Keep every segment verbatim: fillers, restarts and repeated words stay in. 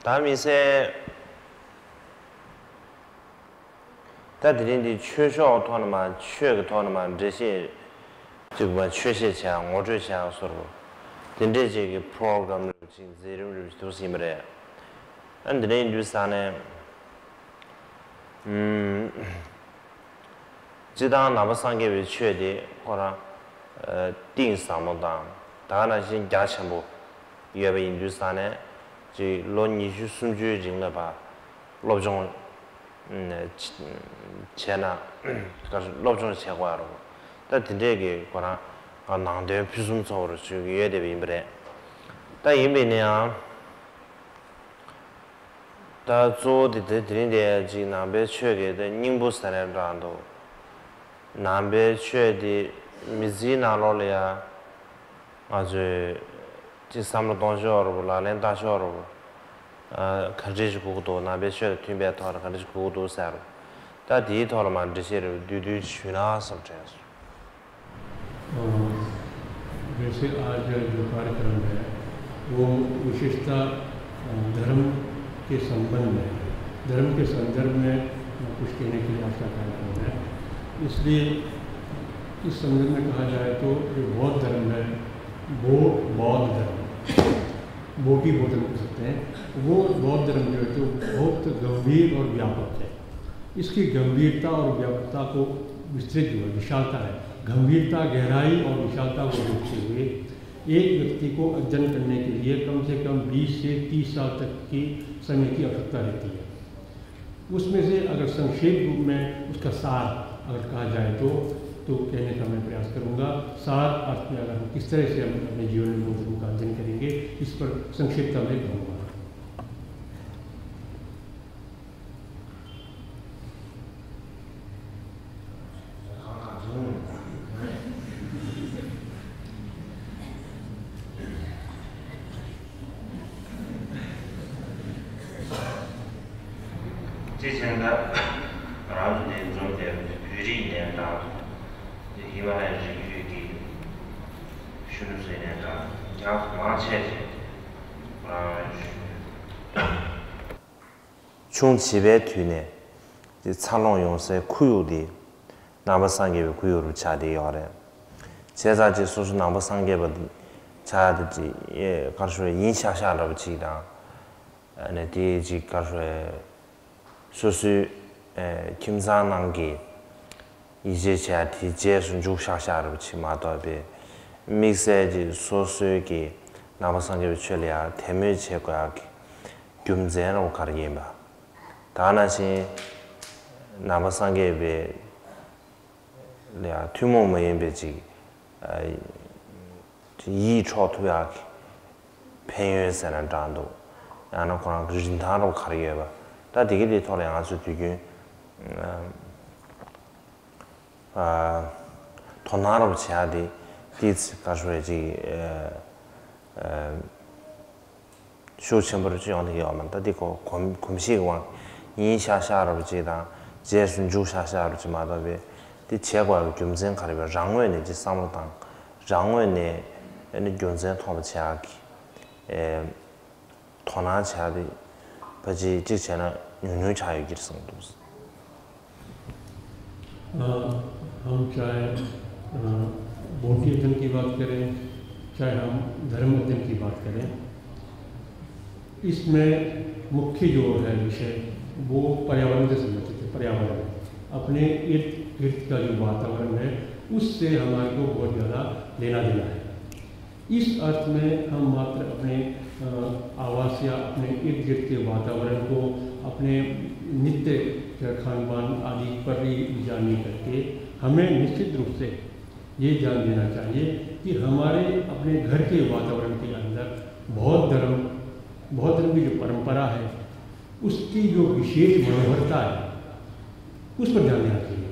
ད་མི་སེ། ད་དེ་རིང་འདི་ཆོས་ཕྱོགས་ཐོག་ནས་མ་ཆོས་ཀྱི་ཐོག་ནས་མ་འགྲེལ་བཤད་ཅིག་མ་ཆོས་བཤད་བྱས་ངོ་སྤྲོད་བྱས་སོར་བོ། དེ་འདྲས་ཅིག་གི་པོ་རོ་གྷ་རམ་རེ་ཅིག་མཛད་རིམ་རེ་ཅིག་འདུག་ཟིན་པ་རེད། ཨ་འདི་ནས་འདུག་ས་ནས། ཨུམ། སྤྱི་བཏང་ནང་པ་སངས་རྒྱས་པའི་ཆོས་དེ་ཁོ་རང་། ཨ་གཏིང་ཟབ་མོ་དང་ད་ག་ནང་བཞིན་རྒྱ་ཆེན་པོ་ཡོད་པ་ཡིན་དུས་ས་ནས་ཅིག་ལོ་ཉི་ཤུ་སུམ་ཅུའི་རིང་ལ་ཕར་སློབ་སྦྱོང་བྱས་ན་སློབ་སྦྱོང་བྱེད་དགོས་རེད། ད་དེ་འདྲས་ཀྱི་ཁོ་རང་ནང་དོན་ཕུན་སུམ་ཚོགས་པར་བརྗོད་ཀྱི་ཡོད་བསྡད་པ་ཡིན་པ་རེད། ད་ཡིན་པས་ན་ཡང་། ད་གཙོ་བོ་དེ་དེ་དེ་རིང་དེ་ཅིག་ནང་པའི་ཆོས་ཀྱི་དེ་སྙིང་པོ་ཟེར་ནས་འདྲ་འདུག་ནང་པའི་ཆོས་དེ་མི་ཚེའི་ནང་ལོགས་ལ་ཡ་ང་ཚོས་ཅིག་བསམ་བློ་གཏོང་ཕྱོགས་རུ་ལག་ལེན་བསྟར་ཕྱོགས་རུ་ག་འདྲས་ཞིག་དགོས་ཀྱི་འདུག་ནང་པའི་ཆོས་དང་མཐུན་པའི་ཐོག་ལ་ག་འདྲས་ཞིག་དགོས་ཀྱི་འདུག་ཟེར་རུ་ད་དེའི་ཐོག་ལ་མ་འགྲེལ་བཤད་རེ་བསྡུས་བསྡུས་ཞུས་ན་བསམ་དྲན་སོང་། जैसे आज जो कार्यक्रम है वो विशेषता धर्म के संबंध में, धर्म के संदर्भ में कुछ कहने के लिए आज का कार्यक्रम है। इसलिए इस संदर्भ में कहा जाए तो जो बौद्ध धर्म है वो बौद्ध धर्म, बोधि बौद्ध धर्म कह सकते हैं। वो बौद्ध धर्म जो है तो बहुत गंभीर और व्यापक है। इसकी गंभीरता और व्यापकता को विस्तृत जो है विशालता है, गंभीरता, गहराई और विशालता को देखते हुए एक व्यक्ति को अध्ययन करने के लिए कम से कम बीस से तीस साल तक की समय की आवश्यकता रहती है। उसमें से अगर संक्षेप रूप में उसका सार अगर कहा जाए तो तो कहने का मैं प्रयास करूँगा। सार अर्थ में अगर हम किस तरह से हम अपने जीवन में बोधन का अध्ययन करेंगे, इस पर संक्षिप्त में कहूँगा। ཅེས་བྱས་ན་ང་རང་ཚོ་འདིར་འཛོམས་བསྡད་པ་འདི་བོད་རིགས་ནས་དང་ཧི་མ་ལ་ཡའི་རི་རྒྱུད་ཀྱི་གཞོན་ནུ་ཚོ་ནས་དང་ཡང་མང་ཆེ་ཆེ་ང་རང་ཆུང་བྱིས་པའི་དུས་ནས་འདི་འཚར་ལོངས་ཡོང་སའི་ཁོར་ཡུག་འདི་ནང་པ་སངས་རྒྱས་པའི་ཁོར་ཡུག་རུ་ཆགས་བསྡད་ཡོད་རེད། བྱས་ཙང་ཅིག་སོ་སོ་ནང་པ་སངས་རྒྱས་པ་འདི་ཆགས་ཡ་དེ་ཅིག་ཨེ་ག་རེ་ཞུ་ཡིན་ཤག་ཤག་འདྲ་པོ་ཅིག་དང་། ཨ་ནི་དེ་ཅིག་ག་རེ་ཞུ་ཡ། སོ་སོའི་ཨེ་ཁྱིམ་ཚང་ནང་གི་ཡིད་ཆེས་བྱས་དེའི་རྗེས་སུ་འཇུག་ཤག་ཤག་རེ་བ་ཆེ་མ་གཏོགས་པའི་དམིགས་བསལ་གྱི་སོ་སོའི་གི་ནང་པ་སངས་རྒྱས་པའི་ཆོས་ལ་ཡང་དད་མོས་བྱེད་དགོས་ཡག་གི་རྒྱུ་མཚན་རེ་བ་ག་རེ་ཡིན་པ། ད་ནང་བཞིན་ནང་པ་སངས་རྒྱས་པའི་ལ་ཡང་ཐུན་མོང་མ་ཡིན་པའི་ཅིག་ཨ་ཡིད་འཕྲོག་ཐུབ་ཡག་གི་ཕན་ཡོན་ཟེར་ན་འདྲ་འདུག་ཡང་ན་ཁོ་རང་གི་རིན་ཐང་རོ་ག་རེ་ཡོད་པ། ད་དེ་གི་དེ་ཐོག་ལ་ཡང་ང་ཚོས་དུས་རྒྱུན་ཨ་དོ་སྣང་རོ་བྱེད་ཡག་དེ་ཏིས་ག་རེ་ཅིག་ཤུགས་ཆེན་པོ་རེ་ཅིག་ཡོང་གི་ཡོད་མ་རེད། ད་དེ་ཁོ་གོམས་གོམས་གཤིས་ཀྱི་དབང་ཡིན་ཤག་ཤག་རོ་ཅིག་དང་རྗེས་སུ་འཇུག་ཤག་ཤག་རོ་ཅིག་མ་གཏོགས་པའི་དེ་བྱེད་དགོས་ཡག་གི་རྒྱུ་མཚན་ག་རེ་བས་རང་ངོས་ནས་ཅིག་བསམ་བློ་བཏང་རང་ངོས་ནས་ཨ་ནི་རྒྱུ་མཚན་མཐོང་བ་བྱེད་ཡག་གི་ཨེ། དོ་སྣང་བྱ་དེ་ཕལ་ཆེར་གཅིག་བྱས་ན་ཉུང་ཉུང་ཆགས་ཡོད་ཀྱི་རེད་བསམ་འདུག अ, हम चाहे अ, बोधि अध्ययन की बात करें, चाहे हम धर्म अध्ययन की बात करें, इसमें मुख्य जो है विषय, वो पर्यावरण से संबंधित है। पर्यावरण, अपने इर्द गिर्द का जो वातावरण है, उससे हमारे को बहुत ज़्यादा लेना देना है। इस अर्थ में हम मात्र अपने आवास या अपने इर्द गिर्द के वातावरण को अपने नित्य खान पान आदि पर ही विचार नहीं करके हमें निश्चित रूप से ये ध्यान देना चाहिए कि हमारे अपने घर के वातावरण के अंदर बौद्ध धर्म बौद्ध धर्म की जो परंपरा है उसकी जो विशेष मनोहरता है उस पर ध्यान देना चाहिए।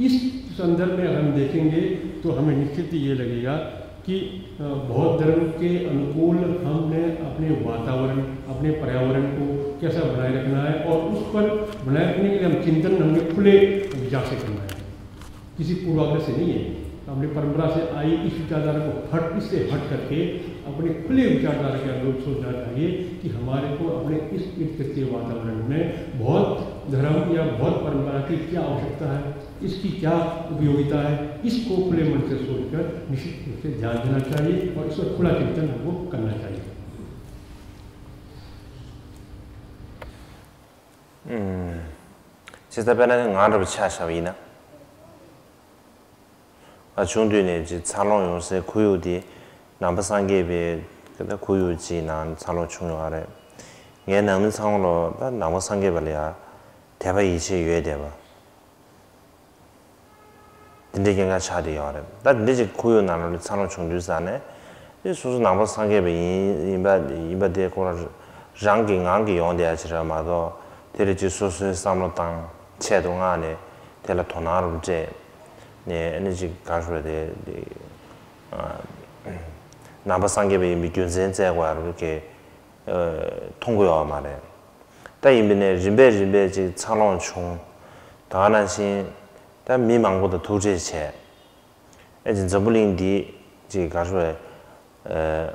इस संदर्भ में अगर हम देखेंगे तो हमें निश्चित ही ये लगेगा कि बौद्ध धर्म के अनुकूल हमने अपने वातावरण अपने पर्यावरण को कैसा बनाए रखना है और उस पर बनाए रखने के लिए हम चिंतन हमने खुले विचार से करना है। किसी पूर्वाग्रह से नहीं है। अपनी परंपरा से आई इस विचारधारा को हट इससे हट करके अपने खुले विचारधारा के अनुरूप सोचना चाहिए कि हमारे को अपने इस इर्द गिर्द के वातावरण में बहुत धर्म या बहुत परंपरा की क्या आवश्यकता है, इसकी क्या उपयोगिता है, इसको खुले मन से सोचकर निश्चित रूप से ध्यान देना चाहिए और इसका खुला चिंतन हमको करना चाहिए। ཨུམ། ཇི་ལྟར་དཔེར་ན་ང་འདྲ་པོ་ཆ་བཞག་པ་ཡིན་ན། ང་ཆུང་དུས་ནས་ཅིག་འཚར་ལོངས་ཡོང་སའི་ཁོར་ཡུག་དེ་ནང་པ་སངས་རྒྱས་པའི་ཁོར་ཡུག་ཅིག་ནང་འཚར་ལོངས་བྱུང་ཡོད་རེད། ངའི་ནང་མི་ཚང་མ་ལོ་ད་ནང་པ་སངས་རྒྱས་པ་ལ་ཡང་དད་པ་ཡིད་ཆེས་ཡོད་བསྡད་པ། དེ་འདྲའི་སྐྱེ་འགག་ཆགས་བསྡད་ཡོད་རེད། ད་དེ་འདྲའི་ཅིག་ཁོར་ཡུག་ནང་ལ་འཚར་ལོངས་བྱུང་དུས་ཙང་ནས་དེ་སོ་སོ་ནང་པ་སངས་རྒྱས་པ་ཡིན་ཡིན་པ་ཡིན་པ་དེ་ཁོ་རང་རང་གི་ངང་གིས་ཡོང་བསྡད་ཡ་ཅིག་རེད་མ་གཏོགས། དེ་ལ་ཅིག་སོ་སོའི་བསམ་བློ་བཏང་། ཆེད་དུ་མངགས་ནས་དེ་ལ་དོ་སྣང་རུ་སྤྲད་ནས་ཨ་ནི་ཅིག་ག་རེ་ཞུ་དགོས་རེད་དེ། ནང་པ་སངས་རྒྱས་པ་ཡིན་པའི་རྒྱུ་མཚན་བཙལ་དགོས་ཡ་རུ་གི་མཐོང་གི་ཡོད་མ་རེད། ད་ཡིན་པ་ནས་རིམ་པས་རིམ་པས་ཅིག་འཚར་ལོངས་བྱུང་། ད་ག་ནང་བཞིན་ད་མི་མང་པོ་དང་ཐུག་འཕྲད་བྱས། ཨེ་ཅིག་འཛམ་བུ་གླིང་འདི་ཅིག་ག་རེ་ཞུ་དགོས་རེད།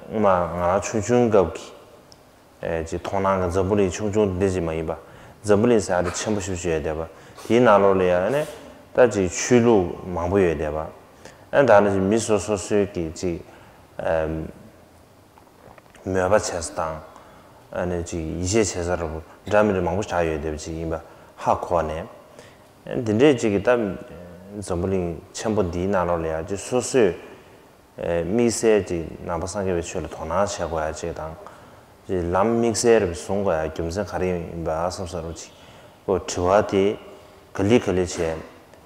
སྔོན་མ་ང་རང་ཆུང་ཆུང་སྐབས་ཀྱི་ཨེ་ཅིག་མཐོང་སྣང་གི་འཛམ་བུ་གླིང་ཆུང་ཆུང་འདི་ཅིག་མ་ཡིན་པ། འཛམ་བུ་གླིང་ཟེར་ཡ་དེ་ཆེན་པོ་ཞེ་པོ་ཅིག་ཡོད་བསྡད་པ། དེའི་ནང་ལོགས་ལ་ཡང་ཨ་ནི་ད་ཅིག་ཆོས་ལུགས་མང་པོ་ཡོད་བསྡད་པ། ཨ་ནི་ད་ནི་ཅིག་མི་སོ་སོ་སོའི་གི་ཅིག་ཨེམ། མོས་པ་བྱེད་ས་དང་། ཨ་ནི་ཅིག་ཡིད་ཆེས་བྱེད་ས་རུ་འདྲ་མི་འདྲ་མང་པོ་ཆགས་ཡོད་བསྡད་པ་ཅིག་ཡིན་པ་ཧ་གོ་ནས། འདི་འདྲའི་ཅིག་གི་ད་འཛམ་བུ་གླིང་ཆེན་པོ་འདིའི་ནང་ལོགས་ལ་ཡང་ཅིག་སོ་སོས་དམིགས་བསལ་ཅིག་ནང་པ་སངས་རྒྱས་པའི་ཆོས་ལ་དོ་སྣང་བྱེད་དགོས་ཡ་ཅིག་དང་། ཅིག་ལམ་དམིགས་བསལ་རུ་བཟུང་དགོས་ཡ་རྒྱུ་མཚན་ག་རེ་ཡིན་པ་བསམ་ས་རུ་ཅིག་ཁོ་དྲི་བ་དེ་ག་ལེ་ག་ལེ་བྱས་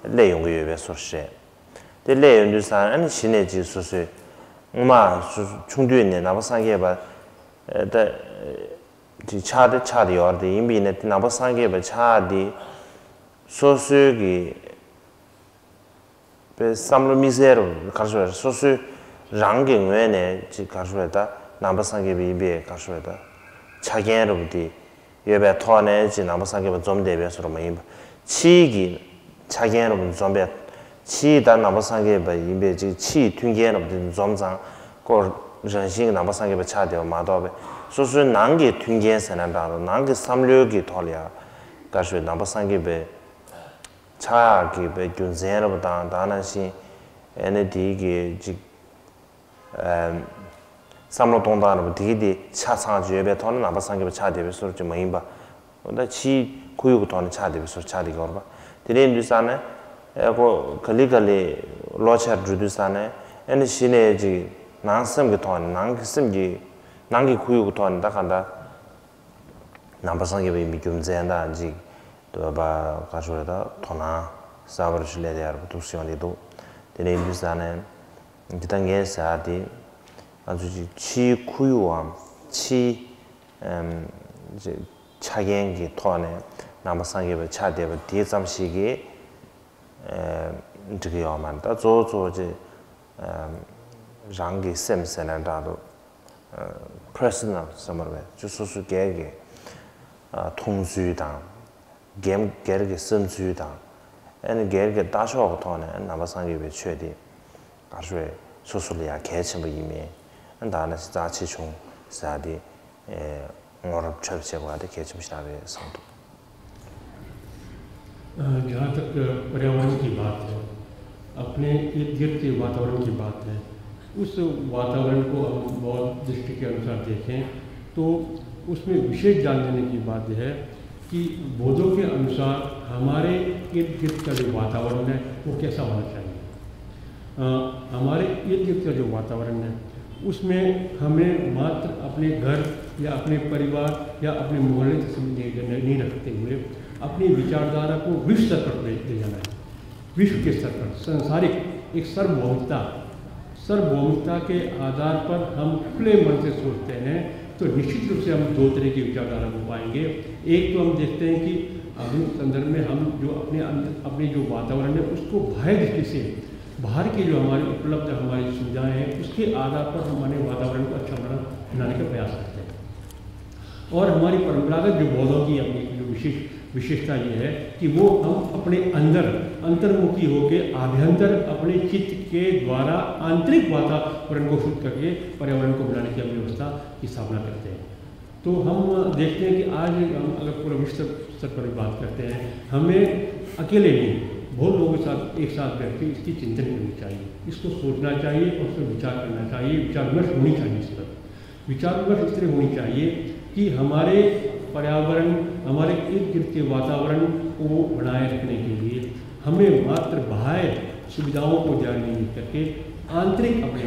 སླེབས་ཡོང་གི་ཡོད་པའི་བཟོ་འདྲ་རེད། དེ་སླེབས་ཡོང་དུས་ཙང་ཨ་ནི་གཞི་ནས་ཅིག་སོ་སོའི་སྔོན་མ་སོ་ཆུང་དུས་ནས་ནང་པ་སངས་རྒྱས་པ་ད་ཅིག་ཆགས་ཏེ་ཆགས་ཏེ་ཡོད་རེད། དེ་ཡིན་པ་ཡིན་ན་དེ་ནང་པ་སངས་རྒྱས་པ་ཆགས་དེ་སོ་སོའི་གི་པའི་བསམ་བློ་དམིགས་བསལ་རུ་ག་རེ་ཞུ་དགོས་རེད། སོ་སོའི་རང་གི་ངོས་ནས་ཅིག་ག་རེ་ཞུ་དགོས་རེད། ད་ནང་པ་སངས་རྒྱས་པ་ཡིན་པའི་ག་རེ་ཞུ་དགོས་རེད། ད་ཆ་རྐྱེན་རུ་དེ། ཡོད་པའི་ཐོག་ནས་ཅིག་ནང་པ་སངས་རྒྱས་པ་འཛོམས་བསྡད་པའི་བཟོ་འདྲ་མ་ཡིན་པ། ཕྱིའི་གི་ཆ་རྐྱེན་རུ་འཛོམས་པའི། ཕྱིའི་ད་ནང་པ་སངས་རྒྱས་པ་ཡིན་པའི་ཅིག་ཕྱིའི་མཐུན་རྐྱེན་རུ་དེ་འཛོམས་ཙང་ཁོ་རང་བཞིན་གྱི་ནང་པ་སངས་རྒྱས་པ་ཆགས་བསྡད་པ་མ་གཏོགས་པའི་སོ་སོའི་ནང་གི་མཐུན་རྐྱེན་ཟེར་ན་འདྲ་འདུག་ནང་གི་བསམ་བློའི་གི་ཐོག་ལ་ཡང་ག་རེ་ཞུ་ནང་པ་སངས་རྒྱས་པའི་ཆགས་ཡག་གི་པའི་རྒྱུ་མཚན་རུ་དང་ད་ནང་བཞིན་ཨེ་ནི་དེའི་གི་ཅིག་བསམ་བློ་གཏོང་སྟངས་རུ་དེ་གི་དེ་ཆ་ཚང་ཅིག་ཡོད་པའི་ཐོག་ནས་ནང་པ་སངས་རྒྱས་པ་ཆགས་བསྡད་པའི་བཟོ་འདྲ་ཅིག་མ་ཡིན་པ། འོ་ད་ཕྱིའི་ཁོར་ཡུག་གི་ཐོག་ནས་ཆགས་བསྡད་པའི་བཟོ་འདྲ་ཆགས་བསྡད་ཀྱི་ཡོད་རེད་པ། དེ་འདྲ་ཡིན་དུས་ཙང་ནས་ཨེ་ཁོ་ག་ལེ་ག་ལེ་ལོ་ཆེར་འགྲོ་དུས་ཙང་ནས་ཨེ་ནི་གཞི་ནས་ཅིག་ནང་སེམས་ཀྱི་ཐོག་ནས་ནང་གི་སེམས་ཀྱི་ནང་གི་ཁོར་ཡུག་གི་ཐོག་ནས་ད་ག་འདྲ། ནང་པ་སངས་རྒྱས་པ་ཡིན་པའི་རྒྱུ་མཚན་དང་ཅིག་འདོད་པ་ག་རེ་ཞུ་དགོས་རེད། ད་དོ་སྣང་གསར་པ་རུ་ཞིག་སླེབས་ཡག་རུ་འདུག་སེ་ཡོང་གི་འདུག་དེ་འདྲ་ཡིན་དུས་ཙང་ནས་འདི་ལྟར་ངས་ཟེར་ཡག་དེ་ང་ཚོ་ཅིག་ཕྱིའི་ཁོར་ཡུག་གམ་ཕྱིའི་ཨམ་ཅིག་ཆ་རྐྱེན་གྱི་ཐོག་ནས་ནང་པ་སངས་རྒྱས་པ་ཆགས་བསྡད་པ་དེ་ཙམ་ཞིག་གིས་འགྲིག་གི་ཡོད་མ་རེད། ད་གཙོ་བོ་གཙོ་བོ་ཅིག་རང་གི་སེམས་ཟེར་ན་འདྲ་འདུག personal ཟེར་མ་རེད་པས། ཅིག་སོ་སོ་སྒེར་གྱི་མཐོང་ཚུལ་དང་། སྒེར་སྒེར་གྱི་བསམ་ཚུལ་དང་། ཨ་ནི་སྒེར་གྱི་ལྟ་ཕྱོགས་ཀྱི་ཐོག་ནས་ནང་པ་སངས་རྒྱས་པའི་ཆོས་དེ་ག་རེ་ཞུ་དགོས་རེད། སོ་སོ་ལ་ཡང་གལ་ཆེན་པོ་ཡིན་མིན། ཨ་ནི་ད་ནི་རྩ་ཆེ་ཆུང་ཟེར་ཡག་དེ་ངོ་ར་འཕྲོད་པ་བྱེད་དགོས་པ་དེ་གལ་ཆེན་པོ་ཞིག་རེད་བསམ་འདུག अ, जहाँ तक पर्यावरण की बात है, अपने इर्द गिर्द के वातावरण की बात है, उस वातावरण को हम बौद्ध दृष्टि के अनुसार देखें तो उसमें विशेष ध्यान देने की बात यह है कि बौद्धों के अनुसार हमारे इर्द गिर्द का जो वातावरण है वो कैसा होना चाहिए। अ, हमारे इर्द गिर्द का जो वातावरण है उसमें हमें मात्र अपने घर या अपने परिवार या अपने मोहल्ले से सीमित नहीं, नहीं रखते हुए अपनी विचारधारा को विश्व स्तर पर ले, ले जाना है। विश्व के स्तर पर सांसारिक एक सार्वभौमिकता, सार्वभौमिकता के आधार पर हम खुले मन से सोचते हैं तो निश्चित रूप से हम दो तरह की विचारधारा को पाएंगे। एक तो हम देखते हैं कि आधुनिक संदर्भ में हम जो अपने अंदर अपने जो वातावरण है उसको बाह्य दृष्टि से बाहर की जो हमारी उपलब्ध हमारी सुविधाएं हैं उसके आधार पर हम अपने वातावरण को अच्छा बना बनाने का प्रयास करते हैं। और हमारी परंपरागत जो बौद्धों की अपनी जो विशेष विशेषता ये है कि वो हम अपने अंदर अंतर्मुखी होकर आभ्यंतर अपने चित्त के द्वारा आंतरिक वातावरण को शुद्ध करके पर्यावरण को बनाने की अपनी व्यवस्था की स्थापना करते हैं। तो हम देखते हैं कि आज हम अगर पूरा विश्व स्तर पर भी बात करते हैं, हमें अकेले नहीं, बहुत लोगों के साथ एक साथ बैठ के इसकी चिंतन करनी चाहिए, इसको सोचना चाहिए और उस पर विचार करना चाहिए, विचार विमर्श होनी चाहिए इस पर। विचार विमर्श इस तरह होनी चाहिए कि हमारे पर्यावरण, हमारे इर्द गिर्द के वातावरण को बनाए रखने के लिए हमें मात्र बाह्य सुविधाओं को ध्यान नहीं करके आंतरिक अपने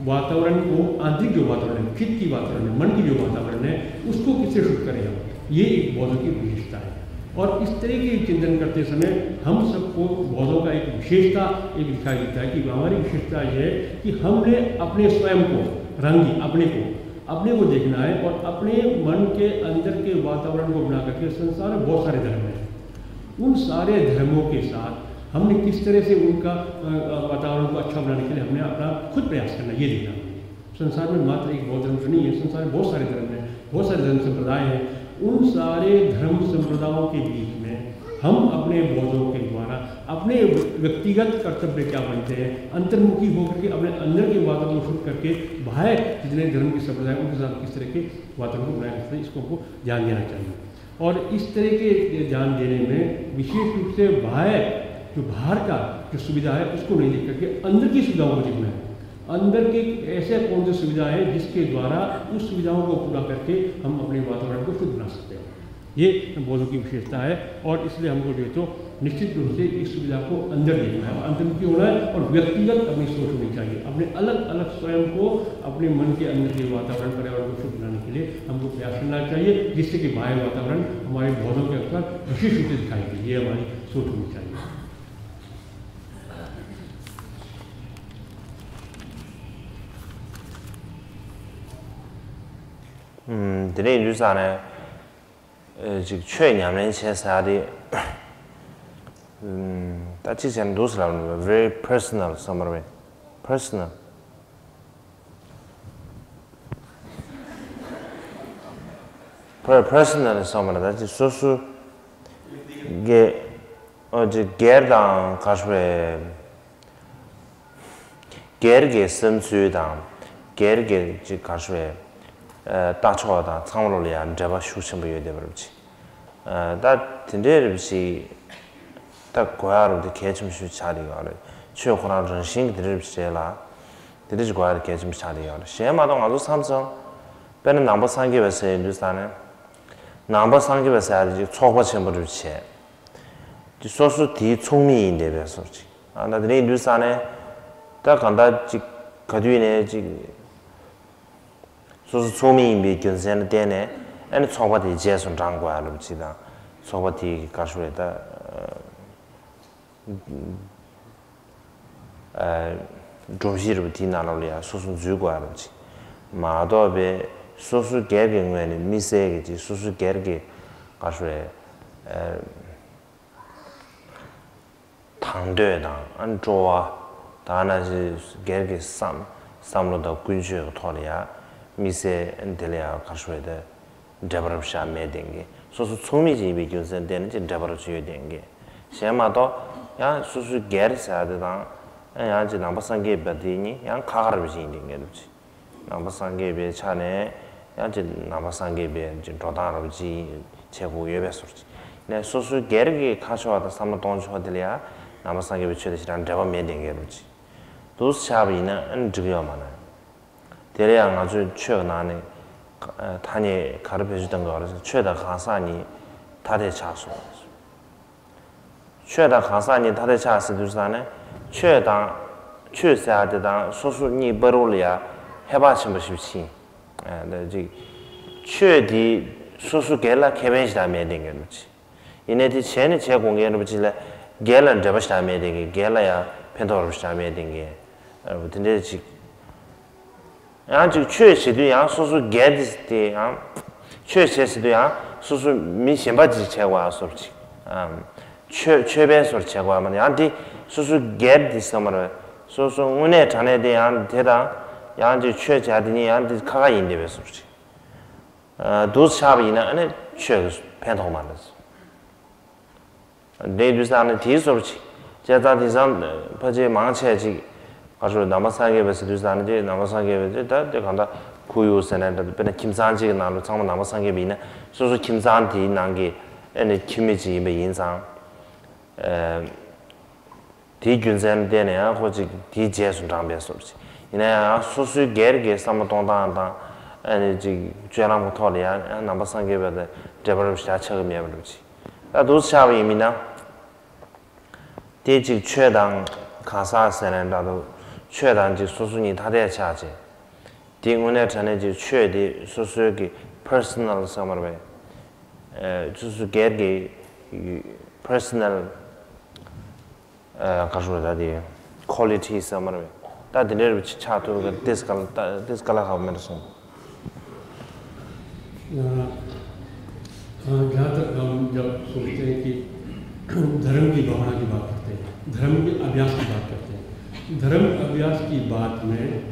वातावरण को, आंतरिक जो वातावरण है, चित्त की वातावरण है, मन की जो वातावरण है, उसको किससे शुद्ध करें हम, ये एक बौद्धों की विशेषता है। और इस तरह के चिंतन करते समय हम सबको बौद्धों का एक विशेषता एक दिखाई देता है कि हमारी विशेषता यह है कि हमने अपने स्वयं को, रंगी अपने को, अपने को देखना है और अपने मन के अंदर के वातावरण को बना करके, संसार में बहुत सारे धर्म हैं, उन सारे धर्मों के साथ हमने किस तरह से उनका वातावरण को अच्छा बनाने के लिए हमने अपना खुद प्रयास करना, ये देखना। संसार में मात्र एक बौद्ध धर्म तो नहीं है, संसार में बहुत सारे धर्म हैं, बहुत सारे धर्म संप्रदाय हैं। उन सारे धर्म संप्रदायों के बीच में हम अपने बौद्धों के द्वारा अपने व्यक्तिगत कर्तव्य क्या बनते हैं, अंतर्मुखी होकर के अपने अंदर के वातावरण को शुद्ध करके बाहर जितने धर्म के संप्रदाय उनके साथ किस तरह के वातावरण को बनाए रखते हैं, इसको हमको ध्यान देना चाहिए। और इस तरह के ध्यान देने में विशेष रूप से बाहर, जो बाहर का जो सुविधा है, उसको नहीं देख करके अंदर की सुविधाओं को देखना है। अंदर की ऐसे कौन सी सुविधा है जिसके द्वारा उस सुविधाओं को पूरा करके हम अपने वातावरण को शुद्ध बना सकते हैं। ये बौद्धों की विशेषता है और इसलिए हमको जो है तो निश्चित रूप से इस सुविधा को अंदर देखना है, अंतर्मुखी होना है और व्यक्तिगत अपनी सोच होनी चाहिए। अपने अलग अलग स्वयं को, अपने मन के अंदर के वातावरण, पर्यावरण को शुद्ध बनाने के लिए हमको प्रयास करना चाहिए, जिससे कि बाह्य वातावरण हमारे बौद्धों के अनुसार विशेष रूप से दिखाई दे। ये हमारी सोच होनी चाहिए। ཨམ། དེ་ནས་ཡིན་དུས་ཙང་ནས། ཨེ། ཅིག་ཆོས་ཉམས་ལེན་བྱེད་ཟེར་ཡ་དེ། ཨམ། ད་ཅིག་བྱས་ན་འདུག་ཟེར་ལབ་ནས་very personal བསམ་པ་རེད། Personal། very personal བསམ་པ་རེད། ད་ཅིག་སོ་སོ་གི། ཨོ། ཅིག་སྒེར་དང་ག་རེ་ཟེར། སྒེར་གྱི་བསམ་ཚུལ་དང་། སྒེར་གྱི་ཅིག་ག་རེ་ཟེར། ཨ། ལྟ་ཕྱོགས་དང་ཚང་མ་ལོ་ལ་ཡང་འབྲེལ་བ་ཤུགས་ཆེན་པོ་ཡོད་བསྡད་པ་རེད་ཅིག། ཨ། ད་དེ་འདྲའི་རེད་ཅིག། ད་དགོས་ཡ་རུ་དེ་གལ་ཆེན་པོ་ཞིག་ཆགས་བསྡད་ཡོད་རེད། ཆོས་ཁོ་རང་རང་བཞིན་གྱི་དེ་འདྲ་རེད་ཅིག་རེད་ལ། དེ་འདྲ་ཅིག་དགོས་ཡ་དེ་གལ་ཆེན་པོ་ཆགས་བསྡད་ཡོད་རེད། གཞན་མ་གཏོགས་ང་ཚོ་མཚམས་མཚམས། དཔེར་ན་ནང་པ་སངས་རྒྱས་པ་ཟེར་ཡོང་དུས་ཙང་ནས། ནང་པ་སངས་རྒྱས་པ་ཟེར་ཡ་དེ་ཅིག་ཚོགས་པ་ཆེན་པོ་རེད་བྱས། དེ་སོ་སོ་དེའི་ཚོགས་མི་ཡིན་བསྡད་པའི་བཟོ་ཅིག། ཨ། ད་དེ་འདྲ་ཡིན་དུས་ཙང་ནས། ད་གང་ལྟར་ཅིག་ག་དུས་ནས་ཅིག་སོ་སོ་ཚོགས་མི་ཡིན་པའི་རྒྱུ་མཚན་ལ་བརྟེན་ནས། ཨ་ནི་ཚོགས་པ་དེའི་རྗེས་སུ་འབྲང་དགོས་ཡ་ལབ་ཅིག་དང་། ཚོགས་པ་དེའི་ག་རེ་ཟེར་ད། ཨ། སྒྲོམ་གཞི་རུ་དེའི་ནང་ལོགས་ལ་ཡང་སོ་སོ་འཛུལ་དགོས་ཡ་རུ་ཅིག་མ་གཏོགས་པའི། སོ་སོ་སྒེར་གྱི་ངོས་ནས་དམིགས་བསལ་གྱི་ཅིག་སོ་སོ་སྒེར་གྱི་ག་རེ་ཟེར། ཨ། དང་འདོད་དང་། ཨ། སྤྲོ་བ་དང་། ན་ཅིག་སྒེར་གྱི་བསམ་བསམ་བློ་དང་ཀུན་སྤྱོད་ཀྱི་ཐོག་ལ་ཡང་དམིགས་བསལ་དེ་ལ་ཡང་ག་རེ་ཟེར་ད། འབྲེལ་བ་རབ་ཤ་མེད་བསྡད་མཁན། སོ་སོ་ཚོགས་མི་ཅིག་ཡིན་པའི་རྒྱུ་མཚན་བརྟེན་ནས་ཅིག་འབྲེལ་བ་རབ་ཅིག་ཡོད་བསྡད་མཁན། གཞན་མ་གཏོགས་ཡང་སོ་སོའི་སྒེར་ཟེར་ཡ་དེ་དང་། ཡང་ཅིག་ནང་པ་སངས་རྒྱས་པ་དེ་གཉིས་ཡང་ཁ་ཁ་རབ་ཅིག་ཡིན་བསྡད་མཁན་རབ་ཅིག། ནང་པ་སངས་རྒྱས་པའི་ཆ་ནས་ཡང་ཅིག་ནང་པ་སངས་རྒྱས་པའི་ཅིག་འགྲོ་སྟངས་རབ་ཅིག་བྱེད་དགོས་ཡོད་པའི་བཟོ་ཅིག་ནས། སོ་སོའི་སྒེར་གྱི་ཁ་ཕྱོགས་དང་བསམ་བློ་གཏོང་ཕྱོགས་དེ་ལ་ཡང་ནང་པ་སངས་རྒྱས་པའི་ཆོས་དང་ཞེ་དྲག་འབྲེལ་བ་མེད་བསྡད་མཁན་རབ་ཅིག། འདུག་སེ་ཆགས་པ་ཡིན་ན་ཨ་ནི་འགྲིག་གི་ཡོད་མ་རེད། དེ་ལ་ཡང་ང་ཚོས་ཆོས་ཀྱི་ནང་ནས་ཐ་སྙད་ག་རེ་བེད་སྤྱོད་གཏང་དགོས་པ་རེད་ཟེར་ན། ཆོས་དང་གང་ཟག་གཉིས་ཐ་དད་ཆགས་སོང་། ཆོས་དང་གང་ཟག་གཉིས་ཐ་དད་ཆགས་ཟེར་དུས་ཙང་ནས། ཆོས་དང་། ཆོས་ཟེར་ཡ་དེ་དང་སོ་སོ་གཉིས་བར་དུ་ལ་ཡ་ཧེ་བག་ཆེན་པོ་ཞིག་ཕྱིན། ཨ། ད་ཅིག་ཆོས་དེ་སོ་སོ་སྒེར་ལ་ཁེ་ཕན་ཞིག་ད་མེད་བསྡད་མཁན་རེད་ཅིག། ཡིན་ནའི་དེ་བྱས་ནས་བྱེད་དགོས་མཁན་རེད་པ་ཅིག་ལ། སྒེར་ལ་འབྲེལ་བ་ཞིག་མེད་བསྡད་མཁན། སྒེར་ལ་ཡང་ཕན་ཐོགས་རེད་པ་ཞིག་མེད་བསྡད་མཁན། ཨ། དེ་འདྲའི་ཅིག། ཡང་ཅིག་ཆོས་བྱེད་དུས་ཡང་སོ་སོ་སྒེར་དེ་དེ་ཡང་། ཆོས་བྱེད་ཟེར་དུས་ཡང་སོ་སོ་མི་གཞན་པ་ཅིག་བྱེད་དགོས་ཡ་བཟོ་ཅིག། ཨ། ཆོས་ཆོས་དཔོན་བཟོ་བྱེད་དགོས་ཡ་མ་གཏོགས། ཡང་དེ་སོ་སོ་སྒེར་དེ་བསམ་པ་རེད། སོ་སོ་དངོས་གནས་དྲང་གནས་དེ་ཡང་དེ་དང་། ཡང་ཅིག་ཆོས་བྱ་དེ་གཉིས་ཡང་དེ་ཁ་ཁ་ཡིན་བསྡད་པའི་བཟོ་ཅིག། ཨ། འདུག་སེ་ཆགས་པ་ཡིན་ན་ཨ་ནི་ཆོས་ཀྱི་ཕན་ཐོགས་མ་རེད། དེ་དུས་ཙང་ནི་དེའི་སོར་ཅིག་བྱས་ཙང་དེང་སང་ཕལ་ཆེར་མང་ཆེ་ཅིག་ག་རེ་ཟེར། ནང་པ་སངས་རྒྱས་པ་ཟེར་དུས་ཙང་ནི་དེ་ནང་པ་སངས་རྒྱས་པ་དེ་ད་དེ་གང་ལྟར་ཁོར་ཡུག་ཟེར་ནའི་འདྲ། དཔེར་ན་ཁྱིམ་ཚང་གཅིག་གི་ནང་ལ་ཚང་མ་ནང་པ་སངས་རྒྱས་པ་ཡིན་ན་སོ་སོ་ཁྱིམ་ཚང་དེའི་ནང་གི་ཨ་ནི་ཁྱིམ་མི་ཅིག་ཡིན་པ་ཡིན་ཙང་། ཨ། དེའི་རྒྱུ་མཚན་ལ་བརྟེན་ནས་ཡང་ཁོ་ཅིག་དེའི་རྗེས་སུ་འབྲངས་པའི་སོར་ཅིག་ཡིན་ན་ཡང་སོ་སོའི་སྒེར་གྱི་བསམ་བློ་གཏོང་སྟངས་དང་ཨ་ནི་ཅིག་སྤྱོད་ལམ་གྱི་ཐོག་ལ་ཡང་ཡང་ནང་པ་སངས་རྒྱས་པ་དང་འབྲེལ་བ་རུ་བཞག་ཆགས་ཀྱི་མེད་པ་རུ་ཅིག་ད་འདུག་སེ་ཆགས་པ་ཡིན་མིན་ན། དེ་ཅིག་ཆོས་དང་གང་ཟག་ཟེར་ནའི་འདྲ་འདུག་ཆོས་དང་ཅིག་སོ་སོ་གཉིས་ཐ་དད་ཆགས་བྱས། དེ་དངོས་གནས་དྲང་གནས་ཀྱི་ཆོས་དེ་སོ་སོའི་གི་པར་སོ་ནལ་ཟེར་མ་རེད་པས། ཨ། སོ་སོ་སྒེར་གྱི་པར་སོ་ནལ། ཨ། ག་རེ་ཟེར། ད་དེ་ཁོ་ལི་ཊི་ཟེར་མ་རེད་པས། ད་དེ་འདྲ་རུ་ཆགས་ཐུབ་པའི་ཏིས་ག་ལ་ཏིས་ག་ལ་ཧ་མེད་སོང་། अ, अ, जहाँ तक हम जब सोचते हैं कि धर्म की भावना की बात करते हैं, धर्म के अभ्यास की बात करते हैं, धर्म अभ्यास की बात में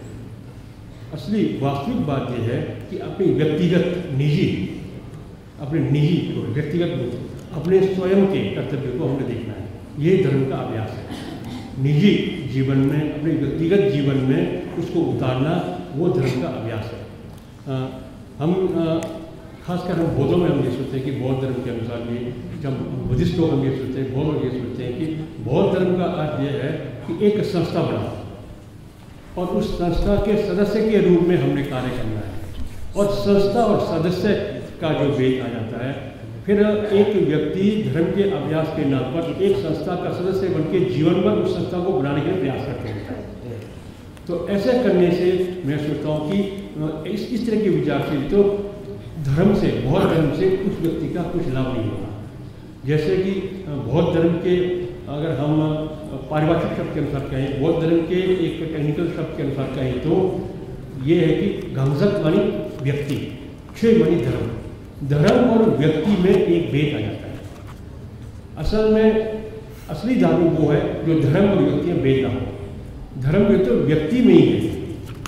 असली वास्तविक बात यह है कि अपनी व्यक्तिगत, निजी, अपने निजी, व्यक्तिगत, अपने स्वयं के कर्तव्य को हमने देखना है। ये धर्म का अभ्यास है। निजी जीवन में, अपने व्यक्तिगत जीवन में उसको उतारना, वो धर्म का अभ्यास है। अ, हम, अ, खासकर हम बौद्धों में हम ये सोचते हैं कि बौद्ध धर्म के अनुसार ये, जब बुद्धिस्ट लोग हम ये सोचते हैं, बौद्ध लोग ये सोचते हैं कि बौद्ध धर्म का अर्थ ये है कि एक संस्था बनाओ और उस संस्था के सदस्य के रूप में हमने कार्य करना है। और संस्था और सदस्य का जो भेद आ जाता है, फिर एक व्यक्ति धर्म के अभ्यास के नाम पर एक संस्था का सदस्य बन के जीवन भर उस संस्था को बनाने के लिए प्रयास करते रहता है। तो ऐसा करने से मैं सोचता हूँ कि, अ, इस, इस तरह के विचार से तो धर्म से, बौद्ध धर्म से उस व्यक्ति का कुछ लाभ नहीं होगा। जैसे कि, अ, बौद्ध धर्म के अगर हम, अ, पारिभाषिक शब्द के अनुसार कहें, बौद्ध धर्म के एक टेक्निकल शब्द के अनुसार कहें तो ये है कि गांगजक मानी व्यक्ति, छे मानी धर्म। धर्म और व्यक्ति में एक भेद आ जाता है। असल में असली धार्मिक वो है जो धर्म और व्यक्ति में भेद ना हो। धर्म में तो व्यक्ति में ही है,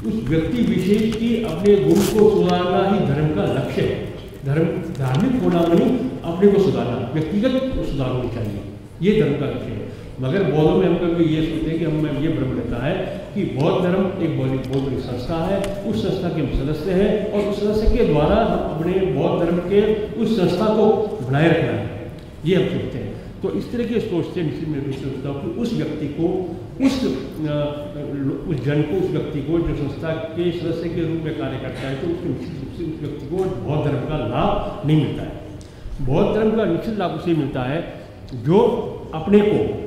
उस व्यक्ति विशेष की अपने गुण को सुधारना ही धर्म का लक्ष्य है। धर्म, धार्मिक होना मानी अपने को सुधारना, व्यक्तिगत सुधार होनी चाहिए, ये धर्म का लक्ष्य है। मगर बौद्धों में हम कभी ये सोचते हैं कि हम में ये भ्रम रहता है कि बौद्ध धर्म एक बहुत, बहुत बड़ी संस्था है, उस संस्था के हम सदस्य हैं और उस सदस्य के द्वारा हम अपने बौद्ध धर्म के उस संस्था को बनाए रखना है, ये हम सोचते हैं। तो इस तरह के सोच से निश्चित मैं भी सोचता हूँ कि उस व्यक्ति को, उस, अ, उस जन को, उस व्यक्ति को जो संस्था के सदस्य के रूप में कार्य करता है, तो उसको निश्चित रूप से उस व्यक्ति को बौद्ध धर्म का लाभ नहीं मिलता है। बौद्ध धर्म का निश्चित लाभ उसे मिलता है जो अपने को,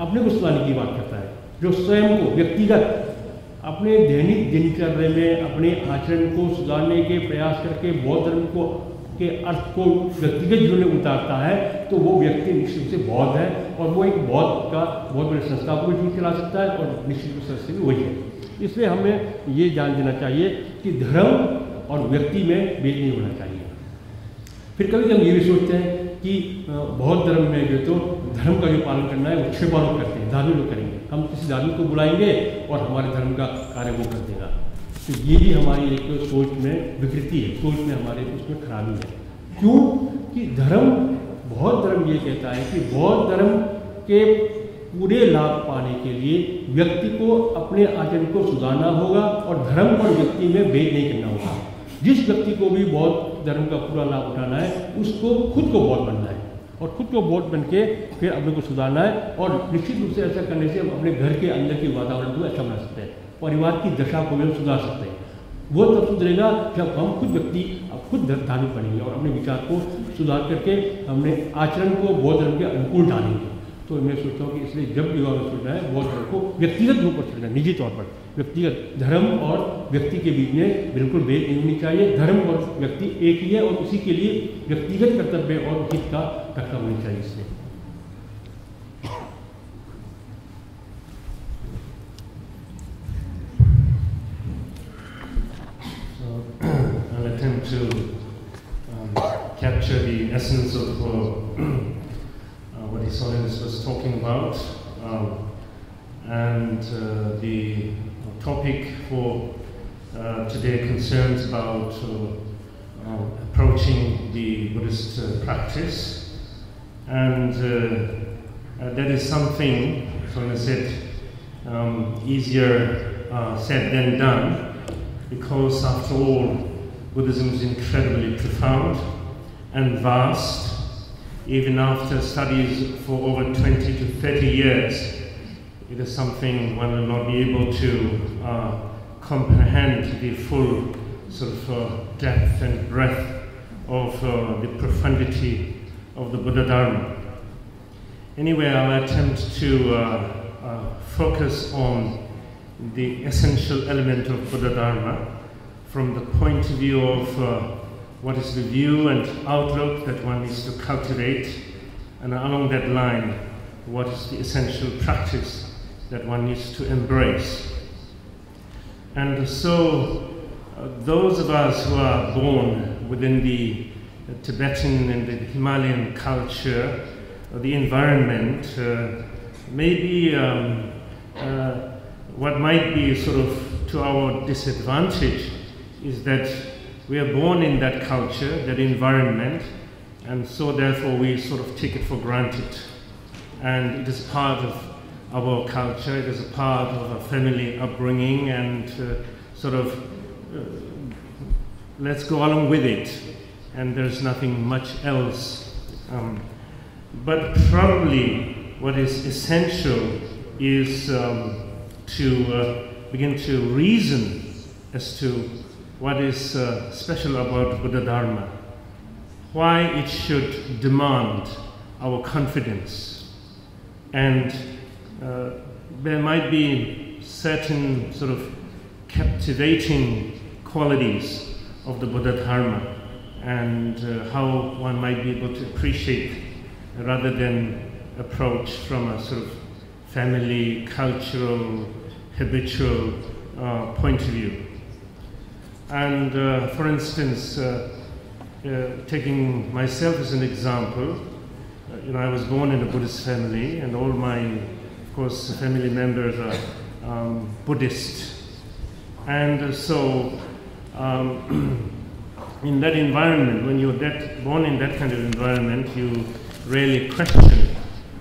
अपने को सुधारने की बात करता है, जो स्वयं को, व्यक्तिगत, अपने दैनिक दिनचर्या में अपने आचरण को सुधारने के प्रयास करके बौद्ध धर्म को, के अर्थ को व्यक्तिगत जीवन में उतारता है, तो वो व्यक्ति निश्चित रूप से बौद्ध है और वो एक बौद्ध का बहुत बड़े संस्था को भी चला सकता है और निश्चित रूप से सदस्य भी वही है। इसलिए हमें ये ध्यान देना चाहिए कि धर्म और व्यक्ति में भेद नहीं होना चाहिए। फिर कभी-कभी हम ये भी सोचते हैं कि, अ, बौद्ध धर्म में जो है तो धर्म का जो पालन करना है वो छह लोग करते हैं, धार्मिक लोग करेंगे। हम किसी धार्मिक को बुलाएंगे और हमारे धर्म का कार्य वो कर देगा। तो ये भी हमारी एक सोच में विकृति है, सोच में हमारे उसमें खराबी है। क्यों? कि धर्म, बौद्ध धर्म ये कहता है कि बौद्ध धर्म के पूरे लाभ पाने के लिए व्यक्ति को अपने आचरण को सुधारना होगा और धर्म और व्यक्ति में भेद नहीं करना होगा। जिस व्यक्ति को भी बौद्ध धर्म का पूरा लाभ उठाना है, उसको खुद को बौद्ध बनना है और खुद को बौद्ध बन के फिर अपने को सुधारना है। और निश्चित रूप से ऐसा करने से हम अपने घर के अंदर के वातावरण को अच्छा बना सकते हैं, परिवार की दशा को भी हम सुधार सकते हैं। वो तब सुधरेगा जब हम खुद व्यक्ति, अब खुद धर-, धार्मिक बनेंगे और अपने विचार को सुधार करके अपने आचरण को बौद्ध धर्म के अनुकूल डालेंगे। तो मैं सोचता हूँ कि इसलिए जब भी विवाह में सुलझना है, बौद्ध धर्म को व्यक्तिगत रूप पर सुलझना है, निजी तौर पर। व्यक्तिगत धर्म और व्यक्ति के बीच में बिल्कुल भेद नहीं होनी चाहिए। धर्म और व्यक्ति एक ही है और उसी के लिए व्यक्तिगत कर्तव्य और हित का रक्षा होनी चाहिए इससे। So, I'll attempt to, um, capture the essence of, uh, uh, what His Holiness was talking about. Um, and, uh, the topic for, uh, today concerns about, uh, uh, approaching the Buddhist uh, practice. And uh, uh, that is something, so I said, um, easier uh, said than done, because after all, Buddhism is incredibly profound and vast. Even after studies for over twenty to thirty years, it is something one will not be able to uh, comprehend the full sort of uh, depth and breadth of uh, the profundity of the Buddha Dharma. Anyway, I'll attempt to uh, uh, focus on the essential element of Buddha Dharma from the point of view of uh, what is the view and outlook that one needs to cultivate, and along that line, what is the essential practice that one needs to embrace. And so, uh, those of us who are born within the Tibetan and the Himalayan culture, uh, the environment, uh, maybe um, uh, what might be sort of to our disadvantage is that we are born in that culture, that environment, and so therefore we sort of take it for granted. And it is part of our culture, it is a part of our family upbringing, and uh, sort of uh, let's go along with it. And there's nothing much else. Um, but probably what is essential is um, to uh, begin to reason as to what is uh, special about Buddha Dharma, why it should demand our confidence. And uh, there might be certain sort of captivating qualities of the Buddha Dharma and uh, how one might be able to appreciate rather than approach from a sort of family, cultural, habitual uh, point of view. And uh, for instance, uh, uh, taking myself as an example, uh, you know, I was born in a Buddhist family, and all my, of course, family members are um, Buddhist. And uh, so, um, in that environment, when you're that, born in that kind of environment, you really question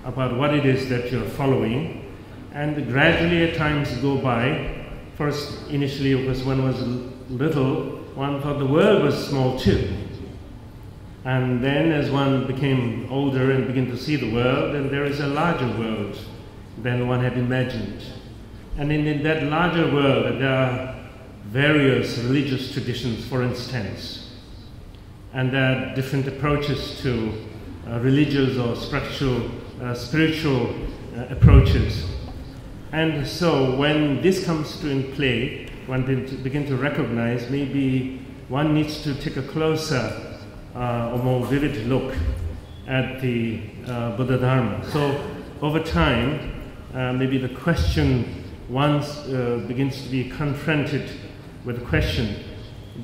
about what it is that you're following. And gradually, as times go by, first, initially, because one was little, one thought the world was small too. And then, as one became older and began to see the world, then there is a larger world than one had imagined. And in, in that larger world, there are various religious traditions, for instance. And there are different approaches to uh, religious or spiritual, uh, spiritual uh, approaches. And so when this comes to in play, one begin to, begin to recognize maybe one needs to take a closer uh, or more vivid look at the uh, Buddha Dharma. So over time, uh, maybe the question once uh, begins to be confronted with the question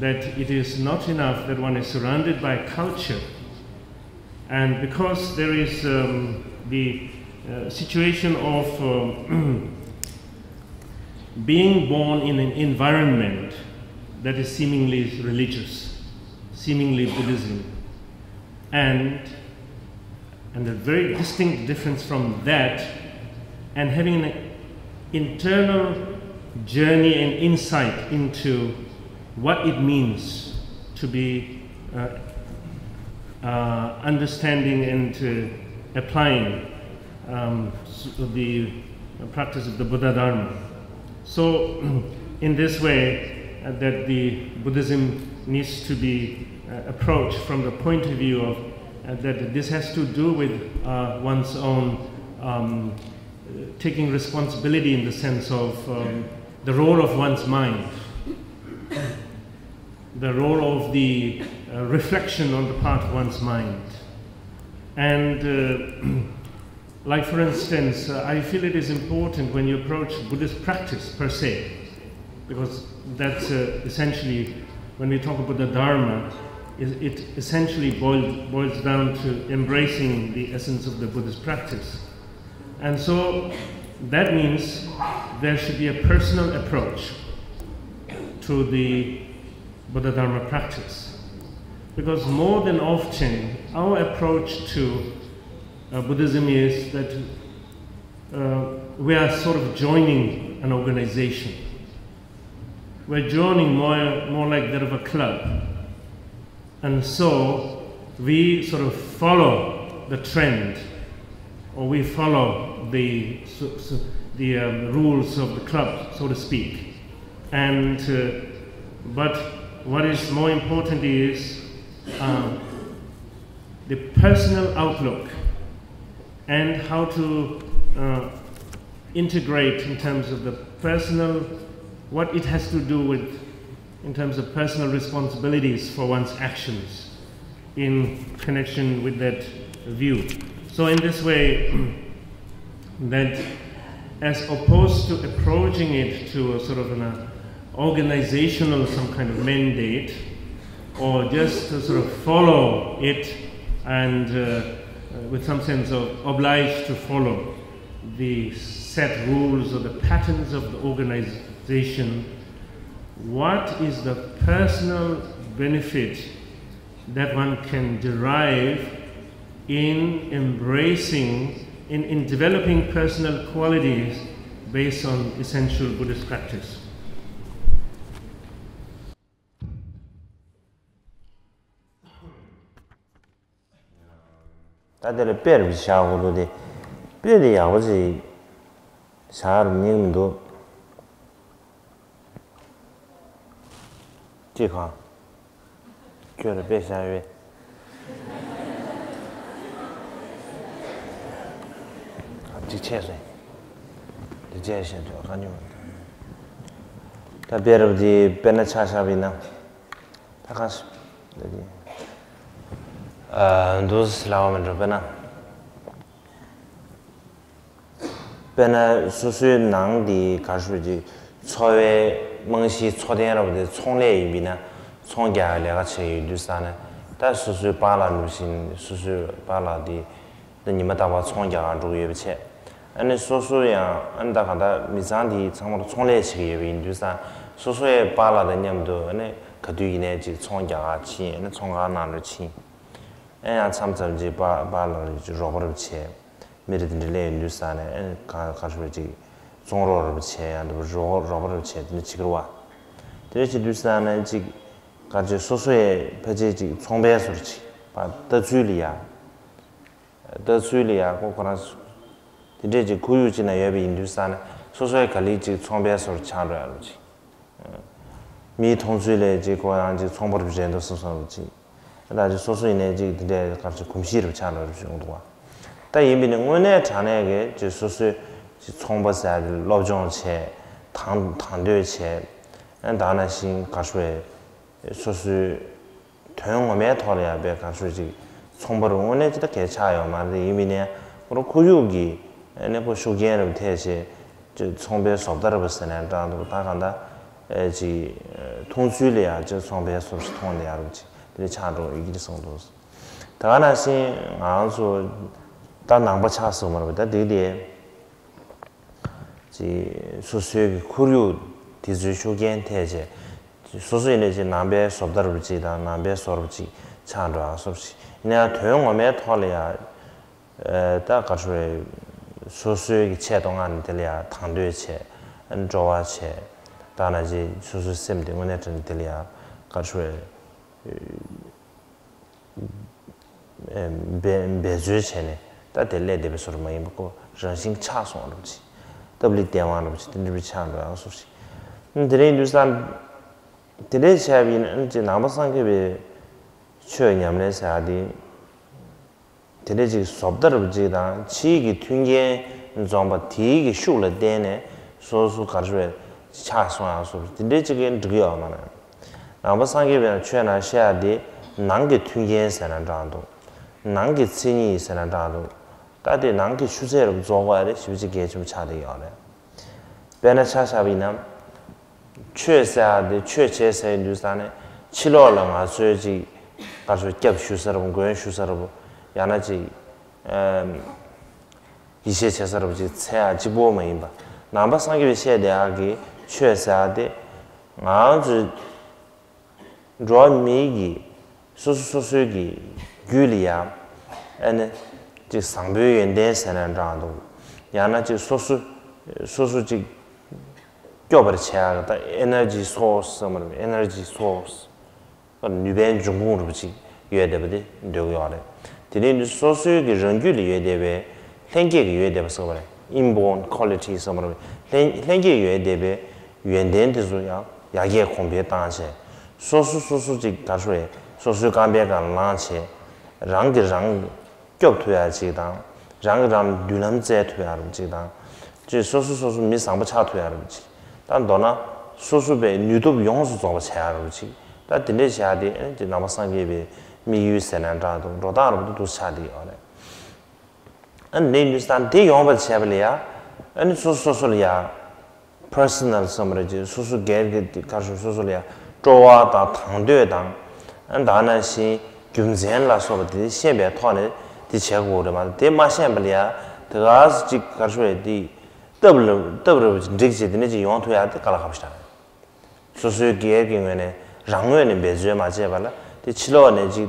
that it is not enough that one is surrounded by culture, and because there is um, the uh, situation of um, being born in an environment that is seemingly religious, seemingly Buddhism, and and a very distinct difference from that, and having an internal journey and insight into what it means to be uh, uh, understanding and uh, applying um, the practice of the Buddha Dharma. So, in this way, uh, that the Buddhism needs to be uh, approached from the point of view of uh, that this has to do with uh, one's own um, taking responsibility in the sense of um, the role of one's mind, the role of the uh, reflection on the part of one's mind. And uh, like for instance, uh, I feel it is important when you approach Buddhist practice per se, because that's uh, essentially, when we talk about the Dharma, it, it essentially boil, boils down to embracing the essence of the Buddhist practice. And so that means there should be a personal approach to the Buddha Dharma practice. Because more than often, our approach to uh, Buddhism is that uh, we are sort of joining an organization. We're joining more, more like that of a club. And so we sort of follow the trend, or we follow the, so, so, the um, rules of the club, so to speak. And uh, but what is more important is um, the personal outlook and how to uh, integrate in terms of the personal, what it has to do with in terms of personal responsibilities for one's actions in connection with that view. So in this way, that as opposed to approaching it to a sort of an uh, organizational some kind of mandate, or just to sort of follow it and uh, with some sense of obliged to follow the set rules or the patterns of the organization, what is the personal benefit that one can derive in embracing, in, in developing personal qualities based on essential Buddhist practice? ད་དེ་ལ་དཔེ་རུ་བཞག་དགོས་འདུག་སྟེ། དཔེ་དེ་ཡག་པོ་ཅིག་བཞག་རུ་ཉན་གི་མི་འདུག་ཅི་གང་། ཁྱོད་ལ་དཔེ་བཞག་ཡོད། ཅིག་ཆད་སོང་། འདི་བྱས་བཤད་དུས་གང་ཉུང་། ད་དཔེ་རུ་དེ་དཔེར་ན་ཆ་བཞག་པ་ཡིན་ན། ད་གང་ཞིག་འདུག་ལབ་པ་མི་འགྲོ་དཔེར་ན། དཔེར་ན་སོ་སོའི་ནང་དེ་ག་རེ་ཞུ་ཅིག་འཚོ་བའི་རྨང་གཞིའི་འཚོ་རྟེན་ར་བ་དེ་ཚོང་ལས་ཡིན་པས་ན་ཚོང་རྒྱག་ཡག་ལས་ཀ་བྱེད་ཡོད་དུས་ཙང་ནས་ད་སོ་སོའི་པཱ་ལགས་འགྲོ་བཞིན་སོ་སོའི་པཱ་ལགས་དེ་ད་ཉི་མ་རྟག་པར་ཚོང་རྒྱག་ག་འགྲོ་གི་ཡོད་པ་བྱས། ཨ་ནི་སོ་སོ་ཡང་ཨ་ནི་ད་གང་ལྟར་མི་ཚང་དེ་ཚང་མར་ཚོང་ལས་བྱེད་ཀྱི་ཡོད་པ་ཡིན་དུས་ཙང་སོ་སོ་ཡི་པཱ་ལགས་དང་མཉམ་དུ་ཨ་ནི་ག་དུས་ཡིན་ནའི་ཅིག་ཚོང་རྒྱག་ག་ཕྱིན་ཨ་ནི་ཚོང་ཁང་ནང་ལ་ཕྱིན། ཨེ་ཡང་མཚམས་མཚམས་ཅིག་པཱ་པཱ་ལགས་ལ་ཅིག་རོགས་པ་རུ་བྱས། མི་རེ་དེ་འདྲ་སླེབས་ཡོང་དུས་ཙང་ནས་ཨེ་ག་ག་རེ་ཞུ་ཅིག་བཙོང་རོགས་རུ་བྱས་ཡང་འདི་རོགས་རོགས་པ་རུ་བྱས་དེ་འདྲ་བྱེད་ཀྱི་རེད་བ། དེ་འདྲ་བྱེད་དུས་ཙང་ནས་ཅིག་ག་ཅིག་སོ་སོ་ཡི་ཕལ་ཆེར་ཅིག་ཚོང་པའི་ཟུར་ཅིག་པ་ལྟ་ཚུལ་ལ་ཡ། ལྟ་ཚུལ་ལ་ཡ་ཁོ་ཁོ་རང་དེ་འདྲས་ཅིག་ཁོར་ཡུག་ཅིག་ན་ཡོད་པ་ཡིན་དུས་ཙང་ནས་སོ་སོ་ཡི་ག་ལེར་ཅིག་ཚོང་པའི་ཟུར་ཆགས་འགྲོ་ཡ་རུ་ཅིག་མིའི་མཐོང་ཚུལ་ལས་ཅིག་ཁོ་རང་ཅིག་ཚོང་པ་རུ་རེད་འདུག་བསམ་བསམ་རུ་ཅིག་ད་ཅིག་སོ་སོ་ཡིན་ནའི་ཅིག་དེ་འདྲའི་ག་ཅིག་གོམས་གཤིས་རུ་ཆགས་འགྲོ་རུ་ཅིག་ཡོང་འདུག་བ། ད་ཡིན་པས་ནི་དངོས་གནས་དྲང་གནས་ཀྱི་ཅིག་སོ་སོའི་ཅིག་ཚོང་པ་ཟེར་ཡ་དེ་སློབ་སྦྱོང་བྱས་དང་དང་དོད་བྱས་ད་ནང་བཞིན་ག་ཞུ་བའི་སོ་སོའི་དོན་ངོ་མའི་ཐོག་ལ་ཡང་པའི་གང་ཤོད་ཅིག་ཚོང་པ་རུ་དངོས་གནས་ཅི་ལྟ་གལ་ཆགས་ཡོད་མ་རེད། ཡིན་མིན་ནས་ཁོ་རང་ཁོར་ཡུག་གི་གནས་སྤོ་ཤུགས་རྐྱེན་རུ་ཐེབས་བྱས་ཅིག་ཚོང་པའི་བཟོ་ལྟ་རུ་ཟེར་ནས་བཀྲག་འདུག་ད་གང་ལྟར་ཅིག་མཐོང་ཚུལ་ལ་ཡང་ཅིག་ཚོང་པའི་བཟོ་ཞིག་མཐོང་ལ་ཡང་རུ་ཅིག་དེ་འདྲ་ཆགས་འགྲོ་ཡི་གེ་རེ་གསུངས་འདུག་ད་ག་ནང་བཞིན་ང་ཚོ་ད་ནང་པ་ཆགས་སོང་མ་རེད་པ། ད་དེ་དེ། ཅིག་སོ་སོའི་གི་ཁོར་ཡུག་དེ་ཚོའི་ཤུགས་རྐྱེན་ཐེབས་བྱས་སོ་སོ་ཡིན་ནའི་ཅིག་ནང་པའི་བཟོ་ལྟ་རུ་ཅིག་དང་ནང་པའི་བཟོ་རུ་ཅིག་ཆགས་འགྲོ་ཨ་སོ་ཅིག་ཡིན་ན་ཡང་དོན་ངོ་མའི་ཐོག་ལ་ཡང་ད་ག་ཚོད་སོ་སོའི་གི་ཆེད་དུ་ང་ནི་དེ་ལ་ཡང་དང་དོད་བྱས་སྤྲོ་བ་བྱས་ད་ན་ཅིག་སོ་སོའི་སེམས་དེ་དངོས་གནས་དྲན་དེ་ལ་ཡང་ག་ཚོད། འབད་འབད་རྩོལ་བྱས་ནས་ད་དེ་སླད་འདས་པའི་བཟོ་འདྲ་མ་ཡིན་པ་ཁོ་རང་བཞིན་ཆགས་སོང་བ་རུ་ཅིག་སྟབས་ལེགས་བདེ་བ་རུ་ཅིག་དེ་འདྲ་བའི་ཆགས་འགྲོ་ཡང་སོ་ཅིག་དེ་རིང་དུས་སང་དེ་འདྲའི་བྱས་པ་ཡིན་ན་ཅིག་ནང་པ་སངས་རྒྱས་པའི་ཆོས་ཉམས་ལེན་ཟེར་ཡ་དེ་དེ་འདྲའི་ཅིག་བཟོ་ལྟ་རུ་ཅིག་དང་ཕྱིའི་གི་མཐུན་རྐྱེན་འཛོམས་པ་དེའི་གི་ཤུགས་ལ་བརྟེན་ནས་སོ་སོ་ག་རེ་ཆགས་སོང་ཡང་སོ་དེ་འདྲའི་ཅིག་གི་འགྲིག་གི་ཡོད་མ་རེད། ནང་པ་སངས་རྒྱས་པའི་ཆོས་ནང་བཤད་ཡ་དེ་ནང་གི་མཐུན་རྐྱེན་ཟེར་ན་འདྲ་འདུག་ནང་གི་མཚན་ཉིད་ཟེར་ན་འདྲ་འདུག་ད་དེ་ནང་གི་ཆུ་ཚད་རུ་རྫོགས་པ་རེད་ཞེ་པོ་ཅིག་གལ་ཆེན་པོ་ཆགས་བསྡད་ཡོད་རེད། དཔེར་ན་ཆ་བཞག་པ་ཡིན་ན། ཆོས་ཟེར་ཡ་དེ་ཆོས་བྱེད་ཟེར་ཡི་དུས་ཙང་ནས་ཕྱི་ལོགས་ལ་ང་ཚོས་ཅིག་ག་ཚོད་སྐྱབས་ཞུ་ས་རུ་མགོན་ཞུ་ས་རུ་ཡང་ན་ཅིག་ཡིད་ཆེས་བྱེད་ས་རུ་ཅིག་འཚལ་ཡ་གཅིག་པོ་མ་ཡིན་པ། ནང་པ་སངས་རྒྱས་པའི་བཤད་བསྡད་ཡག་གི་ཆོས་ཟེར་ཡ་དེ་ང་ཚོའི་འགྲོ་བ་མིའི་གི་ སོ་སོ་སོ་སོའི་གི་རྒྱུད་ལ་ཡ། ཨ་ནི་ཅིག་བཟང་པོའི་ཡོན་ཏན་ཟེར་ན་འདྲ་འདུག་ཡང་ན་ཅིག་སོ་སོ་སོ་སོ་ཅིག་སྐྱོབ་པར་བྱེད་ཡག་གི་ད་ཨེ་ནར་ཇི་སོར་སི་ཟེར་མ་རེད། ཨེ་ནར་ཇི་སོར་སི་ནུས་པའི་འབྱུང་ཁུངས་རུ་ཅིག་ཡོད་བསྡད་པ་དེ་འདོད་ཀྱི་ཡོད་རེད། དེ་ནས་སོ་སོའི་གི་རང་རྒྱུད་ལ་ཡོད་བསྡད་པའི་ལྷན་སྐྱེས་ཀྱི་ཡོད་བསྡད་པ་ཟེར་བ་རེད། Inborn quality ཟེར་བ་རེད། ལྷན་ལྷན་སྐྱེས་ཡོད་བསྡད་པའི་ཡོན་ཏན་དེ་ཚོ་ཡང་ཡར་རྒྱས་གོང་འཕེལ་བཏང་བྱས། སོ་སོ་སོ་སོ་ཅིག་ག་རེ་ཟེར། སོ་སོའི་རྐང་པའི་སྒང་ལངས་བྱས། རང་གིས་རང་སྐྱོབ་ཐུབ་ཡ་ཅིག་དང་། རང་གིས་རང་ལ་མདུན་ལམ་བཙལ་ཐུབ་ཡ་རུ་ཅིག་དང་། ཅིག་སོ་སོ་སོ་སོ་མི་བཟང་པོ་ཆགས་ཐུབ་ཡ་རུ་ཅིག་ད་མདོར་ན་སོ་སོ་པའི་ནུས་སྟོབས་ཡོངས་སུ་རྫོགས་པ་བྱེད་ཡ་རུ་ཅིག་ད་དེ་འདྲས་བྱེད་ཡ་དེ་ཨ་ནི་དེ་ནང་པ་སངས་རྒྱས་པའི་དམིགས་ཡུལ་ཟེར་ན་འདྲ་འདུག་འགྲོ་སྟངས་རུ་འདུག་ཆགས་བསྡད་ཡོད་རེད། ཨ་ནི་འདི་ཡིན་དུས་ཙང་དེ་ཡོང་བར་བྱས་པ་ལ་ཡ། ཨ་ནི་སོ་སོ་སོ་སོ་ལ་ཡ། པར་སོ་ནལ་བསམ་རེད་ཅེས་སོ་སོ་སྒེར་གྱི་དེ་གར་སོ་སོ་སོ་ལ་ཡ་སྤྲོ་བ་དང་དང་འདོད་དང་། ཨ་ནི་ད་ནང་བཞིན་རྒྱུ་མཚན་ལ་སོགས་པ་དེ་ཤེས་པའི་ཐོག་ནས་དེ་བྱེད་དགོས་རེད་མ་གཏོགས་དེ་མ་ཤེས་པ་ལ་ཡ་དེ་ག་སེ་ཅིག་གར་སོ་ཡ་དེ་སྟབས་ལ་སྟབས་རེད་པ་ཅིག་འགྲིག་བྱས་དེ་ནས་ཅིག་ཡོང་ཐུབ་ཡ་དེ་དཀའ་ལས་ཁག་པོ་ཞིག་རེད། སོ་སོའི་སྒེར་གྱི་ངོས་ནས་རང་ངོས་ནས་འབད་རྩོལ་མ་བྱས་པ་ལ་དེ་ཕྱི་ལོགས་ནས་ཅིག་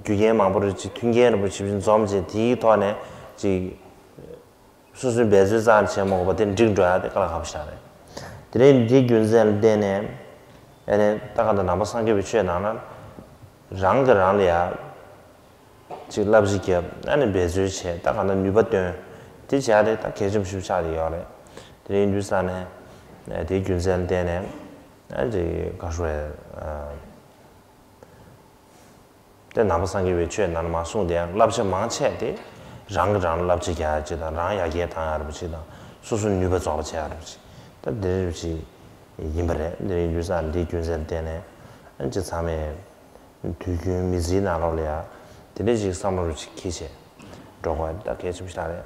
རྒྱུ་རྐྱེན་མང་པོ་རེ་ཅིག་མཐུན་རྐྱེན་རིན་པོ་ཆེ་བཞིན་འཛོམས་བྱས་དེའི་ཐོག་ནས་ཅིག་སོ་སོའི་འབད་རྩོལ་རྩ་ནས་བྱེད་མ་དགོས་པ་དེ་འགྲིག་འགྲོ་ཡ་དེ་དཀའ་ལས་ཁག་པོ་ཞིག་རེད། དེ་རིང་འདིའི་རྒྱུ་མཚན་ལ་བརྟེན་ནས་ཨ་ནི་ད་ག་ད་ནང་པ་སངས་རྒྱས་པའི་ཆོས་ནང་ན་རང་གིས་རང་ལ་ཡ། ཅིག་བསླབ་བྱ་བརྒྱབ་ཨ་ནི་འབད་རྩོལ་བྱས་ད་གང་ལྟར་ནུས་པ་བཏོན། དེ་བྱས་ཏེ་ད་གལ་ཆེན་པོ་ཞིག་ཆགས་ཏེ་ཡོད་རེད། དེ་ཡིན་དུས་ཙང་ནས་དེའི་རྒྱུ་མཚན་ལ་བརྟེན་ནས་ཨ་ཅིག་ག་རེ་ཟེར་དེ་ནང་པ་སངས་རྒྱས་པའི་ཆོས་ནང་ལ་མ་གསུངས་ཏེ་ཡང་བསླབ་བྱ་མང་ཆེ་དེ་རང་གིས་རང་ལ་བསླབ་བྱ་རྒྱག་ཡ་ཅིག་དང་རང་ཡར་རྒྱས་བཏང་ཡ་རེད་པ་ཅིག་དང་སོ་སོ་ནུས་པ་རྫོགས་པ་བྱེད་ཡ་རེད་པ་ཅིག་ད་དེ་རེད་པ་ཅིག་ཡིན་པ་རེད། དེ་ཡིན་དུས་ཙང་དེའི་རྒྱུ་མཚན་ལ་བརྟེན་ནས་ཨ་ཅིག་ཚང་མས། དུས་རྒྱུན་མི་ཚེའི་ནང་ལོགས་ལ་ཡ། དེ་འདྲ་ཞིག་བསམ་བློ་རུ་ཞིག་འཁྱེར་བྱས། འགྲོ་དགོས་ཡ་ད་གལ་ཆེན་པོ་ཞིག་རེད།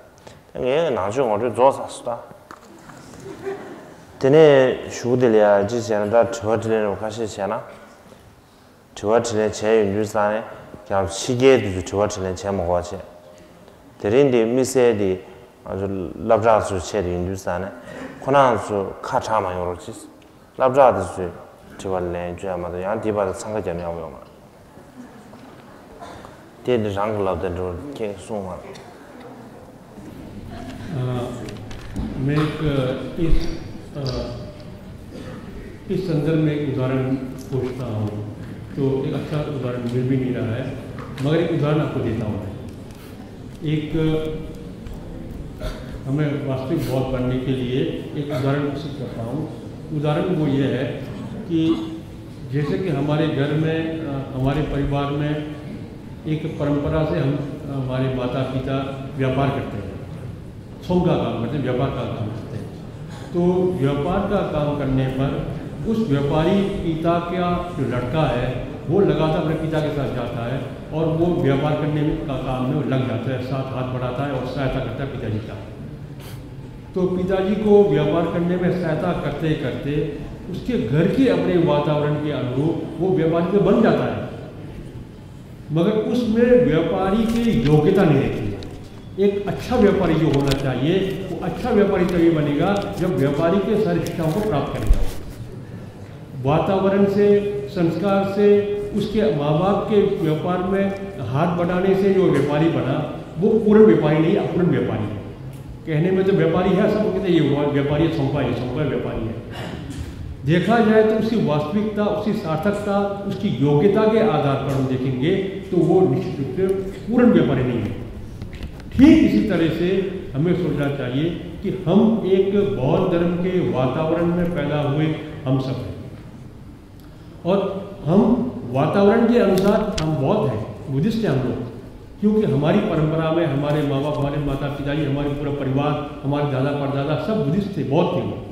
ད་ངས་ནང་ཆོས་ངོ་སྤྲོད་རྫོགས་ཚར་སོང་ད། དེ་ནས་གཞུག་དེ་ལ་ཡ་ཅི་བྱས་ན་ད་དྲི་བ་དྲིས་ལན་རུ་ཁ་ཤས་བྱས་ན། དྲི་བ་དྲིས་ལན་བྱས་ཡོང་དུས་ཙང་ནས་ཀྱང་ཕྱི་རྒྱལ་དུས་སུ་དྲི་བ་དྲིས་ལན་བྱས་མ་དགོས་པ་བྱས། དེ་རིང་འདི་དམིགས་བསལ་འདི་ང་ཚོ་སློབ་གྲྭ་ཚོའི་ཆེད་དུ་ཡིན་དུས་ཙང་ནས་ཁོ་རང་ཚོ་ཁ་གྲག་མ་ཡོང་རོགས་གྱིས། སློབ་གྲྭ་དེ་ཚོས་དྲི་བ་ལན་བརྗོད་ཡ་མ་གཏོགས་ཡང་དེའི་བར་དུ་འཚང་ཁ་རྒྱབ་ནས་ཡོང་མི་ཡོང་མ་རེད། དེ་འདི་རང་གི་ལབ་དེ་འགྲོ་ཁྱེད་གསུངས་མ་རེད། अ, मैं एक इस अ, इस संदर्भ में एक उदाहरण खोजता हूँ, तो एक अच्छा उदाहरण मिल भी नहीं रहा है, मगर एक उदाहरण आपको देता हूँ मैं। एक हमें वास्तविक बौद्ध बनने के लिए एक उदाहरण प्रस्तुत करता हूँ। उदाहरण वो ये है कि जैसे कि हमारे घर में, अ, हमारे परिवार में एक परंपरा से हम, हमारे माता पिता व्यापार करते हैं, सोंग का काम करते हैं, व्यापार का काम करते हैं। तो व्यापार का काम करने पर उस व्यापारी पिता का जो लड़का है, वो लगातार अपने पिता के साथ जाता है और वो व्यापार करने में, का काम में वो लग जाता है, साथ हाथ बढ़ाता है और सहायता करता है पिताजी का। तो पिताजी को व्यापार करने में सहायता करते करते उसके घर के अपने वातावरण के अनुरूप वो व्यापारी तो बन जाता है, मगर उसमें व्यापारी की योग्यता नहीं रहती है। एक अच्छा व्यापारी जो होना चाहिए, वो अच्छा व्यापारी तभी बनेगा जब व्यापारी के सारी शिक्षाओं को प्राप्त करेगा। वातावरण से, संस्कार से, उसके माँ बाप के व्यापार में हाथ बटाने से जो व्यापारी बना, वो पूर्ण व्यापारी नहीं, अपूर्ण व्यापारी है। कहने में तो व्यापारी है, सब कहते हैं ये व्यापारी है, सोंग पा है, सोंग पा व्यापारी है। देखा जाए तो उसकी वास्तविकता, उसकी सार्थकता, उसकी योग्यता के आधार पर हम देखेंगे तो वो निश्चित रूप से पूर्ण व्यापारी नहीं है। ठीक इसी तरह से हमें सोचना चाहिए कि हम एक बौद्ध धर्म के वातावरण में पैदा हुए हम सब हैं। और हम वातावरण के अनुसार हम बौद्ध हैं, बुद्धिस्ट हैं हम लोग, क्योंकि हमारी परंपरा में हमारे माँ बाप, हमारे माता पिताजी, हमारे पूरा परिवार, हमारे दादा परदादा सब बुद्धिस्ट थे, बौद्ध थे वो।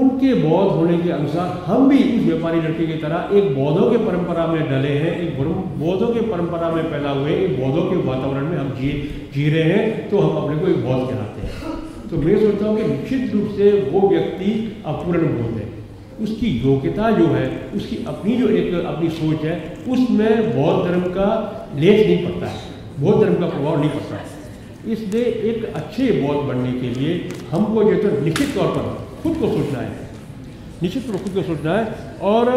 उनके बौद्ध होने के अनुसार हम भी उस व्यापारी लड़के की तरह एक बौद्धों के परंपरा में डले हैं, एक बौद्धों के परंपरा में पैदा हुए, एक बौद्धों के वातावरण में हम जी जी रहे हैं, तो हम अपने को एक बौद्ध कहलाते हैं। तो मैं सोचता हूँ कि निश्चित रूप से वो व्यक्ति अपूर्ण बौद्ध है। उसकी योग्यता जो है, उसकी अपनी जो एक अपनी सोच है, उसमें बौद्ध धर्म का लेस नहीं पड़ता है, बौद्ध धर्म का प्रभाव नहीं पड़ता है। इसलिए एक अच्छे बौद्ध बनने के लिए हमको जो है तो निश्चित तौर पर खुद को सोचना है, निश्चित रूप खुद को सोचना है। और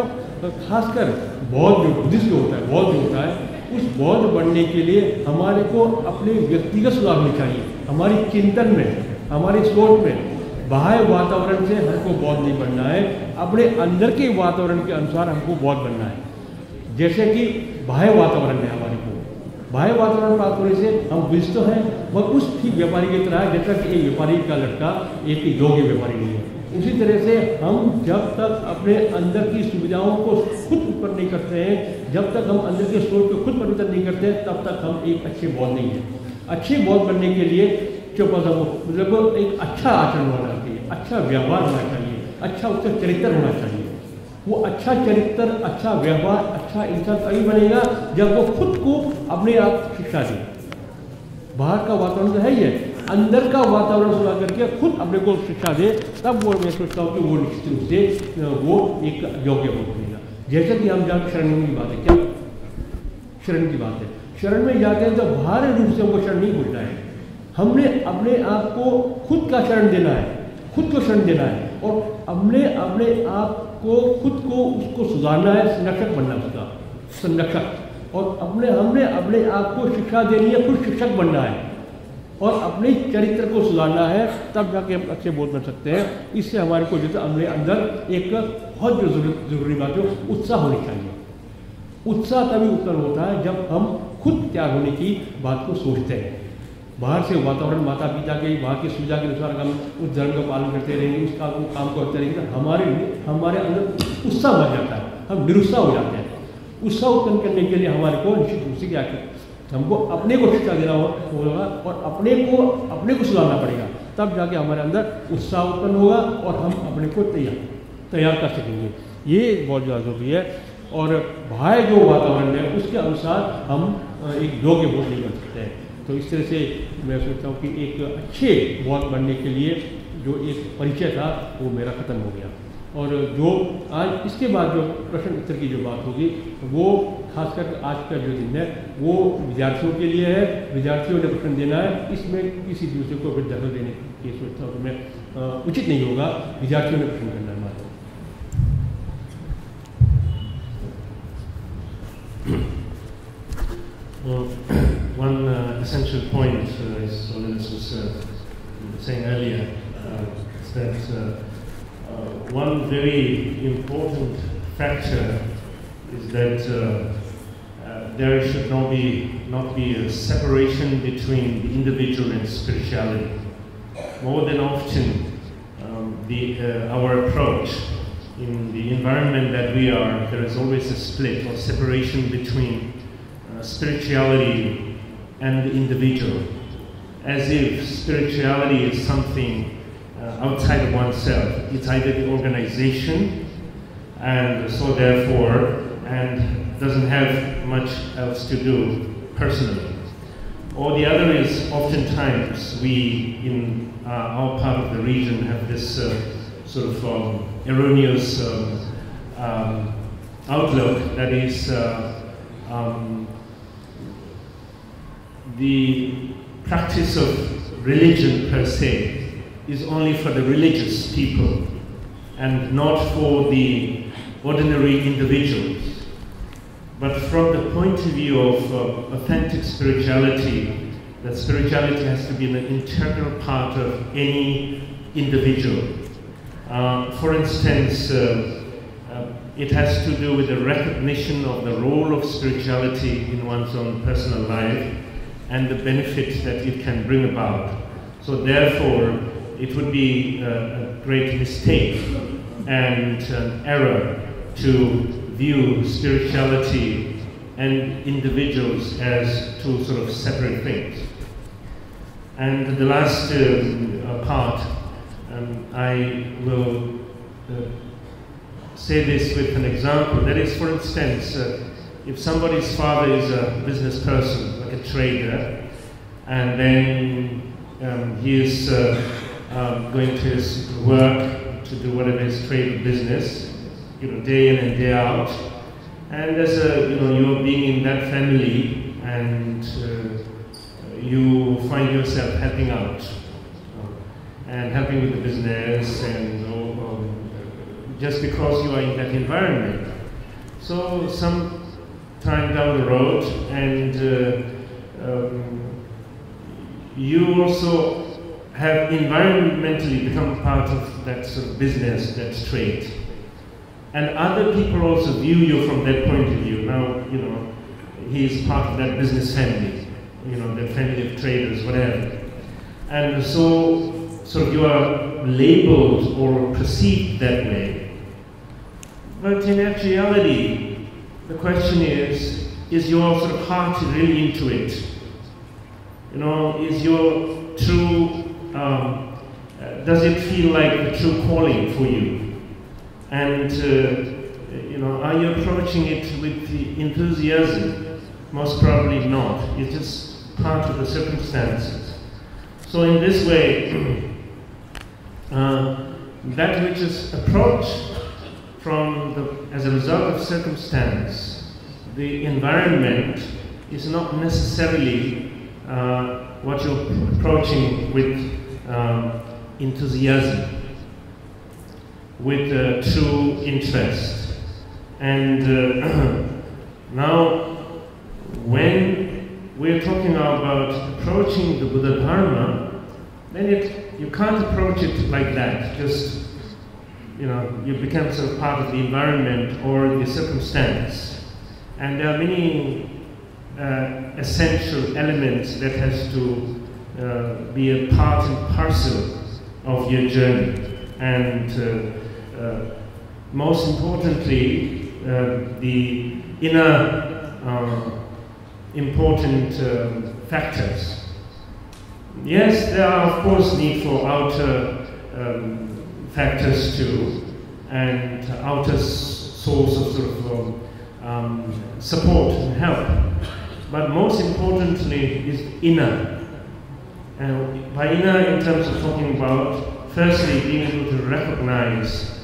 तो खासकर बौद्ध जो बुद्धिस्ट जो होता है, बौद्ध जो होता है, उस बौद्ध बनने के लिए हमारे को अपने व्यक्तिगत सुधार होने चाहिए। हमारी चिंतन में, हमारी सोच में, बाह्य वातावरण से हमको बौद्ध नहीं बनना है, अपने अंदर के वातावरण के अनुसार हमको बौद्ध बनना है। जैसे कि बाह्य वातावरण में हमारे को, बाह्य वातावरण प्राप्त होने से हम बुद्धिस्ट तो हैं, पर उस ठीक व्यापारी की तरह है, जैसा कि एक व्यापारी का लड़का एक योग्य व्यापारी नहीं है। उसी तरह से हम जब तक अपने अंदर की सुविधाओं को खुद उत्पन्न नहीं करते हैं, जब तक हम अंदर के सोच को खुद परिवर्तन नहीं करते हैं, तब तक हम एक अच्छे बौद्ध नहीं हैं। अच्छे बौद्ध बनने के लिए चोपा साबो, मतलब एक अच्छा आचरण होना चाहिए, अच्छा व्यवहार होना चाहिए, अच्छा उसका चरित्र होना चाहिए। वो अच्छा चरित्र, अच्छा व्यवहार, अच्छा इंसान तभी बनेगा जब वो खुद को अपने आप शिक्षा दे। बाहर का वातावरण तो है ही है, अंदर का वातावरण सुधार करके खुद अपने को शिक्षा दे, तब वो, मैं सोचता हूँ कि वो निश्चित रूप से, अ, वो एक योग्य बौद्ध बनेगा। जैसे कि हम जान शरण की बात है, क्या शरण की बात है, शरण में जाते हैं तो बाहरी रूप से हमको शरण नहीं खोजना है। हमने अपने आप को खुद का शरण देना है, खुद को शरण देना है, और हमने अपने आप को, खुद को, उसको सुधारना है, संरक्षक बनना है उसका, संरक्षक। और अपने, हमने अपने आप को शिक्षा देनी है, खुद शिक्षक बनना है और अपने चरित्र को सुधारना है, तब जाके हम अच्छे बौद्ध बन सकते हैं। इससे हमारे को जो है, हमारे अंदर एक बहुत जो जरूरी, जरूरी बात है, उत्साह होनी चाहिए। उत्साह तभी उत्पन्न होता है जब हम खुद तैयार होने की बात को सोचते हैं। बाहर से वातावरण, माता पिता के, वहाँ की सुविधा के अनुसार हम उस धर्म का पालन करते रहेंगे, उसका वो काम करते रहेंगे, तो हमारे, हमारे अंदर उत्साह मर जाता है, हम निरुत्साह हो जाते हैं। उत्साह उत्पन्न करने के लिए हमारे को निश्चित रूप से क्या, हमको अपने को शिक्षा देना हो-, होगा और अपने को, अपने को सुधारना पड़ेगा, तब जाके हमारे अंदर उत्साह उत्पन्न होगा और हम अपने को तैयार, तैयार कर सकेंगे। ये बहुत ज़्यादा ज़रूरी है। और बाहर जो वातावरण है, उसके अनुसार हम, अ, एक योग्य बौद्ध नहीं बन सकते हैं। तो इस तरह से मैं सोचता हूँ कि एक अच्छे बौद्ध बनने के लिए जो एक परिचय था, वो मेरा ख़त्म हो गया। और जो आज इसके बाद जो प्रश्न उत्तर की जो बात होगी, वो खासकर आज का जो दिन है, वो विद्यार्थियों के लिए है। विद्यार्थियों ने प्रश्न देना है, इसमें किसी दूसरे को फिर दखल देने की सोचता हूँ कि मैं, अ, उचित नहीं होगा। विद्यार्थियों ने प्रश्न करना है मात्र। Well, one, uh, essential point, uh, is, Holiness was, uh, saying earlier, uh, is that, uh, uh, one very important factor is that, uh, uh, there should not be, not be a separation between the individual and spirituality. More than often, um, the, uh, our approach in the environment that we are, there is always a split or separation between, uh, spirituality and the individual, as if spirituality is something, uh, outside of oneself. It's either the organization, and so therefore, and doesn't have much else to do personally. Or the other is, oftentimes we in, uh, our part of the region have this, uh, sort of, um, erroneous, um, um, outlook that is, uh, um, the practice of religion per se is only for the religious people and not for the ordinary individuals. But from the point of view of, uh, authentic spirituality, that spirituality has to be an integral part of any individual. Uh, for instance, uh, uh, it has to do with the recognition of the role of spirituality in one's own personal life and the benefits that it can bring about. So therefore, it would be a, a great mistake and an error to view spirituality and individuals as two sort of separate things. And the last, um, uh, part, um, I will, uh, say this with an example. That is, for instance, uh, if somebody's father is a business person, like a trader, and then, um, he is, uh, um, going to his work to do whatever his trade or business, you know, day in and day out. And as a, you know, you're being in that family, and, uh, you find yourself helping out, uh, and helping with the business, and, uh, um, just because you are in that environment. So, some time down the road, and uh, um, you also have environmentally become part of that sort of business, that trade. And other people also view you from that point of view. Now, you know, he is part of that business family, you know, that family of traders, whatever. And so, sort of, you are labeled or perceived that way. But in actuality, the question is, is your sort of heart really into it? You know, is your true, um, uh, does it feel like the true calling for you? And, uh, you know, are you approaching it with the enthusiasm? Most probably not. It's just part of the circumstances. So in this way, uh, that which is approached from the, as a result of circumstance, the environment is not necessarily uh, what you're approaching with um, enthusiasm, with uh, true interest. And uh, now, when we're talking about approaching the Buddha Dharma, then it, you can't approach it like that. Just, you know, you become sort of part of the environment or the circumstance. And there are many uh, essential elements that has to uh, be a part and parcel of your journey. And uh, uh, most importantly, uh, the inner uh, important um, factors. Yes, there are of course need for outer um, factors too, and outer source of sort of um, um, support and help. But most importantly is inner. And by inner, in terms of talking about firstly being able to recognize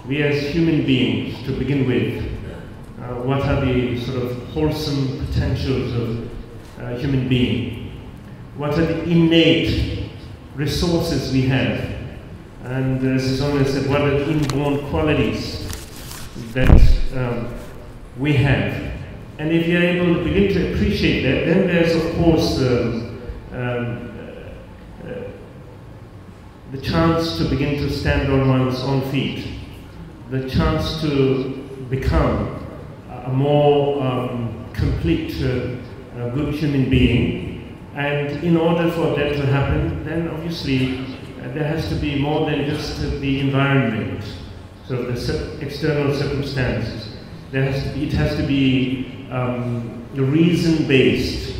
we as human beings, to begin with, uh, what are the sort of wholesome potentials of a human being? What are the innate resources we have? And uh, as is always said, what are the inborn qualities that um, we have? And if you're able to begin to appreciate that, then there's, of course, um, um, uh, the chance to begin to stand on one's own feet, the chance to become a more um, complete uh, uh, good human being. And in order for that to happen, then obviously uh, there has to be more than just the environment, sort of the external circumstances. There has to be, it has to be um, reason based.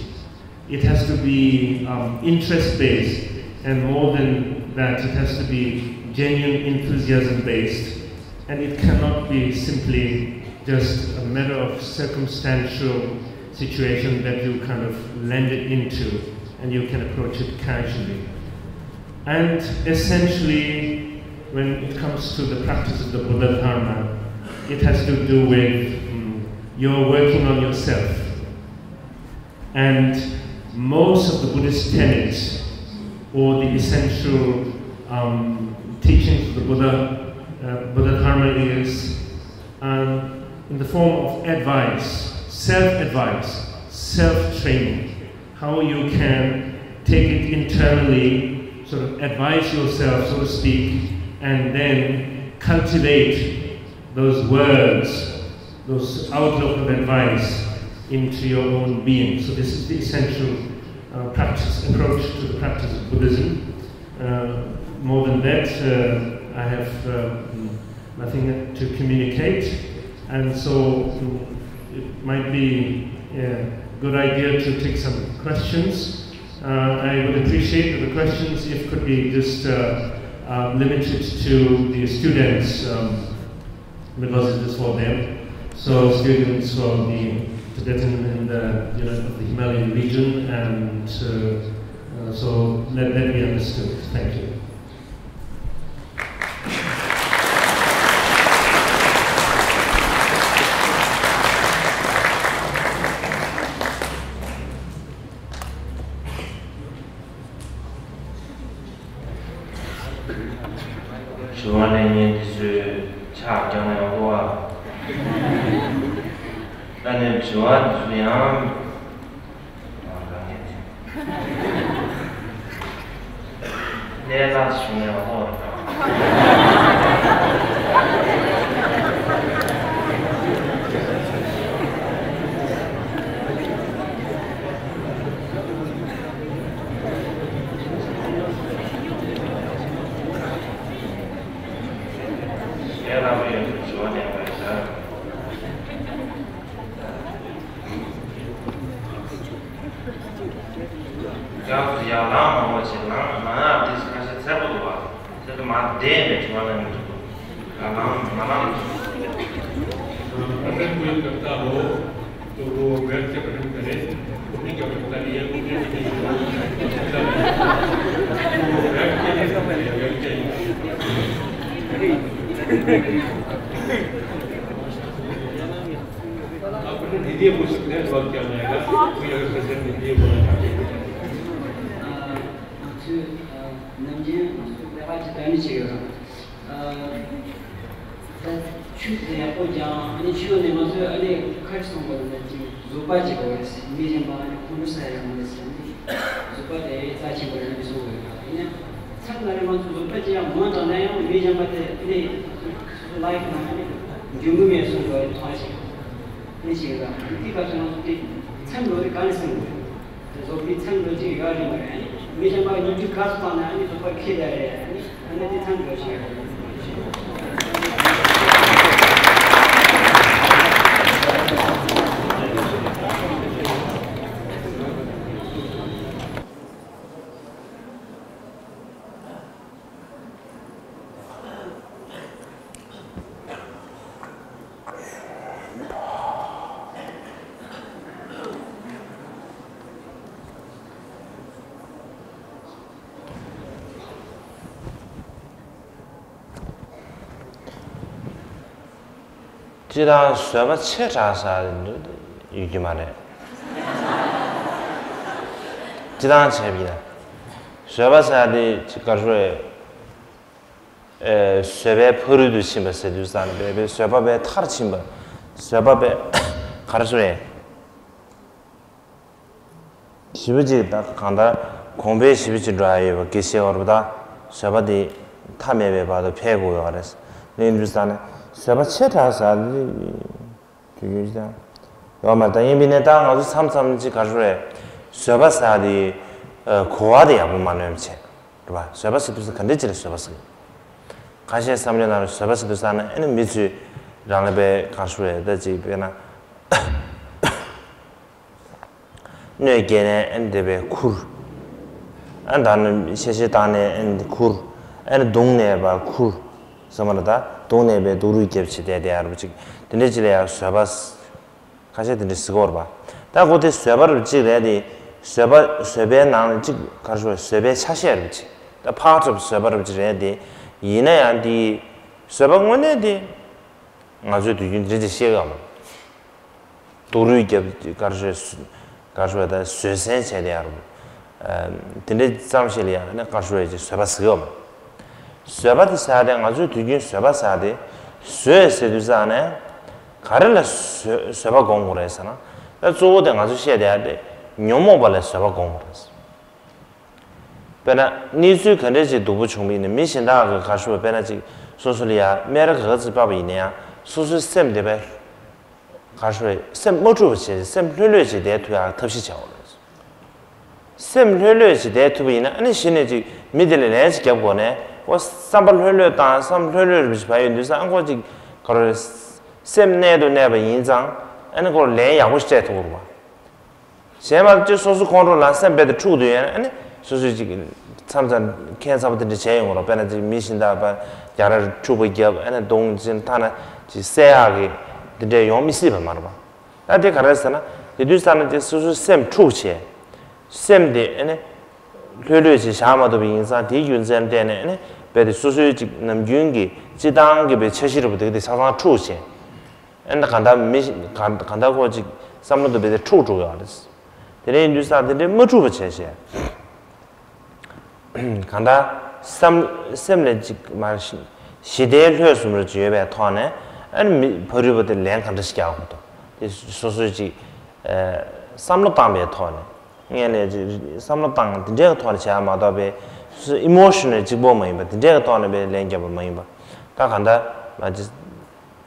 It has to be um, interest based, and more than that, it has to be genuine enthusiasm based. And it cannot be simply just a matter of circumstantial situation that you kind of landed into and you can approach it casually. And essentially, when it comes to the practice of the Buddha Dharma, it has to do with um, your working on yourself. And most of the Buddhist tenets or the essential um, teachings of the Buddha, uh, Buddha Dharma is um, in the form of advice, self advice, self training, how you can take it internally, sort of advise yourself, so to speak, and then cultivate those words, those outlook of advice into your own being. So this is the essential uh, practice approach to the practice of Buddhism. Uh, more than that, uh, I have uh, nothing to communicate, and so mm, it might be a good idea to take some questions. Uh, I would appreciate that the questions, if could be just uh, uh, limited to the students. Um, because it is for them. So students from the Tibetan and the, you know, of the Himalayan region, and uh, uh, so let that be understood. Thank you. ཞུ་བ་ནས་ཉན་དེ་ཚོས་ཕྱག་རྒྱང་ཡང་ཨོ་ཨ། ད་ནི་དྲི་བ་འདི་ཚོ་ཡང་། ཨ། རང་ཉིད་ཀྱི་གནས་ལ་བྱུང་ནས་ཧོར་དང་། ཞལ་ལག་པའི་ཡོན་ཏུ་བྱེ་བ་ལྡན་པའི་ཟེར། རྒྱབ་ཏུ་ཡར་ལངས་མང་པོ་ཞིག་ལངས། ལངས་ཡག་དེ་ཁ་ཤས་ཚད་པོ་འདུག་པ། དེ་དུ་མར་བསྡད་ནས་དྲི་བ་གནང་མི་འདུག་ཡར་ལངས་མ་ལངས་མི་འདུག་ང་ཚོས་ནམ་རྒྱུན་ང་ཚོ་ཀླད་པ་ཅིག་བསྡད་ནས་བྱས་ཡོད་ར། ད་ཆུ་དེ་ཡག་པོ་རྒྱག་ཨ་ནི་ཆུ་ནས་ང་ཚོས་ཨ་ནི་ཁ་ཅིག་སོང་པ་ན་ཅིག་བཟོད་པ་ཅིག་དགོས་རེད། མི་གཞན་པ་ཨ་ནི་ཁོང་ཁྲོ་ཟ་ཡག་མ་རེད་ཟེར་ནས་བཟོད་པ་དེ་རྩ་ཆེན་པོ་རེད་ཟེར་གསུངས་པ་རེད། ཡིན་ན་མཚམས་ལ་རེ་ང་ཚོ་བཟོད་པ་ཅི་ཡང་མང་དྲགས་ན་ཡང་མི་གཞན་པ་དེ་ཨ་ནི་སོ་སོ་ལའིཕ་ནང་ཨ་ནི་འགྱུར་གྱི་མེད་གསུངས་པ་རེད། ཐོག་ཞིག་ཨ་ནི་ཞིག་རེད། དེ་སྐབས་སུ་ང་ཚོ་དེ་མཚམས་ལ་རེ་ག་ནས་སེམས་དགོས་རེད། བཟོད་པའི་མཚམས་འགྲོ་ཅིག་ཡོད་རེད་མ་རེད། མི་གཞན་པ་ཉིན་དུ་ག་ཚོད་བཏང་ན་ཨ་ནི་བཟོད་པ་ཁེ་ད་རེད། ཨ་ནི་ཨ་ནི་དེ་མཚམས་འགྲོ་ཅིག་ཡོད་རེད། སྤྱིར་བཏང་བཟོད་པ་ཆེ་དྲགས་ས་ཡོད་ཀྱི་མ་རེད། སྤྱིར་བཏང་བྱས་པ་ཡིན་ན། བཟོད་པ་ཟེར་དེ་ཅིག་ག་རེ་ཟེར། ཨེ། བཟོད་པའི་ཕ་རོལ་ཏུ་ཕྱིན་པ་ཟེར་དུས་ཙང་ནས་བཟོད་པ་པའི་མཐར་ཕྱིན་པ། བཟོད་པ་པའི་ག་རེ་ཟེར། ཞེ་པོ་ཅིག་ད་གང་ལྟར་གོང་འཕེལ་ཞེ་པོ་ཅིག་འགྲོ་ཡ་ཡོད་པ་དགེ་བཤེས་བར་པ་ད་བཟོད་པ་དེ་མཐའ་མེད་པའི་བར་དུ་འཕེལ་དགོས་ཡོད་རེད། ཡིན་དུས་ཙང་ནས་བཟོད་པ་ཆེ་དྲགས་ས་དེ། དུས་རྒྱུན་ཅིག་ཡོད་མ་རེད། ད་ཡིན་པའི་ནས་ད་ང་ཚོ་མཚམས་མཚམས་ཅིག་ག་རེ་ཟེར། བཟོད་པ་ཟེར་དེ་གོ་བ་དེ་ཡག་པོ་མ་ལོན་པ་བྱས་རེད་པ། བཟོད་པ་ཟེར་དུས་ཙང་ག་འདྲ་ཅིག་ལ་བཟོད་པ་ཟེར། ཁ་ཤས་བསམ་བློའི་ནང་ལ་བཟོད་པ་ཟེར་དུས་ཙང་ནས་ཨ་ནི་མི་ཚོས་རང་ལ་པའི་ག་རེ་ཟེར། ད་ཅིག་དཔེར་ན། གནོད་སྐྱེལ་ནས་ཨ་ནི་དེ་བས་ཁུར། ཨ་ནི་ད་ནི་གཤེ་གཤེ་བཏང་ནས་ཨ་ནི་ཁུར། ཨ་ནི་བརྡུངས་ནས་པ་ཁུར། ཟེར་མ་རེད། ད་བརྡུངས་ནས་པའི་སྡུག་རུས་རྒྱབ་བྱེད་བསྡད་དེ་ཡ་རུ་ཅིག་དེ་འདྲ་ཅིག་ལ་ཡང་བཟོད་པ། ཁ་ཤས་དེ་འདྲ་ཟེར་གྱི་ཡོད་རེད་པ། ད་གོ་དེ་བཟོད་པ་རུ་ཅིག་རེད་དེ། བཟོད་པ་བཟོད་པའི་ནང་ལ་ཅིག་ག་རེ་ཟེར། བཟོད་པའི་ཆ་ཤས་རུ་ཅིག་ད་part of བཟོད་པ་རུ་ཅིག་རེད་དེ། ཡིན་ན་ཡང་དེ་བཟོད་པ་དངོས་གནས་དེ། ང་ཚོས་དུས་རྒྱུན་འདི་འདྲ་ཅིག་བཤད་ཀྱི་ཡོད་མ་རེད། སྡུག་རུས་རྒྱབ་ག་རེ་ཟེར། ག་རེ་ཟེར། ད་བཟོད་བསྲན་བྱས་ཏེ་ཡ་རུ། ཨ། དེ་འདྲའི་ཙམ་ཞིག་ལ་ཡང་ནི་ག་རེ་ཟེར་ཅིག་བཟོད་པ་ཟེར་གྱི་ཡོད་མ་རེད། བཟོད་པ་དེ་ཟེར་ཡ་དེ་ང་ཚོས་དུས་རྒྱུན་བཟོད་པ་ཟེར་ཡ་དེ། བཟོད་ཟེར་དུས་ཙང་ནས་ག་རེ་ལ་བཟོད་བཟོད་པ་སྒོམ་དགོས་རེད་ཟེར་ན། ད་གཙོ་བོ་དེ་ང་ཚོས་བཤད་བསྡད་ཡ་དེ་ཉོན་མོངས་པ་ལ་བཟོད་པ་སྒོམ་དགོས་རེད། དཔེར་ན་གནས་ཚུལ་ག་འདྲ་ཅིག་སྡུག་པོ་བྱུང་བ་ཡིན་ན། མི་གཞན་དག་གིས་ག་རེ་ཟེར། དཔེར་ན་ཅིག་སོ་སོ་ལ་ཡ་སྨད་ར་ག་ཚོད་བབས་པ་ཡིན་ན་ཡང་སོ་སོའི་སེམས་དེ་བས། ག་རེ་ཟེར། སེམས་མ་འཁྲུགས་པ་བྱས། སེམས་ལྷོད་ལྷོད་བྱས་བསྡད་ཐུབ་ཡག་ཐབས་ཤེས་བྱ་དགོས་རེད། སེམས་ལྷོད་ལྷོད་བྱས་བསྡད་ཐུབ་པ་ཡིན་ན། ཨ་ནི་གཞི་ནས་ཅིག་མི་དེ་ལ་ལན་ཅིག་རྒྱབ་དགོས་ནས། ཨོ། བསམ་པ་ལྷོད་ལྷོད་བཏང་། བསམ་ལྷོད་ལྷོད་རེ་བྱས་བ་ཡོད་དུས་ཙང་། ཨ། ཁོ་ཅིག་ག་རེ་ཟེར། སེམས་རྣལ་དུ་གནས་པ་ཡིན་ཙང་། ཨ་ནི་ཁོར་ལན་ཡག་པོ་ཞིག་སྤྲད་ཐུབ་ཀྱི་རེད་པ། གཞན་པ་ཅིག་སོ་སོ་ཁོང་ཁྲོ་ལངས། སེམས་རྦད་དེ་འཁྲུགས་བསྡད་ཡོད་ན། ཨ་ནི་སོ་སོས་ཅིག་མཚམས་མཚམས་ཁྱད་མཚར་པོ་དེ་འདྲ་བྱས་ཡོང་གི་རེད། དཔེར་ན་ཅིག་མི་གཞན་དག་པ་རྒྱག་ར་འཁྲུག་པ་བརྒྱབ། ཨ་ནི་གདོང་ཅིག་ཐ་ན་ཅིག་བསད་ཡག་གི་དེ་འདྲ་ཡོང་མི་སྲིད་པ་མ་རེད་པ། ད་དེ་ག་རེ་ཟེར་ན། དེ་དུས་ཙང་ནས་ཅིག་སོ་སོའི་སེམས་འཁྲུག་བྱས། སེམས་དེ་ཨ་ནི་ལྷོད་ལྷོད་ཅིག་བཞག་མ་ཐུབ་པ་ཡིན་ཙང་། དེའི་རྒྱུ་མཚན་བརྟེན་ནས་ཨ་ནི་རྦད་དེ་སོ་སོའི་ཅིག་ནམ་རྒྱུན་གྱི་སྤྱིར་བཏང་གི་པའི་འཆར་གཞི་རེད་པ། དེ་དེ་ཆ་ཚང་འཁྲུག་བྱས། ཨ་ནི་གང་ལྟར་མི་གང་གང་ལྟར་ཁོ་ཅིག་བསམ་བློ་དེ་རྦད་དེ་འཁྲུག་འགྲོ་གི་ཡོད་རེད། དེ་འདྲ་ཡིན་དུས་ཙང་དེ་འདྲའི་མ་འཁྲུག་པ་བྱས་བྱས། གང་ལྟར་བསམ་སེམས་ལ་ཅིག་མར་ཞི་ཞི་བདེའི་ལྷོད་གསུམ་རེ་ཅིག་ཡོད་པའི་ཐོག་ནས། ཨ་ནི་མི་ཕ་རོལ་པོ་དེ་ལན་ག་འདྲ་ཞིག་རྒྱག་དགོས་འདུག་སོ་སོའི་ཅིག་ཨ་བསམ་བློ་བཏང་པའི་ཐོག་ནས། ངས་ནས་བསམ་བློ་བཏང་དེ་འདྲའི་ཐོག་ནས་བྱས་མ་གཏོགས་པའི་ཨི་མོ་ཤི་ནལ་གཅིག་པོ་མ་ཡིན་པ་དེ་འདྲའི་ཐོག་ནས་པའི་ལན་བརྒྱབ་པ་མ་ཡིན་པ། ད་གང་ལྟར་མ་ཅི་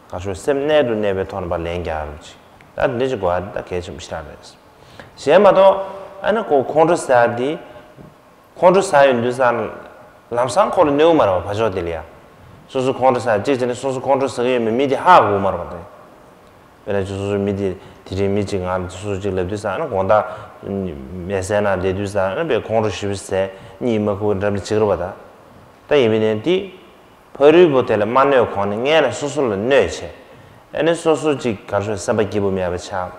ག་ཤོད་སེམས་རྣལ་དུ་གནས་པའི་ཐོག་ནས་པ་ལན་རྒྱག་རུ་ཅིག་ད་དེ་འདྲའི་ཅིག་གོ་བ་ད་གལ་ཆེན་པོ་ཞིག་རེད། གཞན་མ་གཏོགས་ཨ་ནི་ཁོ་ཁོང་ཁྲོ་ཟ་དེ་ཁོང་ཁྲོ་ཟ་ཡོང་དུས་ཙང་ལམ་སང་ཁོ་ལ་གནོད་མ་རེད་བ། ཕ་ཕྱོགས་དེ་ལ་ཡ་སོ་སོ་ཁོང་ཁྲོ་ཟ་གཅིག་བྱས་ནས་སོ་སོ་ཁོང་ཁྲོ་ཟ་གི་ཡོད་མེད་མི་དེ་ཧ་གོ་མ་རེད་བ་དེ། དཔེར་ན་ཅིག་སོ་སོའི་མི་དེ་དེ་རིང་མི་གཅིག་ང་ལ་སོ་སོ་གཅིག་ལབ་དུས་ཙང་ན་དགོང་དག་མལ་སའི་ནང་བསྡད་དུས་ཙང་ན་དཔེ་ཁོང་ཁྲོ་ཞེ་པོ་ཟས་གཉིད་མ་ཁུག་འདྲ་མི་གཅིག་རེད་པ། ད་ད་ཡིན་པའི་ནས་དེ་ཕ་རོལ་པོ་དེ་ལ་མ་གནོད་གོང་ནས་སྔོན་ལ་སོ་སོ་ལ་གནོད་བྱས། ཨ་ནི་སོ་སོ་གཅིག་གར་ཤོར་སེམས་པ་སྐྱིད་པོ་མེད་པ་ཆགས།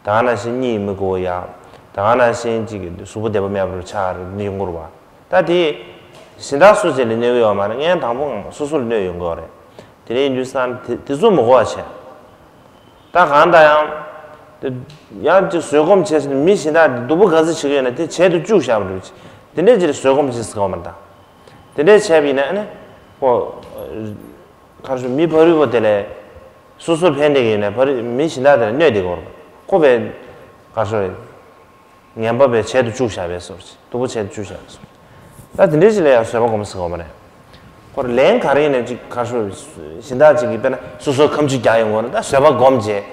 ད་ག་ནང་བཞིན་གཉིད་མི་ཁུག་ཡག་ད་ག་ནང་བཞིན་གཅིག་གཟུགས་པོ་བདེ་པོ་མེད་པ་ཆགས་རེད་ཡོང་གི་རེད་པ། ད་དེ་གཞན་དག་སུ་གཅིག་ལ་གནོད་ཀྱི་ཡོད་མ་རེད། སྔོན་དང་པོ་སོ་སོ་ལ་གནོད་ཡོང་གི་ཡོད་རེད། དེ་ནས་ཡིན་དུས་ཙང་དེ་དེ་ཚོ་མི་གོ་བ་བྱས། ད་གང་ལྟར་ཡང་། དེ་ཡང་ཅིག་བཟོད་སྒོམ་བྱས་ཟིན་མི་གཞན་དག་སྡུག་པོ་ག་ཚོད་བྱེད་ཀྱི་ཡོད་ན་དེ་བྱེད་དུ་བཅུག་བཞག་པ་རེད། དེ་འདྲས་ཅིག་བཟོད་སྒོམ་བྱེད་ཟེར་གོ་མ་ད། དེ་འདྲས་བྱས་པ་ཡིན་ན་ཨ་ནི། ཁོ། གར་ཤོར་མི་ཕ་རོལ་པོ་དེ་ལས། སོ་སོར་ཕན་བདེ་གི་ཡོད་ན་ཕ་རོལ་མི་གཞན་དག་དེ་ལ་གནོད་བདེ་གོ་རེད། ཁོ་བས། གར་ཤོར། ངན་པ་བས་བྱེད་དུ་བཅུག་བཞག་པའི་སོར་ཅིག་སྡུག་པོ་བྱེད་དུ་བཅུག་བཞག་པའི་སོར། ད་དེ་འདྲའི་ཞིག་ལ་ཡང་བཟོད་པ་སྒོམ་ཟེར་གོ་མ་རེད། ཁོར་ལན་ག་རེ་ཡིན་ན་ཅིག་གར་ཤོར་གཞན་དག་ཅིག་གིས་དཔེར་ན་སོ་སོར་ཁ་མཆུ་རྒྱག་ཡོང་གོ་ན་ད་བཟོད་པ་སྒོམ་བྱས།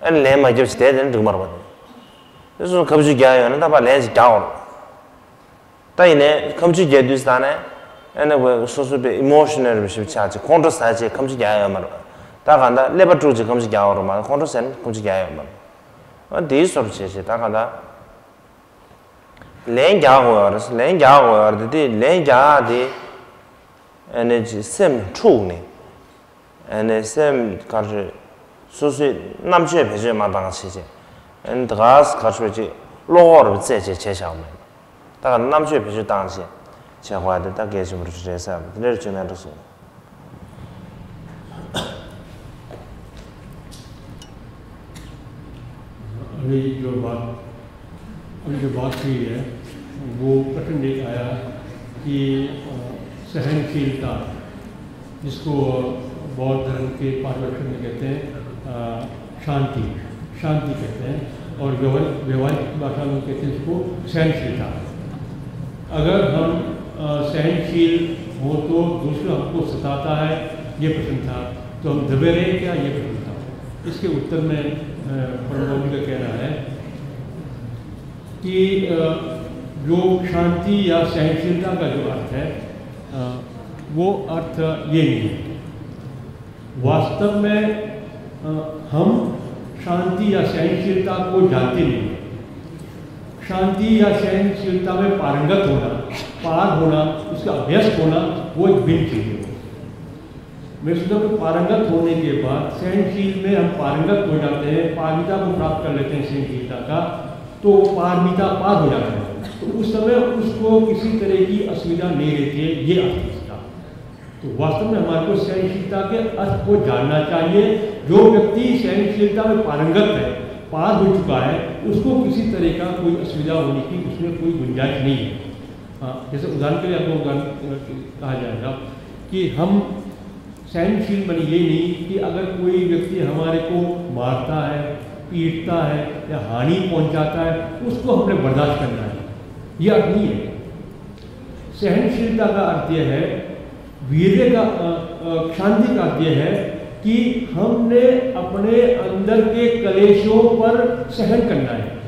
ཨ་ནི་ལན་མ་རྒྱབ་ཅིག་དེ་དེ་ནི་འགྲིག་མ་རེད་པ། དེ་སོ་སོར་ཁ་མཆུ་རྒྱག་ཡོང་ན་ད་ཕར་ལན་ཅིག་རྒྱག་འོང་། ད་ཡིན་ནའི་ཁ་མཆུ་རྒྱག་དུས་ཙང་ནས་ཨ་ནི་སོ་སོ་པའི་ཨི་མོ་ཤི་ནལ་རུ་ཞིབ་ཆགས་ཅིག་ཁོང་ཁྲོ་ཟ་ཅིག་ཁ་མཆུ་རྒྱག་ཡོད་མ་རེད། ད་གང་ལྟར་ཀླད་པ་དཀྲུག་ཅིག་ཁ་མཆུ་རྒྱག་འོང་རེད་མ་གཏོགས་ཁོང་ཁྲོ་ཟ་ནས་ཁ་མཆུ་རྒྱག་ཡོད་མ་རེད། ཨ་དེའི་སོར་བྱས་ཤིག་ད་གང་ལྟར། ལན་རྒྱག་དགོས་ཡོད་རེད། ལན་རྒྱག་དགོས་ཡོད་རེད་དེ་ལན་རྒྱག་དེ། ཨ་ནི་ཅིག་སེམས་འཁྲུགས་ནས། ཨ་ནི་སེམས་ག་རེ། སོ་སོའི་རྣམ་དཔྱོད་བེད་སྤྱོད་མ་བཏང་བྱས་བྱས། ཨ་ནི་ད་ག་ག་རེ་ཅིག་བློ་ཁོག་རུ་བཙལ་བྱས་བྱས་བཞག་མེད། ད་ག་རྣམ་དཔྱོད་བེད་སྤྱོད་བཏང་བྱས་བྱས་ཁོ་ཨ་དེ་ད་གལ་ཆེན་པོ་རེད་ཟེར་བ་དེ་འདྲ་བྱུང་ན་འགྲོ་སོང་། अभी जो बात अभी जो बात हुई है, वो प्रश्न एक आया कि सहनशीलता, जिसको बौद्ध धर्म के पाठ्यदर्शन में कहते हैं शांति, शांति कहते हैं, और व्यवहारिक भाषा में कहते हैं इसको सहनशीलता। अगर हम सहनशील हो तो दूसरा हमको सताता है, ये प्रश्न था, तो हम दबे रहे क्या, ये प्रश्न था। इसके उत्तर में परमोदी का कहना है कि जो शांति या सहनशीलता का जो अर्थ है, वो अर्थ ये नहीं है। वास्तव में हम शांति या सहनशीलता को जानते नहीं। शांति या सहनशीलता में पारंगत होना, पार होना, उसका अभ्यस्त होना, वो एक भिन्न चीज है। मैं सोचता हूँ कि पारंगत होने के बाद सहनशील में हम पारंगत हो जाते हैं, पारमिता को प्राप्त कर लेते हैं सहनशीलता का, तो वो पारमिता पार हो जाता है। तो उस समय उसको किसी तरह की असुविधा नहीं रहती है, ये अर्थ है इसका। तो वास्तव में हमारे को सहनशीलता के अर्थ को जानना चाहिए। जो व्यक्ति सहनशीलता में पारंगत है, पार हो चुका है, उसको किसी तरह का कोई असुविधा होने की उसमें कोई गुंजाइश नहीं है। हाँ, जैसे उदाहरण के लिए आपको उदाहरण कहा जाएगा कि हम सहनशील बने, ये नहीं कि अगर कोई व्यक्ति हमारे को मारता है, पीटता है या हानि पहुंचाता है, उसको हमने बर्दाश्त करना है। यह अर्थ नहीं है। सहनशीलता का अर्थ यह है, वीर्य का, अ, अ, शांति का अर्थ यह है कि हमने अपने अंदर के कलेशों पर सहन करना है।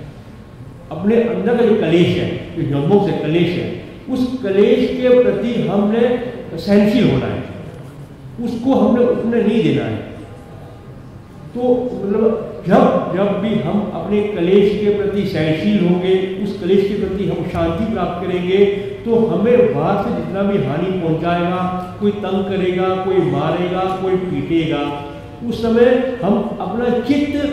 अपने अंदर का जो कलेश है, जो जन्मों से कलेश है, उस कलेश के प्रति हमने सहनशील होना है, उसको हमने उठने नहीं देना है। तो मतलब जब जब भी हम अपने कलेश के प्रति सहनशील होंगे, उस कलेश के प्रति हम शांति प्राप्त करेंगे, तो हमें बाहर से जितना भी हानि पहुंचाएगा, कोई तंग करेगा, कोई मारेगा, कोई पीटेगा, उस समय हम अपना चित्त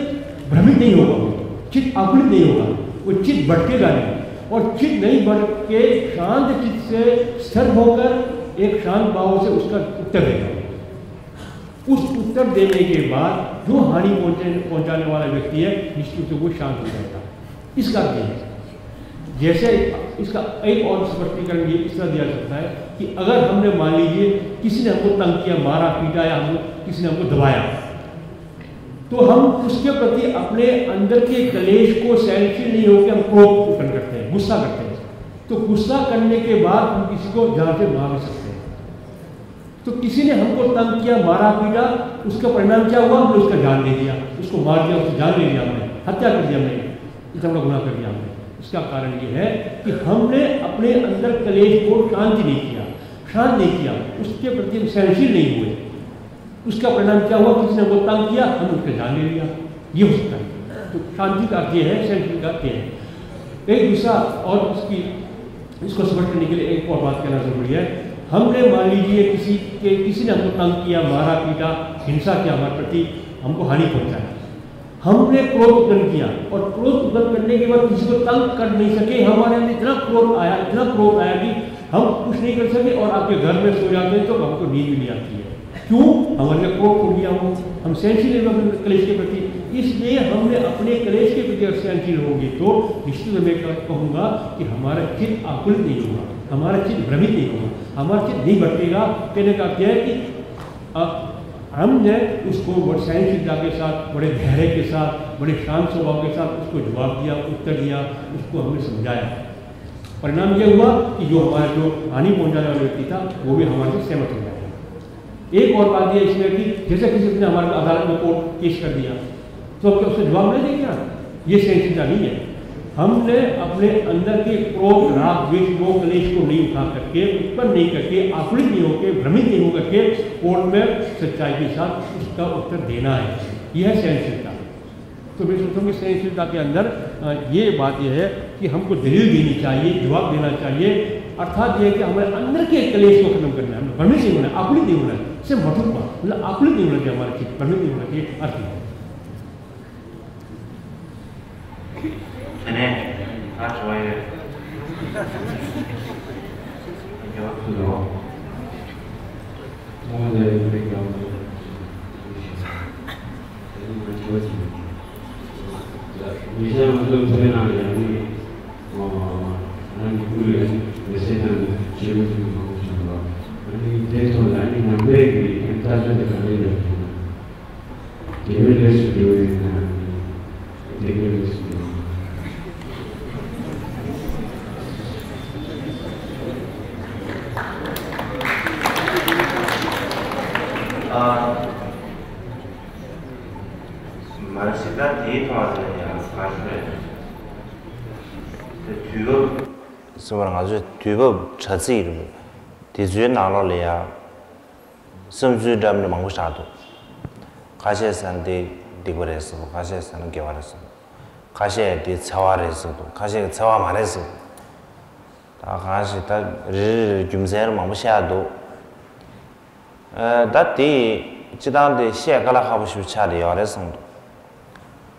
भ्रमित नहीं होगा, चित्त आकुलित नहीं होगा, वो चित्त भटकेगा नहीं। और चित्त नहीं भटक के शांत चित्त से स्थिर होकर एक शांत भाव से उसका उत्तर देगा। उस उत्तर देने के बाद जो हानि पहुंचे पहुंचाने वाला व्यक्ति है, निश्चित रूप से वो शांत हो जाएगा। इसका अर्थ ये है। जैसे इसका एक और स्पष्टीकरण ये इस तरह दिया सकता है कि अगर हमने, मान लीजिए, किसी ने हमको तंग किया, मारा पीटा, या हमको किसी ने हमको दबाया, तो हम उसके प्रति अपने अंदर के कलेश को सहनशील नहीं होकर हम क्रोध उत्पन्न करते हैं, गुस्सा करते हैं। तो गुस्सा करने के बाद हम किसी को जान से मार नहीं सकते। तो किसी ने हमको तंग किया, मारा पीटा, उसका परिणाम क्या हुआ? हमने उसका जान दे दिया, उसको मार दिया, उसकी जान ले लिया हमने, हत्या कर दिया हमने, इतना बड़ा गुनाह कर दिया हमने। इसका कारण ये है कि हमने अपने अंदर कलेश को शांति नहीं किया, शांत नहीं किया, उसके प्रति हम सहनशील नहीं हुए। उसका परिणाम क्या हुआ? किसी ने हमको तंग किया, हम उसका जान ले लिया। ये हो सकता है। तो शांति का अर्थ ये है, सहनशील का अर्थ ये है। एक दूसरा और उसकी इसको स्पष्ट करने के लिए एक और बात कहना जरूरी है। हमने, मान लीजिए, किसी के किसी ने हमको तंग किया, मारा पीटा, हिंसा किया हमारे प्रति, हमको हानि पहुंचाई, हमने क्रोध उत्पन्न किया और क्रोध उत्पन्न करने के बाद किसी को तंग कर नहीं सके। हमारे अंदर इतना क्रोध आया, इतना क्रोध आया कि हम कुछ नहीं कर सके और आपके घर में सो जाते हैं तो हमको नींद भी नहीं आती है। क्यों? हमारे अंदर क्रोध हो गया हो, हम सहनशील नहीं होंगे कलेश के प्रति। इसलिए हमने अपने कलेश के प्रति अगर सहनशील होंगे तो निश्चित मैं कह- कहूंगा कि हमारा चित्त आकुलित नहीं होगा, हमारा चित्त भ्रमित नहीं होगा, हमारा चित्त नहीं भटकेगा। कहने का अर्थ यह है कि, अ, हमने उसको बड़े सहनशीलता के साथ, बड़े धैर्य के साथ, बड़े शांत स्वभाव के साथ उसको जवाब दिया, उत्तर दिया, उसको हमने समझाया। परिणाम यह हुआ कि जो हमारा जो हानि पहुंचाने वाला व्यक्ति था, वो भी हमारे से सहमत हो गया। एक और बात यह इसमें कि जैसे किसी ने हमारे अदालत में कोर्ट केस कर दिया, तो क्या उससे जवाब नहीं देंगे? क्या ये सहनशीलता नहीं है? हमने अपने अंदर के क्रोध, राग, द्वेष, मोह, कलेश को नहीं उठा करके, उत्पन्न नहीं करके, आकुलित नहीं होकर, भ्रमित नहीं होकर के कोर्ट में सच्चाई के साथ उसका उत्तर देना है। यह है सहनशीलता। तो मैं सोचता हूँ कि सहनशीलता के अंदर, अ, ये बात यह है कि हमको दलील देनी चाहिए, जवाब देना चाहिए। अर्थात यह है कि हमारे अंदर के कलेश को खत्म करना है, हमें भ्रमित नहीं होना है, आकुलित नहीं होना है, इससे मत हुआ, मतलब आकुलित नहीं होना चाहिए हमारा चित्त, भ्रमित नहीं होना चाहिए, अर्थ है। མ་རེད་ཟེར། ད་དེའི་ཐོག་ལ་ཡང་ག་རེ་རེད། དེ་དུས་བབ། གསུངས་པར་ང་ཚོས་དུས་བབ་དྲ་ཚིགས་རེད། དེ་ཚོའི་ནང་ལོགས་ལ་ཡང་བསམ་ཚུལ་འདྲ་མིན་མང་པོ་བཞག་འདུག་ཁ་ཤས་ཟེར་ན་དེ་སྡིག་པ་རེད་ཟེར་འདུག་ཁ་ཤས་ཟེར་ན་དགེ་བ་རེད་ཟེར་འདུག་ཁ་ཤས་དེ་འཚེ་བ་རེད་ཟེར་འདུག་ཁ་ཤས་འཚེ་བ་མ་རེད་ཟེར་འདུག་ད་གང་ཞིག་ད་རེ་རེ་རེ་རྒྱུ་མཚན་མང་པོ་བཤད་འདུག་ཨ། ད་དེ་སྤྱི་བཏང་དེ་བཤད་དཀའ་ལས་ཁག་པོ་ཞིག་ཆགས་བསྡད་ཡོད་རེད་བསམ་འདུག་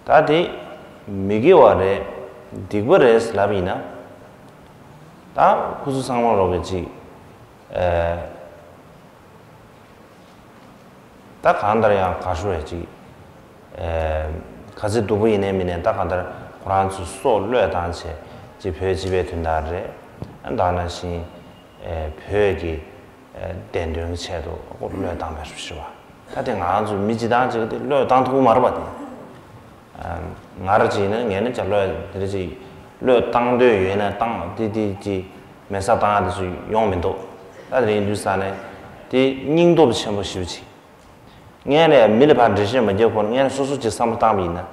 ད་དེ་མི་དགེ་བ་རེད། སྡིག་པ་རེད་ལབ་ཡིན་ན། ད་ཁོ་ཚོ་ཚང་མ་རོགས་པའི་ཅིག་ཨ། ད་གང་ལྟར་ཡང་ག་ཞུ་བས་ཅིག་ཨ། ག་ཚོད་སྡུག་པོ་ཡིན་ནའི་མིན་ནའི་ད་གང་ལྟར་ཁོ་རང་ཚོའི་སྲོག་བློས་བཏང་བྱས་ཅིག་བོད་སྤྱི་པའི་དོན་དག་རེད། ད་ནང་བཞིན་ཨ། བོད་ཀྱི་ཨ། བདེན་དོན་གྱི་ཆེད་དུ་བློས་བཏང་བའི་ཞུ་བ། ད་དེ་ང་ཚོ་མི་སྤྱི་བཏང་ཅིག་དེ་བློས་བཏང་ཐུབ་ཀྱི་མ་རེད་པ་དེ། ཨ། ང་རང་ཅིག་ཡིན་ན་ངས་ནི་ཅིག་བློས་དེ་འདྲ་ཅིག་བློས་བཏང་འདོད་ཡོད་ན་བཏང་། དེ་དེ་ཅིག་མེད་སར་བཏང་ཡ་དེ་ཚོ་ཡོང་མི་འདུག་ད་དེ་འདྲ་ཡིན་དུས་ཙང་ནས་དེ་སྙིང་སྟོབས་ཆེན་པོ་ཞེ་པོ་ཅིག་སྔོན་ལ་མི་ལ་ཕར་འགྲེལ་བཤད་མ་རྒྱག་གོང་ནས་སྔོན་ལ་སོ་སོ་ཅིག་བསམ་བློ་བཏང་བ་ཡིན་ན།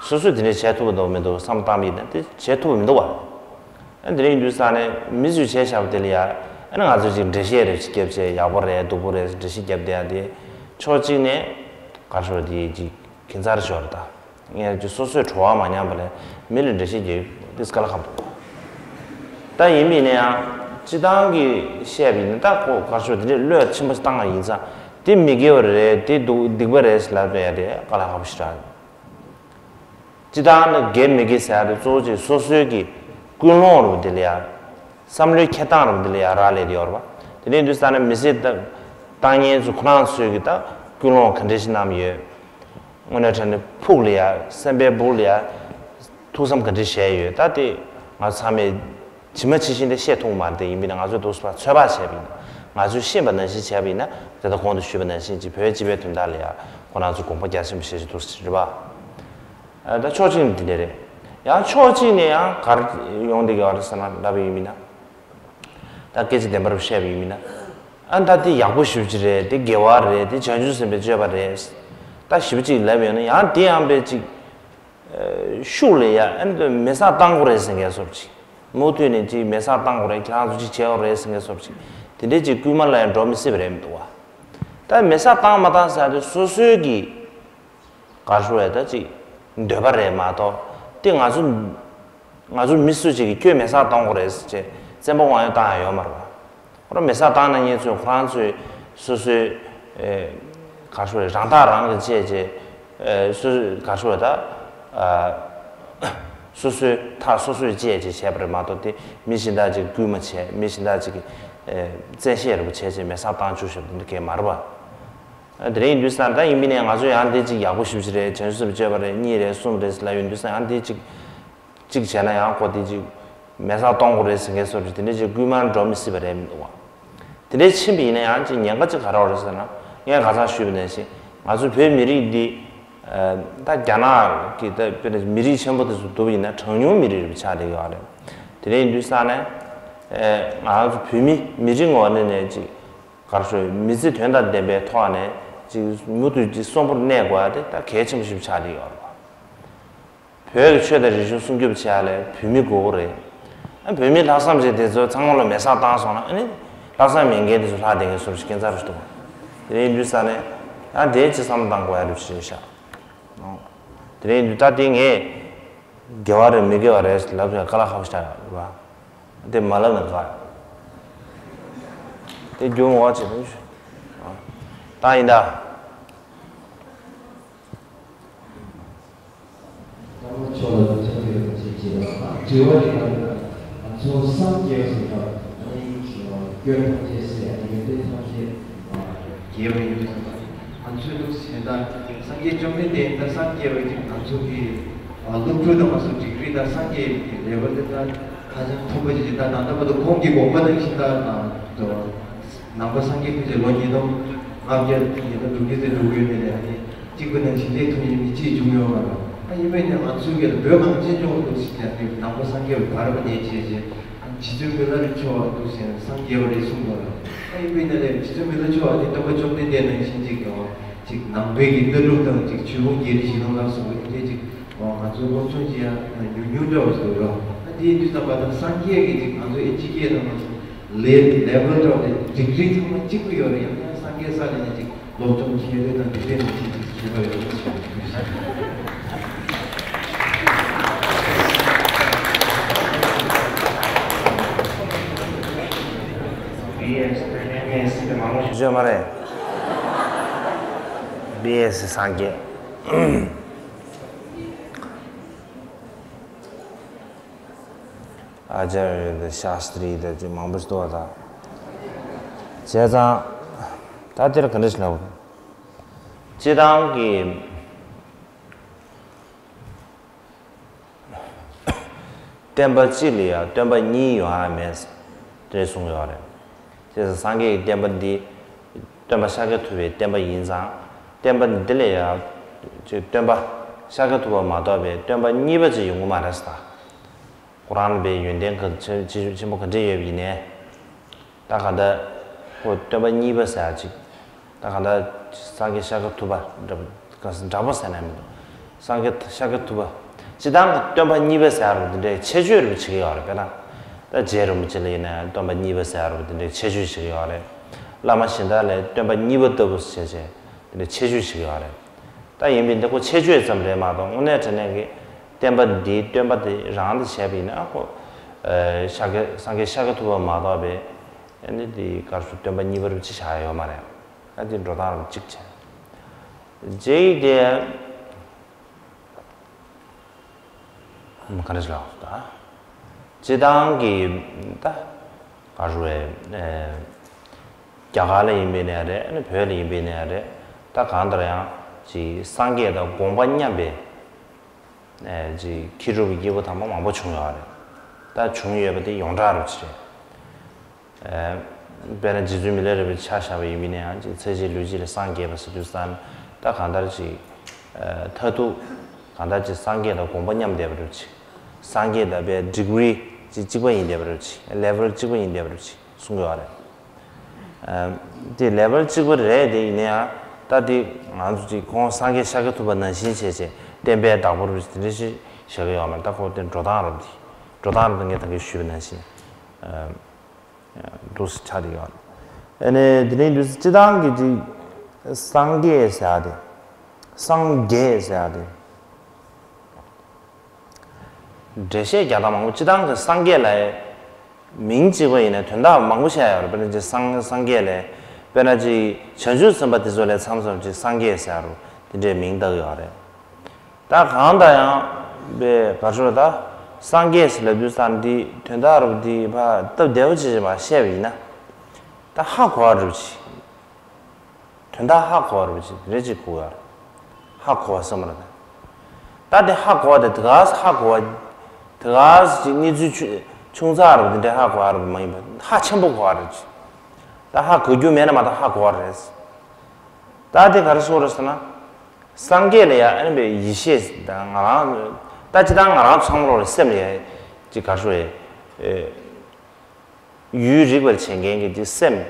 སོ་སོས་དེ་འདྲ་བྱེད་ཐུབ་ཀྱི་འདུག་མི་འདུག་བསམ་བློ་བཏང་བ་ཡིན་ན་དེ་བྱེད་ཐུབ་ཀྱི་མི་འདུག་བ། ཨ། དེ་འདྲ་ཡིན་དུས་ཙང་ནས་མི་ཚོས་བྱས་བཞག་པ་དེ་ལ་ཡ། ཨ་ནི་ང་ཚོས་ཅིག་འགྲེལ་བཤད་རེ་ཞིག་བརྒྱབ་བྱས་ཡག་པོ་རེད་སྡུག་པོ་རེད་འགྲེལ་བཤད་བརྒྱབ་བསྡད་ཡ་དེ། ཕྱོགས་གཅིག་ནས་ག་རེ་ཞུ་དགོས་རེད། དེ་ཅིག་ཁྱད་མཚར་ཞོར་ད། ངས་ཀྱི་སོ་སོས་བྲོ་བ་མ་མྱངས་པ་ལས་མི་ལ་འགྲེལ་བཤད་རྒྱག་དེ་དཀའ་ལས་ཁག་པོ་འདུག་ད་ཡིན་པ་ཡིན་ན་ཡང་སྤྱི་བཏང་གི་བཤད་པ་ཡིན་ན་ད་ཁོ་ག་རེ་ཞུ་དེ་འདྲའི་བློས་ཆེན་པོ་བཏང་བ་ཡིན་ཙང་དེ་མི་དགེ་བ་རེད། དེ་སྡུག་སྡིག་པ་རེད་ལབ་པ་ཡ་དེ་དཀའ་ལས་ཁག་པོ་ཞིག་རེད། སྤྱི་བཏང་ནི་དགེ་མི་དགེ་ཟེར་ཡ་དེ་གཙོ་བོ་ཅིག་སོ་སོའི་གི་ཀུན་སློང་རུ་དེ་ལ་ཡ། བསམ་བློའི་འཁྱེར་སྟངས་རུ་དེ་ལ་ཡ་རག་ལས་དེ་ཡོད་རེད་པ། དེ་འདྲ་ཡིན་དུས་ཙང་ནས་མི་ཚེ་ད་བཏང་མཁན་ཚོ་ཁོ་རང་ཚོའི་གི་ད་ཀུན་སློང་ག་འདྲ་ཞིག་བསྣམས་ཡོད། དངོས་གནས་དྲང་གནས་ཕུགས་ལ་ཡ་སེམས་པའི་སྦུག་ལ་ཡ་ཐུགས་བསམ་ག་འདྲ་བཞེས་ཡོད། ད་དེ་ང་ཚང་མས་ཇི་མ་ཇི་བཞིན་དེ་བཤད་ཐུབ་མ་རེད། དེ་ཡིན་པས་ན་ང་ཚོས་འདུག་སེ་ཕར་ཚོད་དཔག་བྱས་པ་ཡིན་ན། ང་ཚོས་ཤེས་པ་ནང་བཞིན་བྱས་པ་ཡིན་ན། དེ་ལྟར་གོང་དུ་ཞུས་པ་ནང་བཞིན་གྱི་བོད་སྤྱི་པའི་དོན་དག་ལ་ཡ་ ཁོ་རང་ཚོ་དགོངས་པ་རྒྱ་ཆེན་པོ་བཞེས་ཀྱི་འདུག་ཟེར་རེད་པ། ད་ཕྱོགས་གཅིག་ནས་འདི་འདྲ་རེད། ཡང་ཕྱོགས་གཅིག་ནས་ཡང་གར་ཡོང་བསྡད་ཀྱི་ཡོད་རེད་ཟེར་ན་ལབ་པ་ཡིན་མིན་ན། ད་སྐད་ཆ་བདེན་པར་བཤད་པ་ཡིན་མིན་ན། ཨ་ད་དེ་ཡག་པོ་ཞེ་པོ་ཅིག་རེད། དེ་དགེ་བ་རེད། དེ་བྱང་ཆུབ་སེམས་དཔའི་སྤྱོད་པ་རེད། ད་ཞེ་པོ་ཅིག་ལབ་ཡོང་ན་ཡང་དེ་ཡང་དཔེ་ཅིག་ཤུགས་ལས་ཡ་ཨ་ནི་མེ་སྲེག་བཏང་དགོས་རེད་ཟེར་མཁན་བཟོ་འདྲ་ཅིག་མུ་མཐུད་ནས་ཅིག་མེ་སྲེག་བཏང་དགོས་རེད། ཁྱེད་རང་ཚོ་ཅིག་བྱེད་དགོས་རེད་ཟེར་མཁན་བཟོ་འདྲ་ཅིག་དེ་འདྲས་ཅིག་སྐུལ་མ་ལ་ཡང་འགྲོ་མི་སྲིད་པ་རེད་མི་འདུག་བ། ད་མེ་སྲེག་བཏང་མ་བཏང་ཟེར་ཡ་དེ་སོ་སོའི་གི་ག་རེ་ཞུ་དགོས་རེད། ད་ཅིག་འདོད་པ་རེད་མ་གཏོགས་དེ་ང་ཚོ་ང་ཚོ་མི་སུ་གཅིག་གིས་ཁྱོད་མེ་སྲེག་གཏོང་དགོས་རེད་ཟེར་བྱས་བཙན་པོ་དབང་ཡོད་བཏང་ཡ་ཡོད་མ་རེད་པ། ཁོ་རང་མེ་སྲེག་བཏང་ན་ཉེས་ཚུལ་ཁོ་རང་ཚོས་སོ་སོའི་ཨེ་ག་རེ་ཞུ་དགོས་རེད། རང་ཐག་རང་གིས་བཅད་བྱས་ཨེ་སོ་ག་རེ་ཞུ་དགོས་རེད། ད་ཨ་སོ་སོའི་ཐག་སོ་སོས་བཅད་བྱས་བྱས་པ་རེད་མ་གཏོགས་དེ་མི་གཞན་དག་ཅིག་སྐུལ་མ་བྱས། མི་གཞན་དག་ཅིག་གིས་ཨེ་བཙན་ཤེད་རེད་པ་བྱས་བྱས་མེ་སྲེག་བཏང་བཅུག་བཞག་པ་དེ་འདྲ་གང་ཡང་མ་རེད་པ། དེ་རིང་ཡིན་དུས་ཙང་ད་ཡིན་པ་ཡིན་ནའི་ང་ཚོ་ཡང་དེ་གཅིག་ཡག་པོ་ཞེ་པོ་ཅིག་རེད། བྱང་ཆུབ་སེམས་དཔའི་སྤྱོད་པ་རེད། གཉིས་རེད། གསུམ་རེད་ཟེར་ལབ་ཡོང་དུས་ཙང་ཡང་དེ་གཅིག་གཅིག་བྱས་ན་ཡང་ཁོ་དེ་གཅིག་མེ་སྲེག་གཏོང་དགོས་རེད་ཟེར་མཁན་བཟོ་འདྲ་ཅིག་དེ་འདྲ་ཅིག་སྐུལ་མ་འགྲོ་མི་སྲིད་པ་རེད་མི་འདུག་བ། དེ་འདྲ་ཕྱིན་པ་ཡིན་ན་ཡང་ཅིག་ཉེན་ཁ་ཅིག་ག་རེ་ཡོད་རེད་ཟེར་ན། ངས་ཁ་སང་ཞུས་པ་ནང་བཞིན་ང་ཚོ་བོད་མི་རིགས་འདི་ད་རྒྱ་ནག་གི་ད་དཔེར་ན་མི་རིགས་ཆེན་པོ་དེ་ཚོ་བསྡུར་བ་ཡིན་ན་གྲངས་ཉུང་མི་རིགས་རེད་པ་ཆགས་བསྡད་ཡོད་རེད། དེ་འདྲ་ཡིན་དུས་ཙང་ནས་ང་ཚོ་བོད་མི་མི་རིགས་ངོས་ནས་ནས་ཅིག་ག་རེ་ཞུ། མི་ཚེ་དོན་དང་ལྡན་པའི་ཐོག་ནས་ཅིག་མུ་མཐུད་ཅིག་གསོན་པོར་གནས་དགོས་ཡ་དེ་ད་གལ་ཆེན་པོ་ཞིག་ཆགས་བསྡད་ཡོད་རེད་པ། བོད་ཀྱི་ཆོས་དང་རིག་གཞུང་སྲུང་སྐྱོབ་བྱེད་ཡ་ལ་བོད་མི་དགོས་ཀྱི་རེད། ཨ་བོད་མི་ལྷག་བསམ་ཅན་དེ་ཚོ་ཚང་མ་ལ་མེ་སྲེག་བཏང་སོང་ན་ཨ་ནི་ལྷག་བསམ་མེད་མཁན་དེ་ཚོ་ལྷག་བསྡད་མཁན་བཟོ་འདྲ་ཅིག་སྐྱོན་ཚར་ཞིག་འདུག་དེ་འདྲ་ཡིན་དུས་ཙང་ནས་ཡང་དེ་ཅིག་བསམ་བློ་བཏང་དགོས་ཡ་རེད་ཞེས་བཤད། དེ་འདྲ་ཡིན་དུས་ད་དེ་ངས་དགེ་བ་རེད་མི་དགེ་བ་རེད་ལབ་ཡ་དཀའ་ལས་ཁག་པོ་ཞིག་རེད་པ། དེ་མ་ལབ་ན་དགའ། དེ་རྒྱུ་མ་བ་བྱེད་དུས་ད་ཡིན་ད། ལྷག་མ་ཆོག་ལ་ཐུགས་རྗེ་ཆེ་ཞེས་པ་དྲི་བ་དེ་ལྟར་ང་ཚོ་སངས་རྒྱས་པ་ཟེར་བ་ཨ་ནི་སྐྱོན་ཐམས་ཅད་སེལ་ཡ་ཡོན་ཏན་ཐམས་ཅད་རྒྱས་པ་ཡིན་དུས་ཙམ་པ་ང་ཚོའི་ལུགས་ཟེར་ན་སངས་རྒྱས་བཅོམ་ལྡན་འདས་ད་སངས་རྒྱས་པའི་ཅིག་ང་ཚོ་གི་སློབ་ཕྲུག་དང་མ་སོགས་འགྲིག་རེད། ད་སངས་རྒྱས་ཀྱི་ལེ་ཝལ་དེ་ད་ཧ་ཅང་མཐོན་པོ་ཞིག་རེད། ད་ད་ལྟ་བར་དུ་ཁོང་གི་དགོངས་པ་ནང་བཞིན་ད་ནང་པ་སངས་རྒྱས་ཁོང་ཚོས་ལོ་ཉིས་སྟོང་ལྔ་བརྒྱ་ཉིས་སྟོང་དྲུག་བརྒྱ་ཙམ་འགྲོ་གི་ཡོད་ནའི་ལས་ཨ་ནི་གཅིག་པུ་ནང་བཞིན་ལས་ཐུབ་མཁན་མི་གཅིག་བྱུང་ཡོད་མ་རེད། ཨ་ཡིན་པས་ནི་ང་ཚོའི་གི་བོད་གངས་ཅན་ལྗོངས་འདུག་ཟེར་ཀྱང་ནི་ནང་པ་སངས་རྒྱས་པའི་བར་པ་ནས་བྱས་རྗེས་རྗེ་བཙུན་མི་ལ་རས་ཆོས་འདུག་ཟེར་ནས་སངས་རྒྱས་པ་རེད་གསུངས་པ་རེད། ཨ་ཡིན་པས་ནི་ལས་རྗེ་བཙུན་མི་ལ་རས་ཆོས་ཨ་ནི་སྟོན་པ་བཅོམ་ལྡན་འདས་ནང་བཞིན་ཅིག་ཡང་ཅིག་ནང་པའི་གི་ལྟ་གྲུབ་དང་ཅིག་ཆོས་ཕུང་རྒྱལ་རིགས་ཞི་ལྷུན་ལ་སོགས་པའི་འདི་འདྲས་ཅིག་ང་ཚོའི་སློབ་སྦྱོང་བྱེད་ཡ་ཉུང་ཉུང་འདྲ་བོ་ཞིག་འདུག་རོགས། ཨ་དེའི་དུས་ཙམ་པ་དང་སངས་རྒྱས་ཀྱི་ཅིག་ང་ཚོ་ཨེ་ཅི་ཀེ་ནང་ལ་ལེ་ལེ་ཝལ་འདྲ་བོ་དེ་ཌིག་རི་ཚང་མ་གཅིག་པུ་ཡོད་རེད། ཡང་ཡང་སངས་རྒྱས་ས་ལ་ནས་ཅིག་སློབ་སྦྱོང་བྱེད་དུས་དང་དེ་འདྲས་ནས་ཅིག་ཅིག་བྱེད་པ་ཡོད་རེད་ཟེར་ནས་ཞུ་ཞིག་བྱོས་མ་རེད། བི་ཨེ་སི་སངས་རྒྱས། ཨ་ཅར་ཡ་དང་ཤཱསྟྲི་དང་ཅིག་མང་པོ་ཞིག་འདུག་བ། ད་བྱས་ཙང་ད་འདིར་ག་འདྲ་ཞིག་ལབ་དགོས། སྤྱིར་བཏང་གི་བསྟན་པ་གཅིག་ལ་ཡང་སྟོན་པ་གཉིས་ཡོང་ཡ་མེད་ཟེར་གསུངས་ཡོད་རེད། བྱས་ཙང་སངས་རྒྱས་ཀྱི་བསྟན་པ་འདི་སྟོན་པ་ཤཱཀྱ་ཐུབ་པའི་བསྟན་པ་ཡིན་ཙང་བསྟན་པ་འདི་ལ་ཡང་ཅིག་སྟོན་པ་ཤཱཀྱ་ཐུབ་པ་མ་གཏོགས་པའི་སྟོན་པ་གཉིས་པ་ཅིག་ཡོང་གི་མ་རེད་ཟེར། ད་ཁོ་རང་ལ་དཔེ་ཡོན་ཏན་ག་ཆེ་ཆེ་ཆེན་པོ་ག་འདྲས་ཡོད་པ་ཡིན་ནའི། ད་གང་ལྟར་ཁོ་སྟོན་པ་གཉིས་པ་ཟེར་ཡ་ཅིག་ད་གང་ལྟར་སངས་རྒྱས་ཤཱཀྱ་ཐུབ་པ་འདྲ་པོ་འདྲ་པོ་ཟེར་ན་མི་འདུག་སངས་རྒྱས་ཤཱཀྱ་ཐུབ་པ། སྤྱིར་བཏང་གི་སྟོན་པ་གཉིས་པ་ཟེར་ཡ་རུ་འདི་འདྲའི་ཆེ་བརྗོད་རུ་བྱེད་ཀྱི་ཡོད་རེད། དཔེར་ན། ད་རྗེ་རིན་པོ་ཆེ་ལ་ཡིན་ན་སྟོན་པ་གཉིས་པ་ཟེར་ཡ་རུ་འདི་འདྲའི་ཆེ་བརྗོད་བྱེད་ཀྱི་ཡོད་རེད། བླ་མ་གཞན་དག་ལས་སྟོན་པ་གཉིས་པ་ལྟ་བུ་ཟེར་བྱས་འདི་འདྲའི་ཆེ་བརྗོད་བྱེད་ཀྱི་ཡོད་རེད། ད་ཡིན་པས་འདི་ཁོ་ཆེ་བརྗོད་ཙམ་རེད་མ་གཏོགས་དངོས་གནས་དྲང་གནས་ཀྱི་བསྟན་པ་འདིའི་སྟོན་པ་དེ་རང་དེ་བྱས་པ་ཡིན་ན་ཁོ། ཨ་ཤཱཀྱ་སངས་རྒྱས་ཤཱཀྱ་ཐུབ་པ་མ་གཏོགས་པའི་ཨ་ནི་དེའི་སྐབས་སུ་སྟོན་པ་གཉིས་པ་རུ་ཅི་བྱ་ཡ་ཡོད་མ་རེད། ཨ་དེ་འགྲོ་སྟངས་རུ་གཅིག་བྱས། རྗེས་དེ་ག་འདྲ་ཞིག་ལབ་ད། སྤྱིར་བཏང་གི་ད་ག་རུ་བས་རྒྱ་གར་ལ་ཡིན་པའི་ནས་རེད། ཨ་ནི་བོད་ལ་ཡིན་པའི་ནས་རེད། ད་གང་ལྟར་ཡང་ཅིག་སངས་རྒྱས་དང་དགོངས་པ་མཉམ་པའི། ཨེ་ཅིག་མཁས་གྲུབ་ཀྱི་སྐྱེས་བུ་དམ་པ་མང་པོ་བྱུང་ཡོད་རེད། ད་བྱུང་ཡོད་པ་དེ་ཡོངས་གྲགས་རུ་ཅིག་རེད། ཨེ་དཔེར་ན་རྗེ་བཙུན་མི་ལ་རས་པའི་ཆ་བཞག་པ་ཡིན་མིན་ན་ཡང་ཅིག་ཚེ་གཅིག་ལུས་གཅིག་ལ་སངས་རྒྱས་པ་ཟེར་དུས་ཙང་ད་ ད་གང་ལྟར་ཅིག་ཨ་མཐར་ཐུག་གང་ལྟར་ཅིག་སངས་རྒྱས་དང་དགོངས་པ་མཉམ་བསྡད་པ་རེད་ཅིག་སངས་རྒྱས་དང་པའི་ཌི་གི་རི་ཅིག་གཅིག་པ་ཡིན་བསྡད་པ་རེད་ཅིག་ལེ་ཝལ་གཅིག་པ་ཡིན་བསྡད་པ་རེད་ཅིག་གསུང་གི་ཡོད་རེད། ཨ་དེ་ལེ་ཝལ་གཅིག་པ་རེད་དེ་ཡིན་ན་ཡང་ད་དེ་ང་ཚོ་ཅིག་ཁོང་སངས་རྒྱས་ཤཱཀྱ་ཐུབ་པ་ནང་བཞིན་བྱས་བྱས་བསྟན་པའི་བདག་པོ་རེད་དེ་འདྲ་ཞིག་བཞག་གི་ཡོད་མ་རེད། ད་ཁོ་དེ་འགྲོ་སྟངས་རེད་དེ་འགྲོ་སྟངས་རེད་དེ་ངས་ད་གིན་ཞུས་པ་ནང་བཞིན། ཨ། འདུག་སེ་ཆགས་བསྡད་ཡོད་རེད། ཨ་ནི་དེ་རིང་འདུག་སེ་སྤྱི་བཏང་གི་ཅིག་སངས་རྒྱས་ཟེར་ཡ་དེ། སངས་རྒྱས་ཟེར་ཡ་དེ། འགྲེལ་བཤད་རྒྱག་སྟངས་མང་པོ་སྤྱི་བཏང་གི་སངས་རྒྱས་ལ་མིང་གཅིག་པ་ཡིན་ན་དོན་དག་མང་པོ་བཤད་ཡོད་རེད། དཔེར་ན་ཅིག་སངས་སངས་རྒྱས་ལ་དཔེར་ན་ཅིག་བྱང་ཆུབ་སེམས་དཔའ་དེ་ཚོ་ལ་མཚམས་མཚམས་ཅིག་སངས་རྒྱས་ཟེར་ཡ་རུ་དེ་འདྲའི་མིང་བཏགས་ཡོད་རེད། ད་གང་ལྟར་ཡང་པའི་ག་ཤོད་ད་སངས་རྒྱས་ཟེར་ལབ་དུས་ཙང་འདི་དོན་དག་རུ་འདི་ཕ་སྟབས་བདེ་བོ་ཅིག་ཅིག་མ་བཤད་པ་ཡིན་ན་ད་ཧ་གོ་བ་རུ་ཅིག་དོན་དག་ཧ་གོ་བ་རུ་ཅིག་རེ་ཅིག་གོ་ཡ་རེད། ཧ་གོ་བ་བསམ་ར་ད་ད་དེ་ཧ་གོ་བ་དེ་དེ་ག་ཧ་གོ་བ་དེ་ག་ཅིག་གནས་ཚུལ་ཆུང་ཆུང་ཙག་རུ་དེ་འདྲ་ཧ་གོ་བ་རུ་མ་ཡིན་པ་ཧ་ཆེན་པོ་གོ་བ་རུ་ཅིག་ད་ཧ་གོ་རྒྱུ་མེད་ན་མ་གཏོགས་ཧ་གོ་བ་རེད། ད་དེ་ག་རེ་ཟེར་རེད་ཟེར་ན། སངས་རྒྱས་ལ་ཡང་ཨ་ནི་པའི་ཡེ་ཤེས་དང་ང་རང་ད་སྤྱི་བཏང་ང་རང་ཚང་མ་ལོག་ལ་སེམས་ལ་ཡང་ཅིག་ག་རེ་ཟེར་ཡོད་རིག་པར་བྱེད་མཁན་གྱི་ཅིག་སེམས།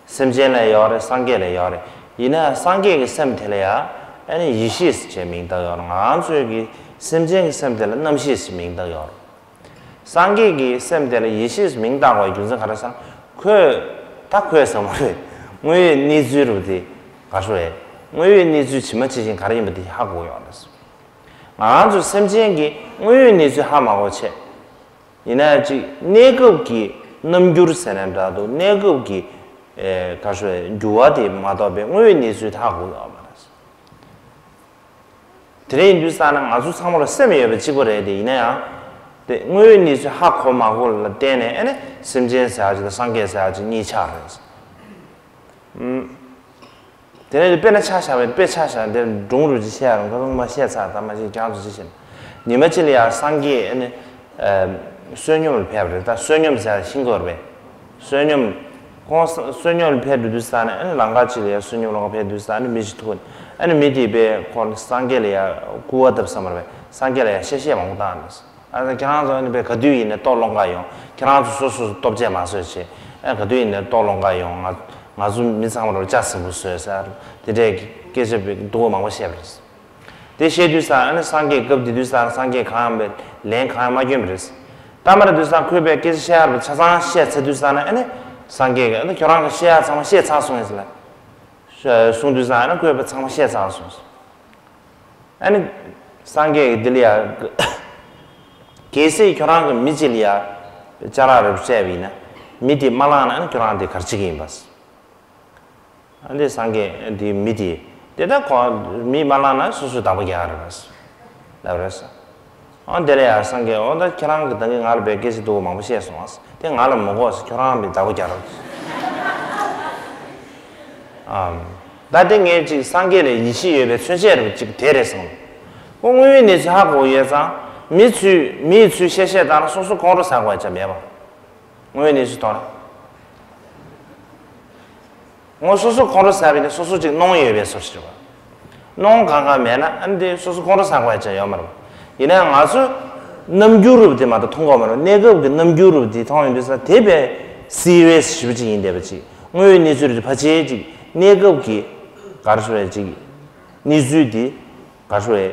སེམས་ཅན་ལ་ཡོད་རེད། སངས་རྒྱས་ལ་ཡོད་རེད། ཡིན་ན་སངས་རྒྱས་ཀྱི་སེམས་དེ་ལ་ཡང་ཨ་ནི་ཡེ་ཤེས་ཅེས་མིང་བཏགས་ཡོད་རེད། ང་རང་ཚོའི་གི་སེམས་ཅན་གྱི་སེམས་དེ་ལ་རྣམ་ཤེས་ཅེས་མིང་བཏགས་ཡོད་རེད། སངས་རྒྱས་ཀྱི་སེམས་དེ་ལ་ཡེ་ཤེས་མིང་བཏགས་པའི་རྒྱུ་མཚན་ག་རེ་ཟེར་ན། ཁོས་ད་ཁོས་ཟེར་མ་རེད། དངོས་ཡོད་གནས་ཚུལ་རུ་དེ་ག་རེ་ཟེར་རེད། དངོས་ཡོད་གནས་ཚུལ་ཇི་མ་ཇི་བཞིན་ག་རེ་ཡིན་པ་དེ་ཧ་གོ་ཡོང་རེད། ང་རང་ཚོ་སེམས་ཅན་གྱི་དངོས་ཡོད་གནས་ཚུལ་ཧ་མ་གོ་བྱས། ཡིན་ན་ཅིག་གནས་སྐབས་ཀྱི་རྣམ་འགྱུར་ཟེར་ན་འདྲ་འདུག་གནས་སྐབས་ཀྱི་ཨེ་ག་རེ་ཟེར་རེད། འགྱུར་བ་དེ་མ་གཏོགས་པའི་དངོས་ཡོད་གནས་ཚུལ་དེ་ཧ་གོ་ཡོང་མ་རེད། དེ་འདྲ་ཡིན་དུས་ཙང་ན་ང་ཚོ་ཚང་མ་ལ་སེམས་ཡོད་པ་གཅིག་པ་རེད་དེ། ཡིན་ན་ཡང་དེ་དངོས་ཡོད་གནས་ཚུལ་ཧ་གོ་མ་གོ་ལ་བརྟེན་ནས་ཨ་ནི་སེམས་ཅན་ཟེར་ཡ་ཅིག་དང་སངས་རྒྱས་ཟེར་ཡ་ཅིག་གཉིས་ཆགས་རེད། ཨུམ། དེ་ནས་དཔེར་ན་ཆ་བཞག་པའི་དཔེ་ཆ་བཞག་དེ་སྒྲུང་རུ་ཅིག་བཤད་ཡ་རུང་ཁ་སང་མ་བཤད་ཚར་ད་མ་ཅིག་ཀྱང་ཚོ་ཅི་བྱེད་ན། ཉི་མ་གཅིག་ལ་ཡ་སངས་རྒྱས་ཨ་ནི་ཨ་བསོད་སྙོམས་ལ་ཕེབས་པ་རེད། ད་བསོད་སྙོམས་ཟེར་ཡ་ཤིང་གོར་བས། བསོད་སྙོམས། ཁོང་ས་བསོད་སྙོམས་ལ་ཕེབས་འགྲོ་དུས་ས་ནས་ཨ་ནི་ལམ་ཁ་ཅིག་ལ་ཡ་བསོད་སྙོམས་ལ་ཕེབས་དུས་ས་ནས་མི་ཞིག་ཐུག་ནས་ཨ་ནི་མི་དེས་པས་ཁོ་སངས་རྒྱས་ལ་ཡ་སྐུར་བ་བཏབ་བསམ་པ་རེད། སངས་རྒྱས་ལ་ཡ་གཤེ་གཤེ་མང་པོ་བཏང་ནས། ཨ་ནི་ཁྱེད་རང་ཚོ་ཨ་ནི་པས་ག་དུས་ཡིན་ནས་ལྟོ་སློང་ག་ཡོང་། ཁྱེད་རང་ཚོ་སོ་སོ་སྟོབས་ཆེ་མ་བཟོས་བྱས། ཨ་ག་དུས་ཡིན་ནས་ལྟོ་སློང་ག་ཡོང་། ང་ང་ཚོ་མི་ཚང་མ་རོ་ལྕགས་ཟིང་པོ་བཟོས་ཟེར་དེ་འདྲའི་སྐད་ཆ་པས་སྡུག་པོ་མང་པོ་བཤད་པ་རེད། དེ་བཤད་དུས་ས་ཨ་ནི་སངས་རྒྱས་སྐབས་དེ་དུས་ས་སངས་རྒྱས་གང་ཡང་པའི་ལན་གང་ཡང་མ་བསྐྱོན་པ་རེད། ད་མར་དུས་ས་ཁོས་པའི་སྐད་ཆ་བཤད་ཡར་པའི་ཆ་ཚང་བཤད་ཚར་དུས་ས་ན་ཨ་ནི་སངས་རྒྱས་ཀྱིས་ཨ་ནི་ཁྱོད་རང་གི་བཤད་ཡ་ཚང་མ་བཤད་ཚར་སོང་ཡིན་ཟེར་ལ། གསུངས་དུས་ས་ཨ་ནི་ཁོས་པའི་ཚང་མ་བཤད་ཚར་སོང་ཟེར། ཨ་ནི་སངས་རྒྱས་ཀྱིས་འདི་ལ་ཡ། གལ་སྲིད་ཁྱོད་རང་གི་མི་གཅིག་ལ་ཡ། ཅ་ལག་རེ་སྤྲད་པ་ཡིན་ན། མི་དེ་མ་བླངས་ན་ཨ་ནི་ཁྱོད་རང་དེ་ག་རེ་བྱེད་ཀྱི་ཡིན་པ། ཨ་འདི་སངས་རྒྱས་འདི་མི་དེ། དེ་ལྟར་ཁོ་མི་མ་བླངས་ན་སོ་སོའི་བདག་པོ་རྒྱག་རེད་པས། ལབ་རེད་ས། ཨ་དེ་ལ་ཡང་སངས་རྒྱས་འོ་ད་ཁྱེད་རང་གི་ད་གིན་ང་ལ་བས་སྐད་ཆ་སྡུག་པོ་མང་པོ་བཤད་སོང་ཨ། དེ་ང་ལ་མི་དགོས་ས། ཁྱོད་རང་མི་བདག་པོ་རྒྱག་རོགས། ཨ། ད་དེ་ངས་ཅིག་སངས་རྒྱས་ལ་ཡིད་ཆེས་ཡོད་པའི་མཚོན་བྱེད་རེད་ཅིག་དེ་རེད་བསམ། ཁོ་དངོས་ཡོད་གནས་ཚུལ་ཧ་གོ་ཡོད་ཙང་མི་ཚོས་མིའི་ཚུལ་བཤད་བཤད་བཏང་ན་སོ་སོ་ཁོང་ཁྲོ་ཟ་དགོས་ཡ་ཅང་མེད་པ། དངོས་ཡོད་གནས་ཚུལ་ཐོག་ནས། ངོ་སོ་སོ་ཁོང་ཁྲོ་ཟ་བའི་ནི་སོ་སོ་ཅིག་གནོང་ཡོད་པའི་བཟོ་ཞིག་རེད་པ། གནོང་གང་གང་མེད་ན་ཨ་ནི་དེ་སོ་སོ་ཁོང་ཁྲོ་ཟ་དགོས་ཡ་ཅང་ཡོད་མ་རེད། ཡིན་ན་ང་ཚོ་རྣམ་འགྱུར་རུབ་དེ་མ་གཏོགས་མཐོང་གི་མ་རེད། གནས་སྐབས་ཀྱི་རྣམ་འགྱུར་རུབ་དེ་མཐོང་ཡོང་དུས་ས་དེ་བས་སི་རི་ཡས་ཞེ་པོ་ཅིག་ཡིན་བསྡད་པ་ཅིག་དངོས་ཡོད་གནས་ཚུལ་རེད་ཕལ་ཆེར་ཅིག་གནས་སྐབས་ཀྱི་ག་རེ་ཟེར་བས་ཅིག་གནས་ཚུལ་དེ། ག་རེ་ཟེར་བས།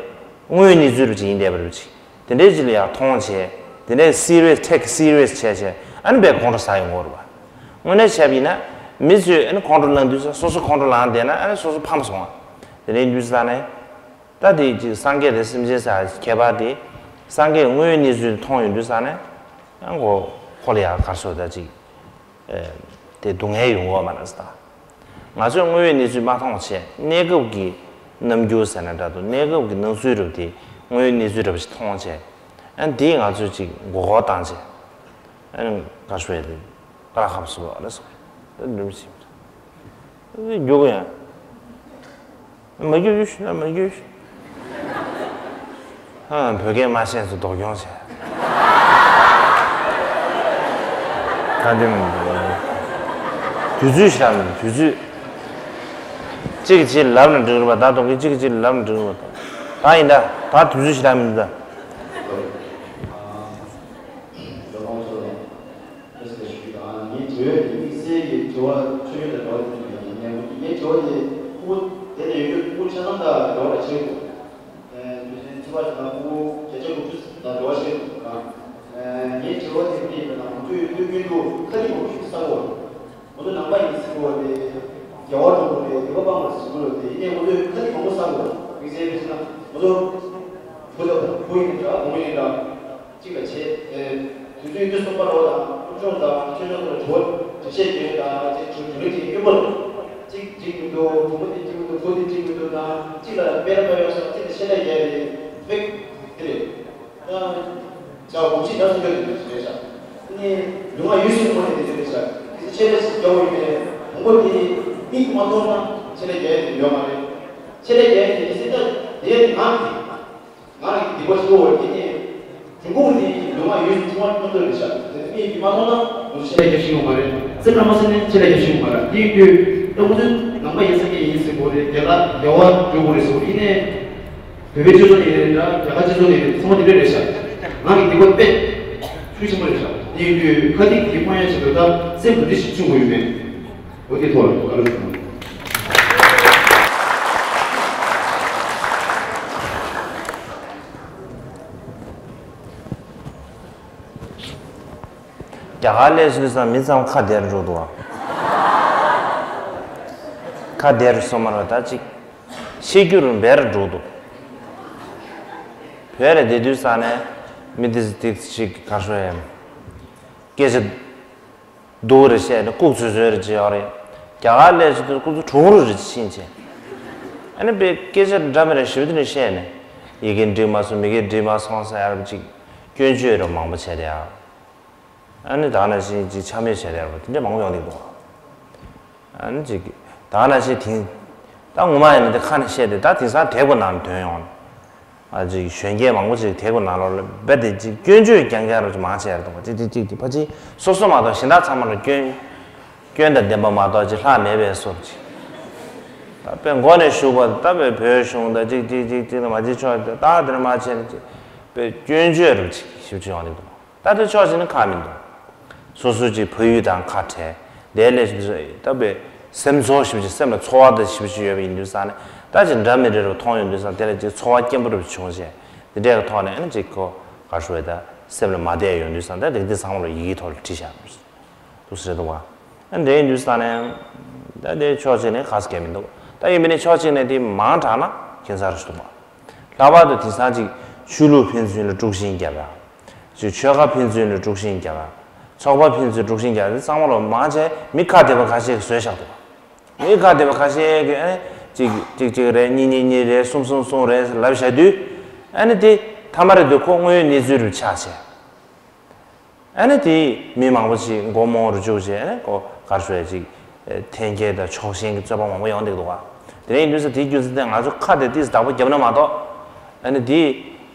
དངོས་ཡོད་གནས་ཚུལ་རུ་ཅིག་ཡིན་བསྡད་པ་རུ་ཅིག་དེ་འདྲའི་ཅིག་ལ་ཡང་མཐོང་བྱས། དེ་འདྲའི་སི་རི་ཡས་ཐེག་སི་རི་ཡས་བྱས་བྱས་ཨ་ནི་བས་ཁོང་ཁྲོ་ཟ་ཡོང་གི་རེད་པ། དངོས་གནས་བྱས་པ་ཡིན་ན་མི་ཚོས་ཨ་ནི་ཁོང་ཁྲོ་ལངས་དུས་སོ་སོ་ཁོང་ཁྲོ་ལངས་བསྡད་ན་ཨ་ནི་སོ་སོ་ཕམ་སོང་བ། དེ་འདྲའི་དུས་ས་ནས། ད་དེ་ཅིག་སངས་རྒྱས་དང་སེམས་ཅན་ཟེར་ཁྱད་པར་དེ། སངས་རྒྱས་དངོས་ཡོད་གནས་ཚུལ་མཐོང་ཡོང་དུས་ས་ནས། ཡང་ཁོ་ཁོ་ལ་ཡང་ག་རེ་ཟེར་ད་ཅིག་ཨེ། དེ་སྡུག་བསྔལ་ཡོང་གི་ཡོད་མ་རེད་ཟེར་ད། ང་ཚོས་དངོས་ཡོད་གནས་ཚུལ་མ་མཐོང་བྱས་གནས་སྐབས་ཀྱི་རྣམ་འགྱུར་ཟེར་ན་འདྲ་འདུག་གནས་སྐབས་ཀྱི་སྣང་ཚུལ་རུ་དེ་དངོས་ཡོད་གནས་ཚུལ་འདྲ་པོ་ཞིག་མཐོང་བྱས། ཨ་ནི་དེས་ང་ཚོས་ཅིག་མགོ་སྐོར་བཏང་བྱས། ཨ་ནི་ག་རེ་ཟེར་དེ་ཀ་ར་ཁབ་སུ་ཨ་རེ་སོ། ད་འདུམ་ཞིག་རྒྱུག་ཡང་། མ་རྒྱུག་རྒྱུག་ཤི་ན་མ་རྒྱུག་ཤི། ཧ་བོད་སྐད་མ་ཤེས་ཚོ་སྡུག་གྱོང་བྱས། ད་འདི་མི་འདུག་དུས་ཚོད་ཤར་མི་འདུག་དུས་ཚོད། གཅིག་གིས་གཅིག་ལབ་ན་འགྲིག་རེད་པ། ད་གཏོང་གི་གཅིག་གིས་གཅིག་ལབ་ན་འགྲིག་རེད་པ། ད་ཡིན་ད། ད་དུས་ཚོད་ཞེ་དྲག་མི་འདུག་ད། ངའི་དྲི་བ་དེ་དམིགས་བསལ་གྱི་དྲི་བ་ཆོས་ཉིད་དང་འབྲེལ་བ་ཡོད་པ་ཡིན་ནའི། ངའི་དྲི་བ་དེ་ཁུ་དེ་ནས་ཡོད་རྒྱུ་ཁུ་ཆ་ཚང་དང་འབྲེལ་བ་ཆེ་གོ། དུས་ཆེན་ཚེས་པ་དང་ཁུ་བརྒྱ་ཆ་དགུ་བཅུ་དང་འབྲེལ་བ་ཆེ་གོ། ངའི་དྲི་བ་དེ་འདི་ཡིན་པ་དང་དུས་དུས་རྒྱུན་དུ་ཁ་ལི་མང་པོ་ཞིག་ཟ་གོ། ང་ཚོ་ནང་པ་ཡིན་ཟེར་གོ་དེ་དགེ་བ་སྒྲུབ་དགོས་རེད། སྡིག་པ་སྤང་དགོས་ཟེར་གོ་རེད། དེ་ཡིན་ནའི་ང་ཚོས་ཁ་ལི་མང་པོ་ཟ་གོ། དམིགས་བསལ་དུས་ཆེན་ན་ང་ཚོ་བུ་དང་བུ་ཡིན་འདྲ་བུ་མོ་ཡིན་འདྲ། གཅིག་ལ་བྱེད། དུས་ཚོད་དུས་གསུམ་པ་ལོ་དང་སློབ་སྦྱོང་དང་ཆོས་ཕྱོགས་ལ་འགྲོ་འགྲེལ་བཤད་རྒྱག་དང་གཅིག་གྲུབ་འབྲས་ཀྱི་སྐྱོན་པོ་གཅིག་འགྲིག་མི་འདུག་གྲུབ་པ་དེ་འགྲིག་མི་འདུག་གྲུབ་པ་དེ་འགྲིག་མི་འདུག་དང་གཅིག་ལ་དཔེ་ལ་དཔེ་ཡོད་སོང་གཅིག་ལ་ཆེད་ལས་རྒྱག་རེད་ཕེག་དེ་རེད། ཡང་བྱ་བ་གོམས་གཤིས་འདྲ་སོང་རྒྱག་དེ་རེད་ཤག་ནི་ལུས་ངག་ཡིད་གསུམ་ངོ་ནས་དེ་ཚོ་རེད་ཤག་དེ་ཚོ་ཆེད་ལས་ཤིག་རྒྱག་དགོས་ཡོད་པས་མང་པོ་དེ་མིག་མ་མཐོང་ན་ཆེད་ལས་རྒྱག་ཡ་དེ་ཡོད་མ་རེད། ཆེད་ལས་རྒྱག་ཡ་དེ་དེ་ཚོ་ད་དེ་ཡ་དེ་ངང་གིས། ང་རང་གི་སྡིག་པ་ཆེ་བོ་དེ་ནས་འབྱུང་ཁུངས་དེ་ལུས་ངག་ཡིད་གསུམ་ཚང་མ་མཐོང་ཐུབ་རེད་ཤག་དེ་ནས་མིག་གིས་མ་མཐོང་ན་ང་ཚོ་ཆེད་ལས་རྒྱབ་ཤེས་ཡོང་མ་རེད། སེམས་ལ་མ་སེམས་ནས་ཆེད་ལས་རྒྱབ་ཤེས་ཡོང་མ་རེད། དེ་ཡིན་དུས་ད་ཁོ་ཚོའི་ནང་པ་ཡིན་ས་སྐད་ཡིན་ཟེར་དགོས་རེད། རྒྱ་གར་རྒྱ་བ་འགྲོ་དགོས་རེད་ཟེར་བ་ཡིན་ནའི་བོད་པའི་སྤྱི་ཚོགས་ནས་རེད་འདྲ་རྒྱ་གར་སྤྱི་ཚོགས་ནས་རེད་ཚང་མ་དེ་འདྲ་རེད་ཤག་ང་གི་སྡིག་པ་དཔེ་ཤུགས་ཆེན་པོ་རེད་ཤག་དེ་ཡིན་དུས་ཁ་སྡིག་དེ་སྤོང་ཡ་ཆེད་དུ་ད་སེམས་ག་འདྲ་ཞིག་བཅུག་དགོས་ཡོད་མེད། འོ་དེ་ཐོག་ལ་བཀའ་འདྲི་ཞུ། རྒྱ་གར་སླེབས་ཚུལ་སང་མི་ཚང་ཁ་བདེ་རུ་འགྲོ་འདུག་ཨ། ཁ་བདེ་རུ་སོང་མ་རེད་ད་ཅིག་ཤེས་རྒྱུ་རུ་འབད་རུ་འགྲོ་འདུག་བོད་ལ་བསྡད་དུས་ས་ནས་མི་དེ་ཅིག་ག་ཤོ་ཡ་སྐད་ཆ་སྡུག་རེ་བཤད་ནས་ལྐུགས་ཚོད་ཚོད་རེ་བྱེད་ཡོད་རེད། རྒྱ་གར་སླེབས་ཚུལ་དུ་ཁོ་ཚོ་གྲུང་རུ་རེ་ཕྱིན་བྱས། ཨ་ནི་དཔེ་སྐད་ཆ་འདྲ་མི་འདྲ་ཞེ་པོ་དེ་འདྲ་བཤད་ནས་ཡི་གེ་འགྲིག་མ་སོང་མི་གེ་འགྲིག་མ་སོང་ཟེར་ཡ་རབས་ཅིག་སྐྱོན་བརྗོད་རབས་མང་པོ་བྱས་ཏེ་ཡ། ཨ་ནི་ད་ནང་བཞིན་ཅིག་འཕྱ་སྨོད་བྱས་ཏེ་ཡ་དེ་འདྲ་མང་པོ་ཡོང་གི་འདུག་ཨ་ནི་ཅིག་ད་ནང་བཞིན་དེང་ད་ངོ་མ་ཡིན་ན་དེ་ཁ་ནས་བཤད་དེ་ད་དེང་སང་དེབ་ཀྱི་ནང་ཐོན་ཡོང་། ཨ་ཅིག་གཞོན་སྐྱེས་མང་པོ་ཅིག་དེབ་ཀྱི་ནང་ལོགས་ལ་རྦད་དེ་ཅིག་སྐྱོན་བརྗོད་རྐྱང་རྐྱང་རུ་ཅིག་མང་ཆེ་བ་རེད་འདུག་ཅིག་ཅིག་ཅིག་དེ་ཕལ་ཆེར་སོ་སོ་མ་གཏོགས་གཞན་དག་ཚང་མ་ལ་སྐྱོན་སྐྱོན་དང་ལྡན་པ་མ་གཏོགས་ཅིག་ལྷག་མེད་པའི་བཟོ་ཅིག་ད་དཔེ་མགོ་ནས་ཞུགས་པ་ད་དཔེ་བོད་གཞུང་དང་ཅིག་ཅིག་ཅིག་ཅིག་དང་མ་ཅིག་ཆོག་ད་དེར་མ་བྱས་ནས་ཅིག་དཔེ་སྐྱོན་བརྗོད་རུ་ཅིག་ཞིབ་ཅིག་ཡོང་གི་འདུག་ད་དེ་ཕྱོགས་གཅིག་ནས་ཁག་མི་འདུག་སོ་སོ་གཅིག་ཕ་ཡུལ་དང་ཁ་བྲལ་དེ་ལས་ཞིབ་ཅིག་ད་དཔེ་སེམས་ཚོར་ཞིབ་ཅིག་སེམས་ལ་ཚོར་བ་དང་ཞིབ་ཅིག་ཡོད་པ་ཡིན་དུས་ཙང་ནས་ད་ཅིག་འདྲ་མི་འདྲ་རུ་མཐོང་ཡོང་དུས་ཙང་དེ་ལ་ཅིག་ཚོར་བ་སྐྱེན་པོ་རུ་བྱུང་བྱས་དེ་འདྲའི་ཐོག་ནས་ཨ་ནི་ཅིག་ཁོ་ག་ཞུ་བས་ད་སེམས་ལ་མ་བསྡད་ཡོང་དུས་ཙང་ད་རིགས་འདི་ཚང་མ་ལ་ཡི་གེའི་ཐོག་ལ་བྲིས་བཞག་འདུག་ཟེར་འདུག་བ། ཨ་འདྲ་ཡིན་དུས་ཙང་ནས་ད་དེ་ཕྱོགས་གཅིག་ནས་ཁག་སྐྱེ་མི་འདུག་ད་ཡིན་པས་ནས་ཕྱོགས་གཅིག་ནས་དེ་མང་དྲགས་ན་ཁྱད་མཚར་ཞིག་འདུག་བ། ལྷག་པར་དུ་དེང་སང་ཅིག་ཆོས་ལུགས་ཕན་ཚུན་ལ་དཀྲུག་ཤིང་རྒྱག་ཡ། ཅིག་ཆོལ་ཁ་ཕན་ཚུན་ལ་དཀྲུག་ཤིང་རྒྱག་ཡ། ཚོགས་པ་ཕན་ཚུན་དཀྲུག་ཤིང་རྒྱག་ཡ་དེ་ཚང་མ་ལ་མང་ཆེ་མི་ཁ་བདེ་བ་ཁ་ཤས་ཀྱིས་བཟོས་བཞག་འདུག་མི་ཁ་བདེ་བ་ཁ་ཤས་ཀྱིས་ཨ་ནི་ཅིག་ཅིག་ཅིག་རེད་གཉིས་གཉིས་གཉིས་རེད་གསུམ་གསུམ་གསུམ་རེད་ལབ་བཞག་དུས་ཨ་ནི་དེ་ཐ་མ་རེད་དུས་ཁོ་དངོས་ཡོད་གནས་ཚུལ་རུ་ཆགས་བྱས། ཨ་ནི་དེ་མི་མང་པོ་ཞིག་མགོ་རྨོངས་རུ་བཅུག་བྱས་ཨ་ནི་ཁོ་ག་རེ་ཞུ་ཡ་ཅིག་འཐེན་འཁྱེར་དང་ཕྱོགས་ཞེན་གྱི་རྩོད་པ་མང་པོ་ཡོང་བསྡད་འདུག་ག་དེ་རིང་ཡིན་དུས་ཙང་དེའི་རྒྱུ་མཚན་དེ་ང་ཚོ་ཁ་དེ་ཏིས་བདག་པོ་བརྒྱབ་ན་མ་གཏོགས་ཨ་ནི་དེ་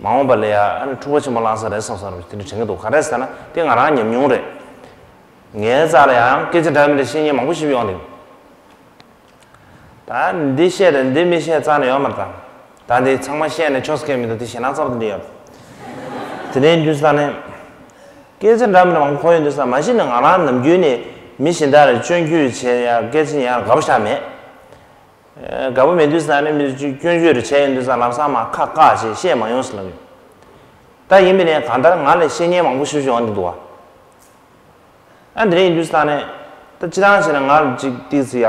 མ་འོངས་པ་ལ་ཡ་ཨ་ནི་འཁྲུག་པ་ཆེན་པོ་ལངས་ས་རེད་བསམ་བསམ་རུ་དེ་འདྲ་དྲན་གྱི་འདུག་ག་རེ་ཟེར་ན་དེ་ང་རང་ཉམས་མྱོང་རེད། ངའི་རྩ་ལ་ཡང་སྐད་ཆ་འདྲ་མི་འདྲ་བཤད་མཁན་མང་པོ་ཞིག་ཡོང་འདུག་ད་འདི་བཤད་དང་འདི་མི་བཤད་རྩ་ནས་ཡོད་མ་རེད་ད། ད་འདི་ཚང་མ་བཤད་ནས་ཆོག་ས་གང་མི་འདུག་དེ་ཞེད་སྣང་ཚ་པོ་འདི་ཡོད། དེ་ནས་འདུག་ས་ནས་སྐད་ཆ་འདྲ་མི་འདྲ་མང་པོ་གོ་ཡོང་འདུག་ས་མ་གཞི་ནས་ང་རང་ནམ་རྒྱུན་ནས་མི་གཞན་དག་ལ་སྐྱོན་བརྗོད་བྱེད་ཡ་སྐད་ཆ་ཉན་ཡ་དགའ་པོ་ཞེ་དྲག་མེད། དགའ་པོ་མེད་དུས་ས་ནས་མི་ཚོས་སྐྱོན་བརྗོད་རེ་བྱས་ཡོང་དུས་ས་ལམ་སང་མར་ཁ་བཀག་བྱས་བཤད་མ་ཡོང་ཟེར་ལབ་ཡོད། ད་ཡིན་པས་ནས་གང་ལྟར་ང་ལ་བཤད་མཁན་མང་པོ་ཞེ་པོ་ཅིག་ཡོང་འདུག་བ། ཨ་འདི་རེད་ཡིན་དུས་ས་ནས་ད་སྤྱིར་བཏང་བྱས་ན་ང་ལ་ཅིག་ཏིག་ཙི་ཡ་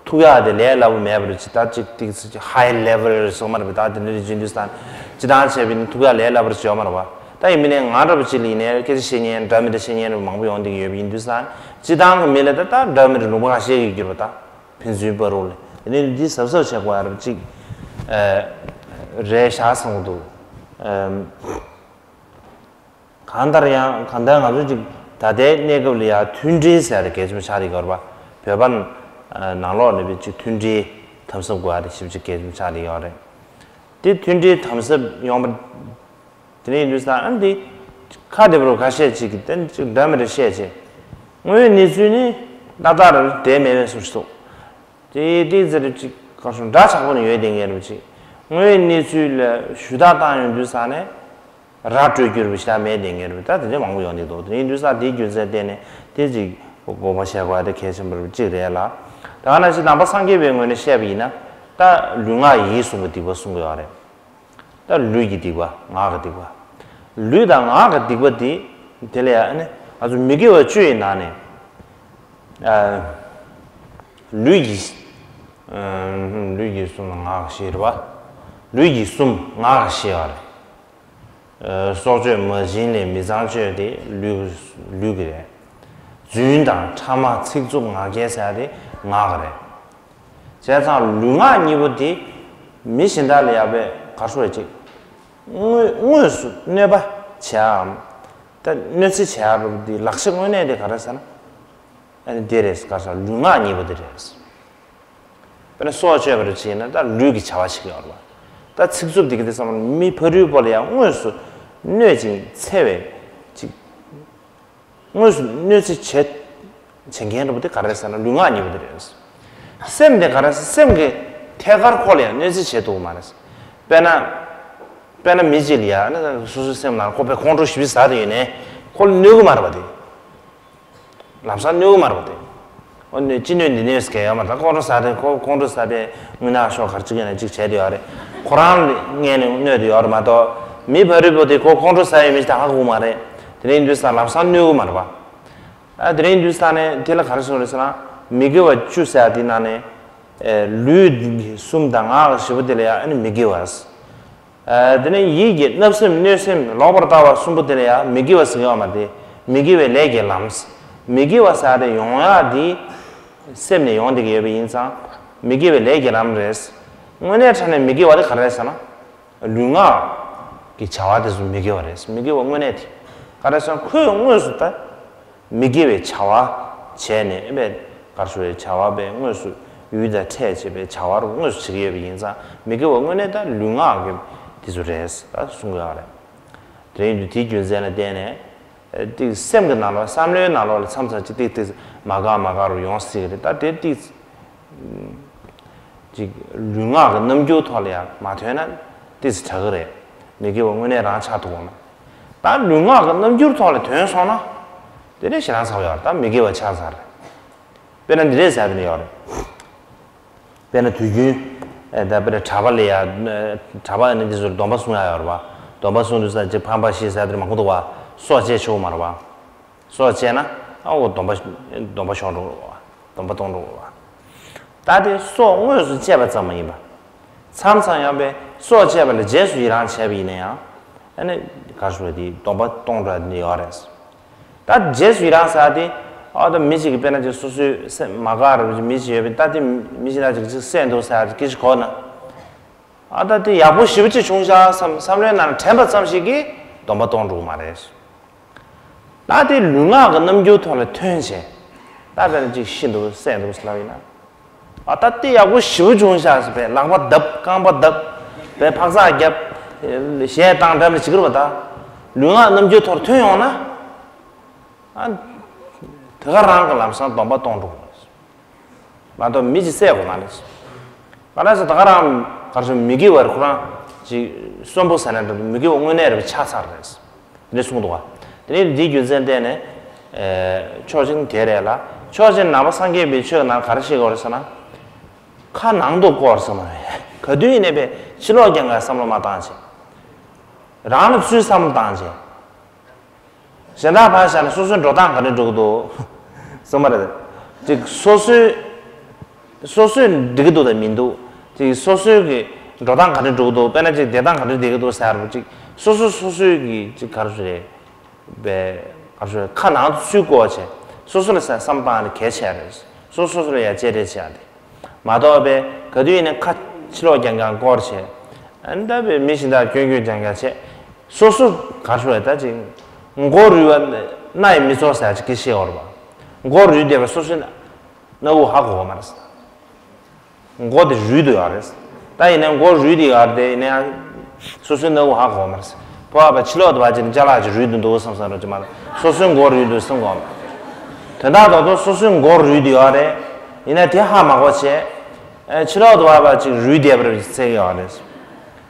ཐུག་ཡག་དེ་ལས་སླ་པོ་མེད་པ་རེད། ཅིག་ད་ཅིག་ཏིག་ཙི་ཅིག་ཧའི་ལེ་ཝལ་སོང་མ་རེད་པས། ད་དེ་འདྲ་རེད་ཡིན་དུས་ས་ནས་སྤྱིར་བཏང་བྱས་པས་ནི་ཐུག་ཡག་ལས་སླ་པོ་རེད་ཡོད་མ་རེད་བ། ད་ཡིན་པས་ནས་ང་འདྲ་པོ་ཅིག་ལ་ཡིན་ནའི་སྐད་ཆ་བཤད་མཁན་འདྲ་མི་འདྲ་བཤད་མཁན་རེ་མང་པོ་ཡོང་བསྡད་ཀྱི་ཡོད་པ་ཡིན་དུས་ས་ནས་སྤྱིར་བཏང་གི་མི་ལ་ད་ད་འདྲ་མི་འདྲ་ལུང་པ་ཁ་ཤས་ཀྱིས་གྱུར་པ་ད་ཕན་ཚུན་བར་རོགས་ལས་དེ་ནས་འདི་གཟབ་གཟབ་བྱེད་དགོས་ཡ་རེད་ཅིག་རེད་ཤག་བསམ་གྱི་འདུག་གང་ལྟར་ཡང་གང་ལྟར་ང་ཚོ་ཅིག་ད་ལྟའི་གནས་སྐབས་ལ་ཡང་མཐུན་སྒྲིལ་ཟེར་ཡ་དེ་གལ་ཆེན་པོ་ཆགས་བསྡད་ཡོད་རེད་པ། བོད་པ་ནང་ལོགས་ནས་བྱས་ཅིག་མཐུན་སྒྲིལ་དམ་ཟབ་དགོས་ཡ་དེ་ཞེ་པོ་ཅིག་གལ་ཆེན་པོ་ཆགས་བསྡད་ཡོད་རེད། དེ་མཐུན་སྒྲིལ་དམ་ཟབ་ཡོང་བ་དེ་ནས་ཡིན་དུས་ས་ཨ་འདི་ཁ་བདེ་པོ་ཁ་ཤས་ཅིག་གིས་དེ་ཅིག་འདྲ་མི་འདྲ་བཤད་བྱས་དངོས་ཡོད་གནས་ཚུལ་ནི་ཏག་ཏག་རེད་བསྡད་མེད་པའི་བཟོ་ཞིག་འདུག་དེ་ཏིག་ཙི་རེ་ཅིག་ ག་རེ་ཟེར་འདྲ་ཆགས་པོ་ནས་ཡོད་བསྡད་མཁན་རེད་པ་ཅིག་དངོས་ཡོད་གནས་ཚུལ་ལ་ཞུ་དག་བཏང་ཡོང་དུས་ཙ་ནས། ར་སྤྲོད་རྒྱུ་རེད་པ་ཞེ་དྲག་མེད་བསྡད་མཁན་རེད་པ། ད་དེ་འདྲ་མང་པོ་ཡོང་བསྡད་འདུག་དེ་ཡིན་དུས་ཙ་དེའི་རྒྱུ་མཚན་བརྟེན་ནས་དེ་ཅིག་དགོངས་པ་བཞེས་དགོས་ཡ་དེ་གལ་ཆེན་པོ་རེད་པ་ཅིག་རེད་ལ། ད་ག་ནང་བཞིན་ནང་པ་སངས་རྒྱས་པའི་ངོས་ནས་བཤད་པ་ཡིན་ན། ད་ལུས་ངག་ཡིད་གསུམ་གྱི་སྡིག་པ་གསུང་གི་ཡོད་རེད། ད་ལུས་ཀྱི་སྡིག་པ། ངག་གི་སྡིག་པ། ལུས་དང་ངག་གི་སྡིག་པ་འདི། དེ་ལ་ཡང་ཨ་ནི་ང་ཚོ་མི་དགེ་བ་བཅུ་ཡི་ནང་ནས། ཨ། ལུས་ཀྱི། ཨ། ལུས་ཀྱི་གསུམ་ལ་ངག་གི་བཞི་རེད་པ། ལུས་ཀྱི་གསུམ་ངག་གི་བཞི་ཡོད་རེད། ཨ། སྲོག་གཅོད་མ་བྱིན་ལེན་མི་ཚངས་སྤྱོད་དེ་ལུས། ལུས་ཀྱི་རེད། རྫུན་དང་ཕྲ་མ་ཚིག་རྩུབ་ངག་འཁྱལ་ཟེར་ཡ་དེ་ངག་གི་རེད། བྱས་ཙང་ལུས་ངག་གཉིས་པོ་དེ་མི་གཞན་དག་ལ་ཡང་དཔེ་ག་རེ་ཟེར་ཅིག་དངོས། དངོས་སུ་གནོད་པ་བྱེད་ཡའམ། ད་གནོད་འཚེ་བྱེད་ཡ་རུ་དེ་ལག་ཆ་དངོས་གནས་དེ་ག་རེ་ཟེར་ན། ཨ་ནི་དེ་རེད། ག་རེ་ཟེར། ལུས་ངག་གཉིས་པོ་དེ་རེད། དཔེར་ན་སྲོག་གཅོད་པ་རུ་བྱས་ན་ད་ལུས་ཀྱི་བྱ་བ་བྱེད་ཀྱི་ཡོད་རེད་པ། ད་ཚིག་རྩུབ་དེ་ག་དེ་ཚང་མ་མི་ཕ་རོལ་པོ་ལ་ཡང་དངོས་སུ་གནོད་ཅིང་འཚེ་བའི་ཅིག་དངོས་སུ་གནོད་འཚེ་བྱེད། བྱེད་མཁན་འདྲ་པོ་དེ་ག་རེ་ཟེར་ན་ལུས་ངག་གཉིས་པོ་དེ་རེད། སེམས་དེ་ག་རེ་ཟེར། སེམས་ཀྱིས་ཐད་ཀར་ཁོ་ལ་ཡང་གནོད་འཚེ་བྱེད་ཐུབ་ཀྱི་མ་རེད། དཔེར་ན། དཔེར་ན་མི་གཅིག་ལ་ཡང་ཨ་ནི་སོ་སོའི་སེམས་ནང་ཁོ་དཔེ་ཁོང་ཁྲོ་ཞེ་པོ་ཟ་བསྡད་ཡོད་ནའི་ཁོ་ལ་གནོད་ཀྱི་མ་རེད་པ་དེ། ལམ་སང་གནོད་ཀྱི་མ་རེད་པ་དེ། ཨོ་གནོད། ཅི་གནོད་འདི་གནོད་ཟེར་མཁན་ཡོད་མ་རེད། ད་ཁོང་ཁྲོ་ཟ་དེ་ཁོ་ཁོང་ཁྲོ་ཟ་བའི་རྔུལ་ནག་ཤོག་ག་རེ་གཅིག་ཡིན་ན་གཅིག་བྱས་བསྡད་ཡོད་རེད། ཁོ་རང་ལ་ངན་ནས་གནོད་བསྡད་ཡོད་རེད་མ་གཏོགས། མི་ཕ་རོལ་པོ་དེ་ཁོ་ཁོང་ཁྲོ་ཟ་ཡི་མི་ཞིག་ད་ཧ་གོ་གི་མ་རེད། དེ་འདྲ་ཡིན་དུས་ཙང་ལམ་སང་གནོད་ཀྱི་མ་རེད་པ། ཨ། དེ་རིང་དུས་ས་ནས་དེ་ལ་ག་རེ་གསུངས་རེད་ཟེར་ན། མི་དགེ་བ་བཅུ་ཟེར་ཡ་དེ་ནང་ནས། ཨེ། ལུས་གསུམ་དང་ངག་བཞི་པོ་དེ་ལ་ཡང་ཨ་ནི་མི་དགེ་བ། ཨ། དེ་ནས་ཡིད་ཀྱི་བརྣབ་སེམས་གནོད་སེམས་ལོག་པར་ལྟ་བ་གསུམ་པོ་དེ་ལ་ཡང་མི་དགེ་བ་ཟེར་གྱི་ཡོད་མ་རེད། མི་དགེ་བའི་ལས་ཀྱི་ལམ། མི་དགེ་བ་ཟེར་ཡ་དེ་ཡོང་ཡག་དེ་སེམས་ནས་ཡོང་བསྡད་ཀྱི་ཡོད་པ་ཡིན་ཙང་། མི་དགེ་བའི་ལས་ཀྱི་ལམ་རེད། དངོས་གནས་དྲང་གནས་མི་དགེ་བ་དེ་ག་རེ་རེད་ཟེར་ན། ལུས་ངག་གི་བྱ་བ་དེ་ཚོ་མི་དགེ་བ་རེད། མི་དགེ་བ་དངོས་གནས་དེ། ག་རེ་ཟེར་ན་ཁོས་དངོས་སུ་ད་མི་དགེ་བའི་བྱ་བ་བྱས་ནས་ཨེ་པས་ག་རེ་ཟེར་བའི་བྱ་བ་པས་དངོས་སུ་ཡུལ་དང་ཕྲད་བྱེད་པའི་བྱ་བ་རུ་དངོས་སུ་བྱེད་ཀྱི་ཡོད་པ་ཡིན་ཙང་མི་དགེ་བ་དངོས་གནས་ད་ལུས་ངག་གི་དེ་ཚོ་རེད་ད་གསུང་གི་ཡོད་རེད། དེ་རིང་དུས་དེའི་རྒྱུ་མཚན་ལ་བརྟེན་ནས། ཏིག་སེམས་ཀྱི་ནང་ལོགས་བསམ་བློའི་ནང་ལོགས་ལ་མཚམས་མཚམས་ཅིག་ཏིག་ཏིག་མ་དགའ་མ་དགའ་རུ་ཡོང་སྲིད་ཀྱི་རེད། ད་དེ་ཏིག་ཅིག་ལུས་ངག་གི་རྣམ་འགྱུར་ཐོག་ལ་ཡང་མ་ཐོན་ན་ཏིག་ཙམ་དྲག་གི་རེད། མི་དགེ་བ་དངོས་གནས་རང་ཆགས་ཐུབ་ཀྱི་མ་རེད། ད་ལུས་ངག་གི་རྣམ་འགྱུར་ཐོག་ལ་ཐོན་སོང་ན་དེ་ནས་ཞེ་སྡང་ཚ་པོ་ཡོད་རེད། ད་མི་དགེ་བ་ཆགས་ཚར་རེད། དཔེར་ན་འདི་འདྲས་ཟེར་ཡ་དེ་འདྲ་ཡོད་རེད། དཔེར་ན་དུས་རྒྱུན། ཨེ། ད་དཔེར་ན་གྲྭ་པ་ལ་ཡ། གྲྭ་པ་ནི་འདི་ཚོར་སྡོམ་པ་སྲུང་ཡ་ཡོད་རེད་པ། སྡོམ་པ་སྲུང་དུས་ཙམ་ཅིག་ཕམ་པ་བཞི་ཟེར་དེར་མང་པོ་འདུག་པ། སྲོག་བཅད་ཆོག་གི་མ་རེད་པ། སྲོག་བཅད་ན་ཨ་འོ་སྡོམ་པ། སྡོམ་པ་ཤོར་འགྲོ་གི་རེད་པ། སྡོམ་པ་གཏོང་འགྲོ་གི་རེད་པ། ད་དེ་སྲོག་དངོས་སུ་བཅད་པ་ཙམ་མ་ཡིན་པ། མཚམས་མཚམས་ཡང་པས་སྲོག་བཅད་པ་ལ་རྗེས་སུ་ཡི་རང་བྱས་པ་ཡིན་ན་ཡང་། ཨ་ནི་ག་རེ་ཟེར་དེ་སྡོམ་པ་གཏོང་འགྲོ་ཡ་དེ་འདྲ་ཡོད་རེད། ད་རྗེས་སུ་ཡི་རང་ཟེར་དེ། ཨ། ད་མི་གཅིག་གིས་དཔེར་ན་ཅིག་སོ་སོའི་སེམས་མ་དགའ་རུ་མི་གཅིག་ཡོད་པས་ད་དེ་མི་གཞན་དག་ཅིག་ཅིག་བསད་འདུག་ཟེར་ཡ་སྐད་ཆ་གོ་ན། ཨ། ད་དེ་ཡག་པོ་ཞེ་པོ་ཅིག་བྱུང་ཤག་བསམ་བསམ་བློའི་ནང་ནས་དྲན་པ་ཙམ་ཞིག་གིས་སྡོམ་པ་གཏོང་འགྲོ་གི་མ་རེད། ད་དེ་ལུས་ངག་གི་རྣམ་འགྱུར་ཐོག་ལ་ཐོན་བྱས། ད་དཔེར་ན་ཅིག་ཤི་འདུག་བསད་འདུག་ཟེར་ལབ་ཡིན་ན། ཨ། ད་དེ་ཡག་པོ་ཞེ་པོ་བྱུང་ཤག་ཟེར་བས་ལག་པ་བརྡབ་རྐང་པ་བརྡབ་བས་འཕག་འཚག་རྒྱབ། གཞས་བཏང་འགྲམ་ལ་བྱེད་ཀྱི་རེད་པ། ད་ལུས་ངག་རྣམ་འགྱུར་ཐོག་ཐོན་ཡོང་ན། ཨ། དེ་ག་རང་གི་ལམ་སང་སྡོམ་པ་གཏོང་འགྲོ་གི་རེད། མ་གཏོགས་མི་གཅིག་བསད་དགོས་མ་རེད། ག་རེ་ཟེར་ད་ག་རང་ག་རེ་ཟེར་མི་དགེ་བ་རེད། ཁོ་རང་ཅིག་གསོན་པོ་ཟེར་ན་འདྲ་མི་དགེ་བ་དངོས་གནས་རེད་པ་ཆགས་ཚར་རེད། དེ་འདྲ་གསུངས་འདུག་ག་དེ་ནས་འདིའི་རྒྱུ་མཚན་བརྟེན་ནས། ཨེ། ཕྱོགས་གཅིག་དེ་རེད་ལ། ཕྱོགས་གཅིག་ནང་པ་སངས་རྒྱས་པའི་ཆོས་ནང་ག་རེ་བཤད་ཀྱི་ཡོད་རེད་ཟེར་ན། ཁ་ནང་དུ་བསྐོར་ཟེར་མ་རེད། ག་དུས་ཡིན་ནའི་པས་ཕྱི་ལོགས་རྐྱང་ག་བསམ་བློ་མ་བཏང་བྱས། རང་ལ་ཚུར་བསམ་བློ་བཏང་བྱས། གཞན་དག་ཕར་བཞག་ནས་སོ་སོའི་འགྲོ་སྟངས་ག་འདྲ་འགྲོ་གི་འདུག་གསུངས་པ་རེད། ཅིག་སོ་སོའི། སོ་སོས་འགྲིག་གི་འདུག་དང་མི་འདུག་ཅིག་སོ་སོའི་གི་འགྲོ་སྟངས་ག་འདྲ་འགྲོ་གི་འདུག་དཔེར་ན་ཅིག་བསྡད་སྟངས་ག་འདྲ་བསྡད་ཀྱི་འདུག་ཟེར་བ་ཅིག་སོ་སོ་སོ་སོའི་གི་ཅིག་ག་རེ་ཟེར་རེད། པའི་ག་རེ་ཟེར་ཁ་ནང་དུ་ཚུར་བསྐོར་བྱས། སོ་སོ་ལ་བསམ་བཏང་ནས་གལ་ཆེ་རེད། སོ་སོ་སོ་ལ་ཡ་གཅེས་སྤྲས་བྱེད་ཡ་དེ། མ་གཏོགས་པའི་ག་དུས་ཡིན་ནའི་ཁ་ཕྱི་ལོགས་རྐྱང་རྐྱང་བསྐོར་བྱས། ཨ་ནི་ད་པའི་མི་གཞན་དག་སྐྱོན་སྐྱོན་རྐྱང་རྐྱང་བྱས། སོ་སོ་ག་རེ་ཟེར་ད་ཅིག་མགོ་རུལ་བ་སྣ་ཡིས་མི་ཚོར་ཟེར་ཅིག་སྐད་ཆ་བཤད་ཡོད་རེད་པ། མགོ་རུལ་བསྡད་པ་སོ་སོའི་སྣ་ཁུག་ཧ་གོ་གི་མ་རེད། མགོ་དེ་རུལ་དུ་ཡོད་རེད། ད་ཡིན་ནའི་མགོ་རུལ་དེ་ཡོད་རེད་དེ་ཡིན་ནའི་སོ་སོའི་སྣ་ཁུག་ཧ་གོ་མ་རེད། ཕོ་བ་བ་ཕྱི་ལོགས་དུ་བ་ཅིག་ནི་ཅ་ལག་ཅིག་རུལ་དུ་འདུག་བསམ་བསམ་རོ་ཅིག་མ་རེད། སོ་སོའི་མགོ་རུལ་དུ་སེམས་གོ་མ་རེད། དོན་དག་རྡོག་རྡོག་སོ་སོའི་མགོ་རུལ་དེ་ཡོད་རེད། ཡིན་ནའི་དེ་ཧ་མ་གོ་བྱས། ཨ་ཕྱི་ལོག་ཏུ་བབས་པ་ཅིག་རུལ་བསྡད་པ་རེད་ཟེར་གྱི་ཡོད་རེད།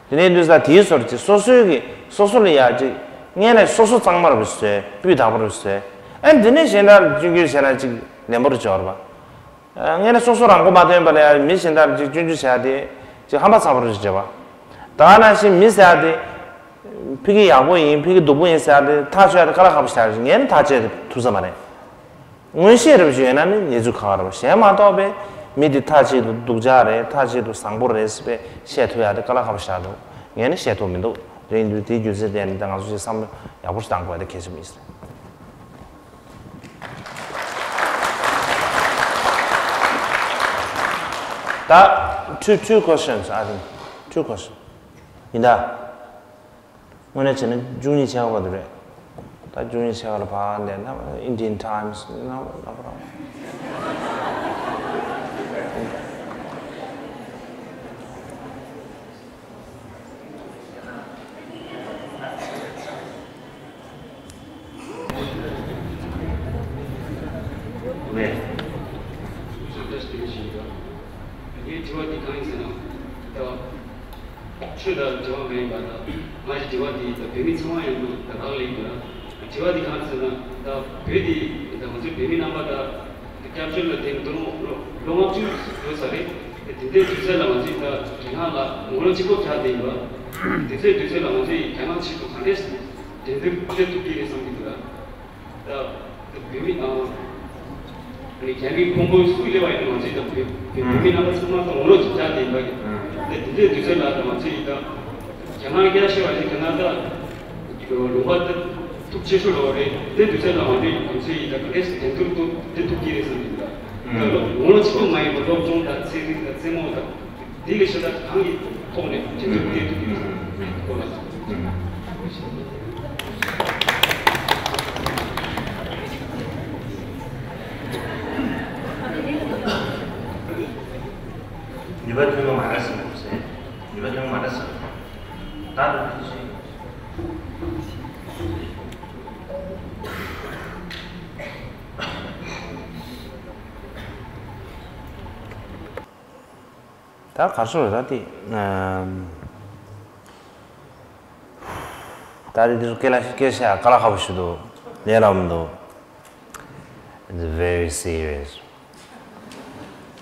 དེ་ནས་དུས་ས་དེའི་སོར་ཅིག་སོ་སོའི་གི་སོ་སོ་ལ་ཡ་ཅིག་སྔོན་ནས་སོ་སོ་གཙང་མ་རུ་བཟོས། སྤུས་དག་པོ་རུ་བཟོས། ཨ་འདི་ནས་གཞན་དག་སྐྱོན་བརྗོད་བྱས་ན་ཅིག་ལན་པོ་རུ་འབྱོར་བ། ཨ་སྔོན་ནས་སོ་སོ་རང་མགོ་མ་ཐོན་པ་ལ་ཡ་མི་གཞན་དག་ཅིག་སྐྱོན་བརྗོད་བྱས་ཏེ་ཅིག་ཧམ་པ་ཚ་པོ་རུ་བྱེད་པ། ད་ནང་བཞིན་མི་ཟེར་ཏེ། ཕ་གི་ཡག་པོ་ཡིན། ཕ་གི་སྡུག་པོ་ཡིན་ཟེར་ཏེ་ཐག་གཅོད་ཡ་དེ་དཀའ་ལས་ཁག་པོ་ཞིག་རེད། ངས་ནི་ཐག་བཅད་ཐུབ་ས་མ་རེད། མངོན་ཤེས་རེ་བ་ཞིག་ཡོད་ན་ནི་གནས་ཚུལ་ཁག་ཁག་རེད་པ། གཞན་མ་གཏོགས་པའི་མི་དེ་མཐའ་གཅིག་ཏུ་སྡུག་ཅག་རེད། མཐའ་གཅིག་ཏུ་བཟང་པོ་རེད་ཟེར་བཤད་ཐུབ་ཡ་དེ་དཀའ་ལས་ཁག་པོ་ཞིག་འདུག་ངས་ནི་བཤད་ཐུབ་མི་འདུག་དེ་ཡིན་དུས་དེའི་རྒྱུ་མཚན་བརྟེན་ནས་ད་ང་ཚོ་ཞིག་བསམ་བློ་ཡག་པོ་ཞིག་བཏང་དགོས་ཡ་དེ་གལ་ཆེན་པོ་ཡིན་ས་རེད། ད་two, two questions, I think. Two questions. ཡིན་ད། དངོས་གནས་བྱས་ན་བཅུ་གཉིས་ཕྱེད་ཀ་བར་དུ་རེད། ད་བཅུ་གཉིས་ཕྱེད་ཀ་ལ་ཕར་འདས་ན་Indian Times ན་ན་པ་རང་། ངའི་དྲི་བ་འདི་གང་ཡིན་ཟེར་ན། ད་ཆོས་དང་འབྲེལ་བ་མེད་པ་དང་། ང་ཡི་དྲི་བ་འདི་ད་བོད་མི་ཚང་མ་ཡོང་དུས་ད་ག་ལ་ཡིན་པ། དྲི་བ་འདི་གང་ཡིན་ཟེར་ན། ད་བོད་འདི་ད་ང་ཚོའི་བོད་མི་རྣམ་པ་ད་སྐྱབས་བཅོལ་ལ་དེང་དུས་ལོ་ལོ་ལྔ་བཅུ་འགྲོ་ས་རེད། དེ་འདྲའི་དུས་ཚོད་ལ་ང་ཚོས་ད་རྒྱ་ནག་ལ་ངོ་ལོག་གཅིག་པོ་རྒྱག་བསྡད་ཡིན་པ། དེ་ཚོའི་དུས་ཚོད་ལ་ང་ཚོས་རྒྱ་ནག་ཆེད་དུ་ག་འདྲས་འགྲན་བསྡུར་སྤེལ་ཐུབ་ཀྱི་རེད་བསམ་གྱི་འདུག་ད། ད་བོད་མི་དང་། རྒྱ་མིའི་ཕུང་པོ་སུ་སླེབས་པ་ཡིན་ན་ང་ཚོས་ད་བོད་བོད་མི་རྣམ་པ་ཚང་མ་ད་ངོ་ལོག་ཅིག་རྒྱག་བསྡད་ཡིན་པ། ད་དེ་འདྲའི་དུས་ཚོད་ལ་ད་ང་ཚོས་ད་རྒྱ་ནག་སྐད་ཤེས་པ་རེད། རྒྱ་ནག་ད་ལུང་པ་ད་ཐུགས་ཆེ་ཤོས་ལོ་རེད། དེ་དུས་ཚོད་ལ་ང་ཚོས་ང་ཚོས་ད་ག་འདྲས་འགྲན་བསྡུར་ཐུབ་འགྲན་ཐུབ་ཀྱི་རེད་བསམ་གྱི་འདུག་ད་ལོ་ངོ་ལོག་གཅིག་པོ་མ་ཡིན་པར་སློབ་སྦྱོང་དང་ཚན་རིག་དང་རྩེད་མོ་དང་། དེ་ལས་ཤ་སྟག་གང་གི་ཐོག་ནས་འགྲན་བསྡུར་སྤེལ་ཐུབ་ཀྱི་ཡོད་སྐོར་ལ། ནུས་པ་ཐོན་པ་མ་རེད་ཟེར་ནས་ཟེར། ནུས་པ་ཐོན་པ་མ་རེད་ཟེར། ད་ལྟ་དུས་ཚོད། ད་གར་སོང་རེད་ད་དེ། ད་དེ་དུས་སྐད་ལ་སྐད་ཆ་དཀའ་ལས་ཁག་པོ་ཞིག་འདུག་ལས་སླ་པོ་མི་འདུག It's very serious.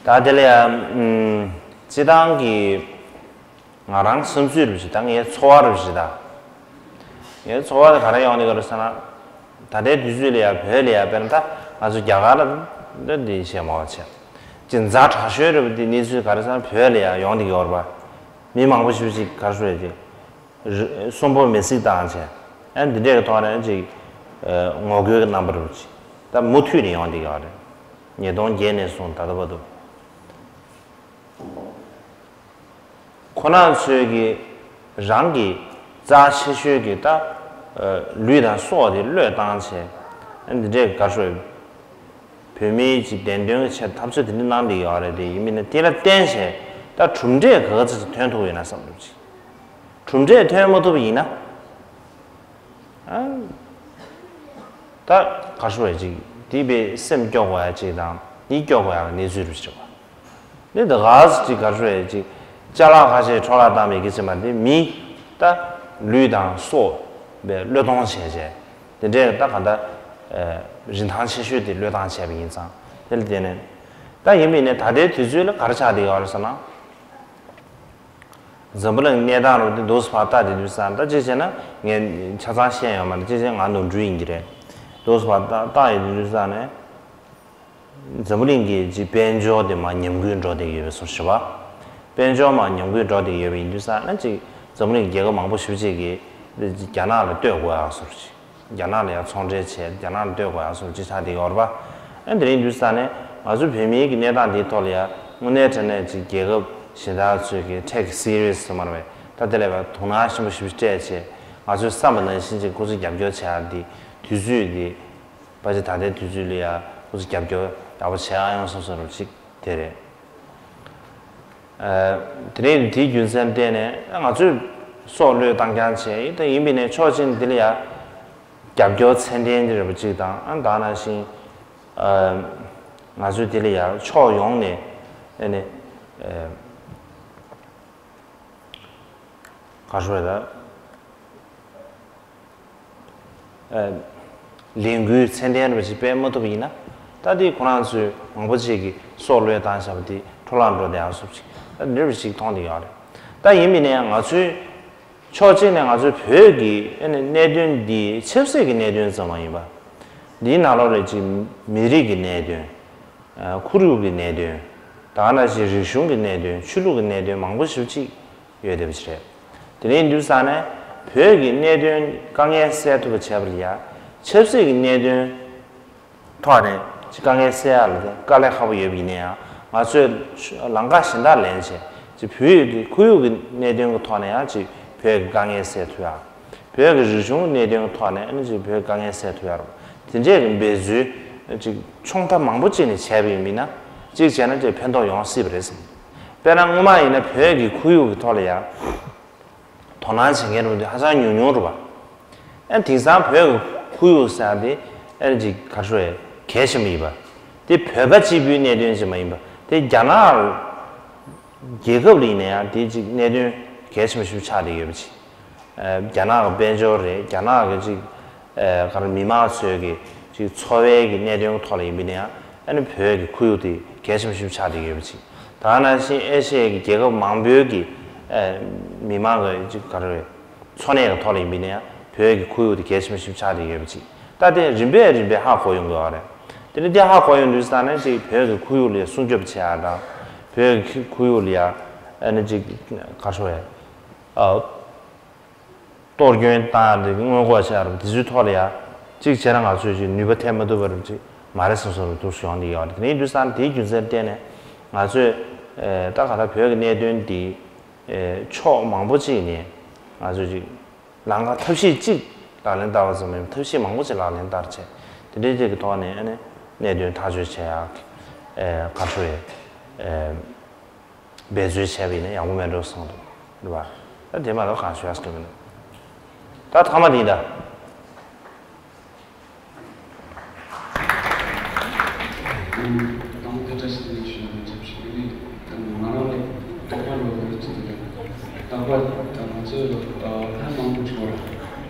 ད་དེ་ལ་ཡང་སྤྱི་བཏང་གི་ང་རང་བསམ་ཚུལ་རུ་ཞིག་ད་ངའི་ཚོར་བ་རུ་ཞིག་ད། ངའི་ཚོར་བ་དེ་ག་རེ་ཡོང་ནི་ག་རེ་ཟེར་ན། ད་ལྟའི་དུས་ཚོད་ལ་ཡ་བོད་ལ་ཡ་དཔེར་ན་ད་ང་ཚོ་རྒྱ་གར་ལ་འདི་འདི་བཤད་མ་བ་བྱས། ཅིག་ཛ་དྲག་ཤོས་རེད་པ། འདི་གནས་ཚུལ་ག་རེ་ཟེར་ན་བོད་ལ་ཡ་ཡོང་འདི་གི་ཡོད་རེད་པ། མི་མང་པོ་ཞིག་ཅིག་ག་རེ་ཞུ་ཡ་ཅིག་གསོན་པོ་མེ་སྲེག་བཏང་བྱས། ཨ་འདི་འདྲའི་གི་ཐོག་ནས་ཅིག་ངོ་རྒོལ་གི་རྣམ་པ་རུ་ཅིག་ད་མུ་མཐུད་ནས་ཡོང་འདི་གི་ཡོད་རེད། ཉིས་སྟོང་བརྒྱད་ནས་བཟུང་ད་ལྟ་བར་དུ། ཁོ་རང་ཚོས་ཀྱི་རང་གི་རྩ་ཆེ་ཤོས་ཀྱི་ད་ལུས་དང་སྲོག་དེ་བློས་བཏང་བྱས། འདི་འདྲའི་ག་རེ་ཞུ། བོད་མིའི་ཅིག་བདེན་དོན་གྱི་ཆེད་འཐབ་རྩོད་དེ་འདྲ་གནང་བསྡད་ཡོད་རེད། དེ་ཡིན་མིན་ན་དེ་ལ་བརྟེན་བྱས་ད་གྲུབ་འབྲས་ག་ག་ཚོད་ཅིག་ཐོན་ཐུབ་ཡོད་ན་བསམ་འདུག་ཅིག་གྲུབ་འབྲས་ཐོན་མ་ཐུབ་པ་ཡིན་ན། ཨ། ད་ག་རེ་ཞུ་བས་ཅིག་དེ་བས་སེམས་སྐྱོ་དགོས་ཡ་ཅིག་དང་ཡིད་སྐྱོ་དགོས་ཡ་གི་གནས་ཚུལ་རེད་ཤག་པ། འདི་ད་ག་ཟེ་ཅིག་ག་རེ་ཞུ་བས་ཅིག་ཅ་ལག་ཁ་ཤས་འཕྲོ་བརླག་བཏང་བའི་གི་ཅིག་མ་དེ་མི་ད་ལུས་དང་སྲོག་བས་བློས་གཏོང་བྱས་བྱས་དེ་འདྲས་ད་ག་ད་རིན་ཐང་ཆེ་ཤོས་དེ་བློས་བཏང་བྱས་པ་ཡིན་ཙང་དེ་ལ་བརྟེན་ནས་ད་ཡིན་པས་ནས་ད་ལྟའི་དུས་ཚོད་ལ་ག་རེ་ཆགས་བསྡད་ཡོད་རེད་ཟེར་ན། འཛམ་བུ་གླིང་གནས་སྟངས་རུ་དེ་འདུག་སེ་ཕར་ལྟ་དེ་དུས་ཙང་ད་ཅི་བྱས་ན་ངས་ཆ་ཚང་ཤེས་ཡོད་མ་རེད། ཅི་བྱས་ང་ནོར་འཁྲུལ་ཡིན་གྱི་རེད། འདུག་སེ་ཕར་ལྟ་ལྟ་ཡི་དེ་དུས་ཙང་ནས་འཛམ་བུ་གླིང་གི་ཅིག་དཔལ་འབྱོར་དེ་མར་ཉམས་རྒུད་འགྲོ་བསྡད་ཡོད་པའི་བཟོ་ཞིག་བ། དཔལ་འབྱོར་མར་ཉམས་རྒུད་འགྲོ་བསྡད་ཡོད་པ་ཡིན་དུས་ཙང་ན་ཅིག་འཛམ་བུ་གླིང་རྒྱལ་ཁབ་མང་པོ་ཞེ་པོ་ཅིག་གིས་རྒྱ་ནག་ལ་ལྟོས་དགོས་ཡག་བཟོ་ཞིག་རྒྱ་ནག་ལ་ཡང་ཚོང་འབྲེལ་བྱས་རྒྱ་ནག་ལ་ལྟོས་དགོས་ཡག་བཟོ་ཅིག་ཆགས་བསྡད་ཡོད་རེད་པ། ཨ་དེ་རིང་དུས་ས་ནས་ང་ཚོ་བོད་མིའི་གི་གནས་སྟངས་འདིའི་ཐོག་ལ་ཡང་དངོས་གནས་དྲང་གནས་ཅིག་རྒྱལ་ཁབ་གཞན་དག་ཚོས་ཀྱི་take serious སུ་མ་རེད་པས། ད་དེ་ལས་པ་དོ་སྣང་ཆེན་པོ་ཞེ་པོ་སྤྲད་བྱས་ང་ཚོས་བསམ་པ་ནང་བཞིན་ཅིག་ཁོ་ཚོས་རྒྱབ་སྐྱོར་བྱེད་ཡག་འདི་དུས་ཚོད་འདི་ཕལ་ཆེར་ད་ལྟའི་དུས་ཚོད་ལ་ཡང་ཁོ་ཚོས་རྒྱབ་སྐྱོར་ཡག་པོ་བྱེད་ཡག་ཡོང་བསམ་བསམ་རོགས་ཅིག་དེ་རེད། ཨ་དེ་རིང་དེའི་རྒྱུ་མཚན་བརྟེན་ནས་ང་ཚོས་སྲོག་བློས་བཏང་རྐྱང་བྱས་ཡིན། ད་ཡིན་པས་ནས་ཕྱོགས་གཅིག་ནས་དེ་ལ་ཡང་རྒྱབ་སྐྱོར་ཚད་ལྡན་དེ་རེད་པ་ཅིག་དང་ཨ་ད་ནང་བཞིན་ཨ་ང་ཚོས་དེ་ལ་ཡང་ཕྱོགས་ཡོངས་ནས་ཨ་ནི་ ཨེ། ག་རེ་ཟེར་ད། ཨེ། ལས་འགུལ་ཚད་ལྡན་རེ་བ་ཞིག་སྤེལ་མ་ཐུབ་པ་ཡིན་ན། ད་དེ་ཁོ་རང་ཚོའི་མང་པོ་ཅིག་གིས་སྲོག་བློས་བཏང་བཞག་པ་དེ་འཕྲོ་བརླག་འགྲོ་བསྡད་ཡག་བཟོ་ཅིག་ད་འདྲ་བ་ཞིག་མཐོང་བསྡད་ཡོད་རེད། ད་ཡིན་པ་ཡིན་ན་ཡང་ང་ཚོའི་ཕྱོགས་གཅིག་ནས་ང་ཚོའི་བོད་ཀྱི་ཨ་ནི་གནད་དོན་འདི་ཆབ་སྲིད་ཀྱི་གནད་དོན་ཙམ་མ་ཡིན་པ། འདིའི་ནང་ལོགས་ལ་ཅིག་མི་རིགས་ཀྱི་གནད་དོན། ཨ། ཁོར་ཡུག་གི་གནད་དོན། ད་ག་ནང་བཞིན་རིག་གཞུང་གི་གནད་དོན། ཆོས་ལུགས་ཀྱི་གནད་དོན་མང་པོ་ཞེ་པོ་ཅིག་ཡོད་བསྡད་པ་ཞིག་རེད། དེ་ཡིན་དུས་ཙང་ནས་བོད་ཀྱི་གནད་དོན་དཀའ་ངལ་སེལ་ཐུབ་པ་བྱས་པ་ལ་ཡ། ཆབ་སྲིད་ཀྱི་གནད་དོན་ཐོག་ནས་ཅིག་དཀའ་ངལ་སེལ་ཡག་ལ་དེ་དཀའ་ལས་ཁག་པོ་ཡོད་པ་ཡིན་ན་ཡང་། ང་ཚོས་ལམ་ཁ་གཞན་དག་ལེན་བྱས་ཅིག་བོད་ཀྱི་ཁོར་ཡུག་གི་གནད་དོན་གྱི་ཐོག་ནས་ཡང་ཅིག་བོད་ཀྱི་དཀའ་ངལ་སེལ་ཐུབ་ཡག་བོད་ཀྱི་རིག་གཞུང་གི་གནད་དོན་གྱི་ཐོག་ནས་ཨ་ནི་ཅིག་བོད་དཀའ་ངལ་སེལ་ཐུབ་ཡག་རེད། དེ་འདྲས་ཀྱི་འབད་རྩོལ་ཅིག་ཕྱོགས་མཐའ་མང་པོ་ཅིག་ནས་བྱས་པ་ཡིན་པ་ཡིན་ན། གཅིག་བྱས་ན་ཅིག་ཕན་ཐོགས་ཡོང་སྲིད་པ་རེད་བསམ། དཔེར་ན་སྔོན་མ་ཡིན་ན་བོད་ཀྱི་ཁོར་ཡུག་གི་ཐོག་ལ་ཡ་དོ་སྣང་བྱེད་མཁན་རུ་དེ་ཧ་ཅང་ཉུང་ཉུང་རུ་བ། ཨ། དེང་སང་བོད་ཀྱི་ཁོར་ཡུག་ཟེར་ཡག་དེ་ཨ་ནི་ཅིག་ག་རེ་ཟེར། གལ་ཆེན་པོ་ཡིན་པ། དེ་བོད་པ་གཅིག་པུའི་གནད་དོན་ཅིག་མ་ཡིན་པ། དེ་རྒྱ་ནག་རྒྱལ་ཁབ་ལ་ཡིན་ན་ཡང་དེ་ཅིག་གནད་དོན་གལ་ཆེན་པོ་ཞིག་ཆགས་བསྡད་ཡོད་པ་ཅིག་ཨ། རྒྱ་ནག་གི་དཔལ་འབྱོར་རེད། རྒྱ་ནག་གི་ཅིག་ཨ། ག་རེ། མི་མང་ཚོའི་གི་ཅིག་འཚོ་བའི་གི་གནད་དོན་ཐོག་ལ་ཡིན་པ་ཡིན་ན་ཡང་། ཨ་ནི་བོད་ཀྱི་ཁོར་ཡུག་དེ་གལ་ཆེན་པོ་ཞིག་ཆགས་བསྡད་ཡོད་པ་ཅིག་ད་ག་ནང་བཞིན་ཨེ་ཤི་ཡའི་གི་རྒྱལ་ཁབ་མང་པོའི་གི་ཨ། མི་མང་གི་ཅིག་ག་རེ། འཚོ་གནས་ཀྱི་ཐོག་ལ་ཡིན་པ་ཡིན་ན་ཡང་བོད་ཀྱི་ཁོར་ཡུག་དེ་གལ་ཆེན་པོ་ཞིག་ཆགས་བསྡད་ཡོད་པ་ཅིག་ད་དེ་རིམ་པས་རིམ་པས་ཧ་གོ་ཡོང་གི་ཡོད་རེད། དེ་ནས་དེ་ཧ་གོ་ཡོང་དུས་ཙང་ནས་ཅིག་བོད་ཀྱི་ཁོར་ཡུག་ལ་སྲུང་སྐྱོབ་བྱེད་ཡག་དང་། བོད་ཀྱི་ཁོར་ཡུག་ལ་ཡ་ཨ་ནི་ཅིག་ག་རེ་ཟེར། ཨ། གཏོར་སྐྱོན་བཏང་ཡག་དེ་སྔོན་འགོག་བྱེད་ཡག་རུ་དེ་ཚོའི་ཐོག་ལ་ཡ། གཅིག་བྱས་ན་ང་ཚོས་ཅིག་ནུས་པ་ཐེབས་མ་ཐུབ་པ་རུ་ཅིག་མ་རེད་བསམ་བསམ་རུ་འདུག་སེ་ཡོང་བསྡད་ཡོད་རེད། དེ་ཡིན་དུས་ཙང་དེའི་རྒྱུ་མཚན་བརྟེན་ནས་ང་ཚོས་ཨེ། ད་ག་ད་བོད་ཀྱི་གནད་དོན་འདི་ཨེ། ཕྱོགས་མང་པོ་ཅིག་ནས་ང་ཚོས་ཅིག་ལམ་ཁ་ཐབས་ཤེས་གཅིག་ལག་ལེན་བསྟར་བ་ཙམ་མིན་པར་ཐབས་ཤེས་མང་པོ་ཅིག་ལག་ལེན་བསྟར་བྱས། དེ་འདྲའི་ཅིག་གི་ཐོག་ནས་ཨ་ནི་གནད་དོན་ཐག་གཅོད་བྱེད་ཡག་གི་ཨེ། ག་རེ་ཟེར། ཨེ། འབད་རྩོལ་བྱས་པ་ཡིན་ན་ཡག་པོ་མེད་འགྲོ་བསམ་འདུག་རེད་པ། ད་དེ་མ་གཏོགས་གང་ཞུ་ཡག་ཞིག་མི་འདུག་ད་ཐ་མ་དེ་ཡིན་ད། དང་དེ་འདྲ་ཞིག་ནས་ཞུ་ཡག་ཆབས་ཅིག་ཡོད་ནི། ད་ང་རང་ལ་དོགས་པ་འགྲོ་གི་རེད་ཅེས་དེ་རེད། དོགས་པ་ད་ང་ཚོས་ལྷ་མང་པོ་བྱུང་བ་རེད།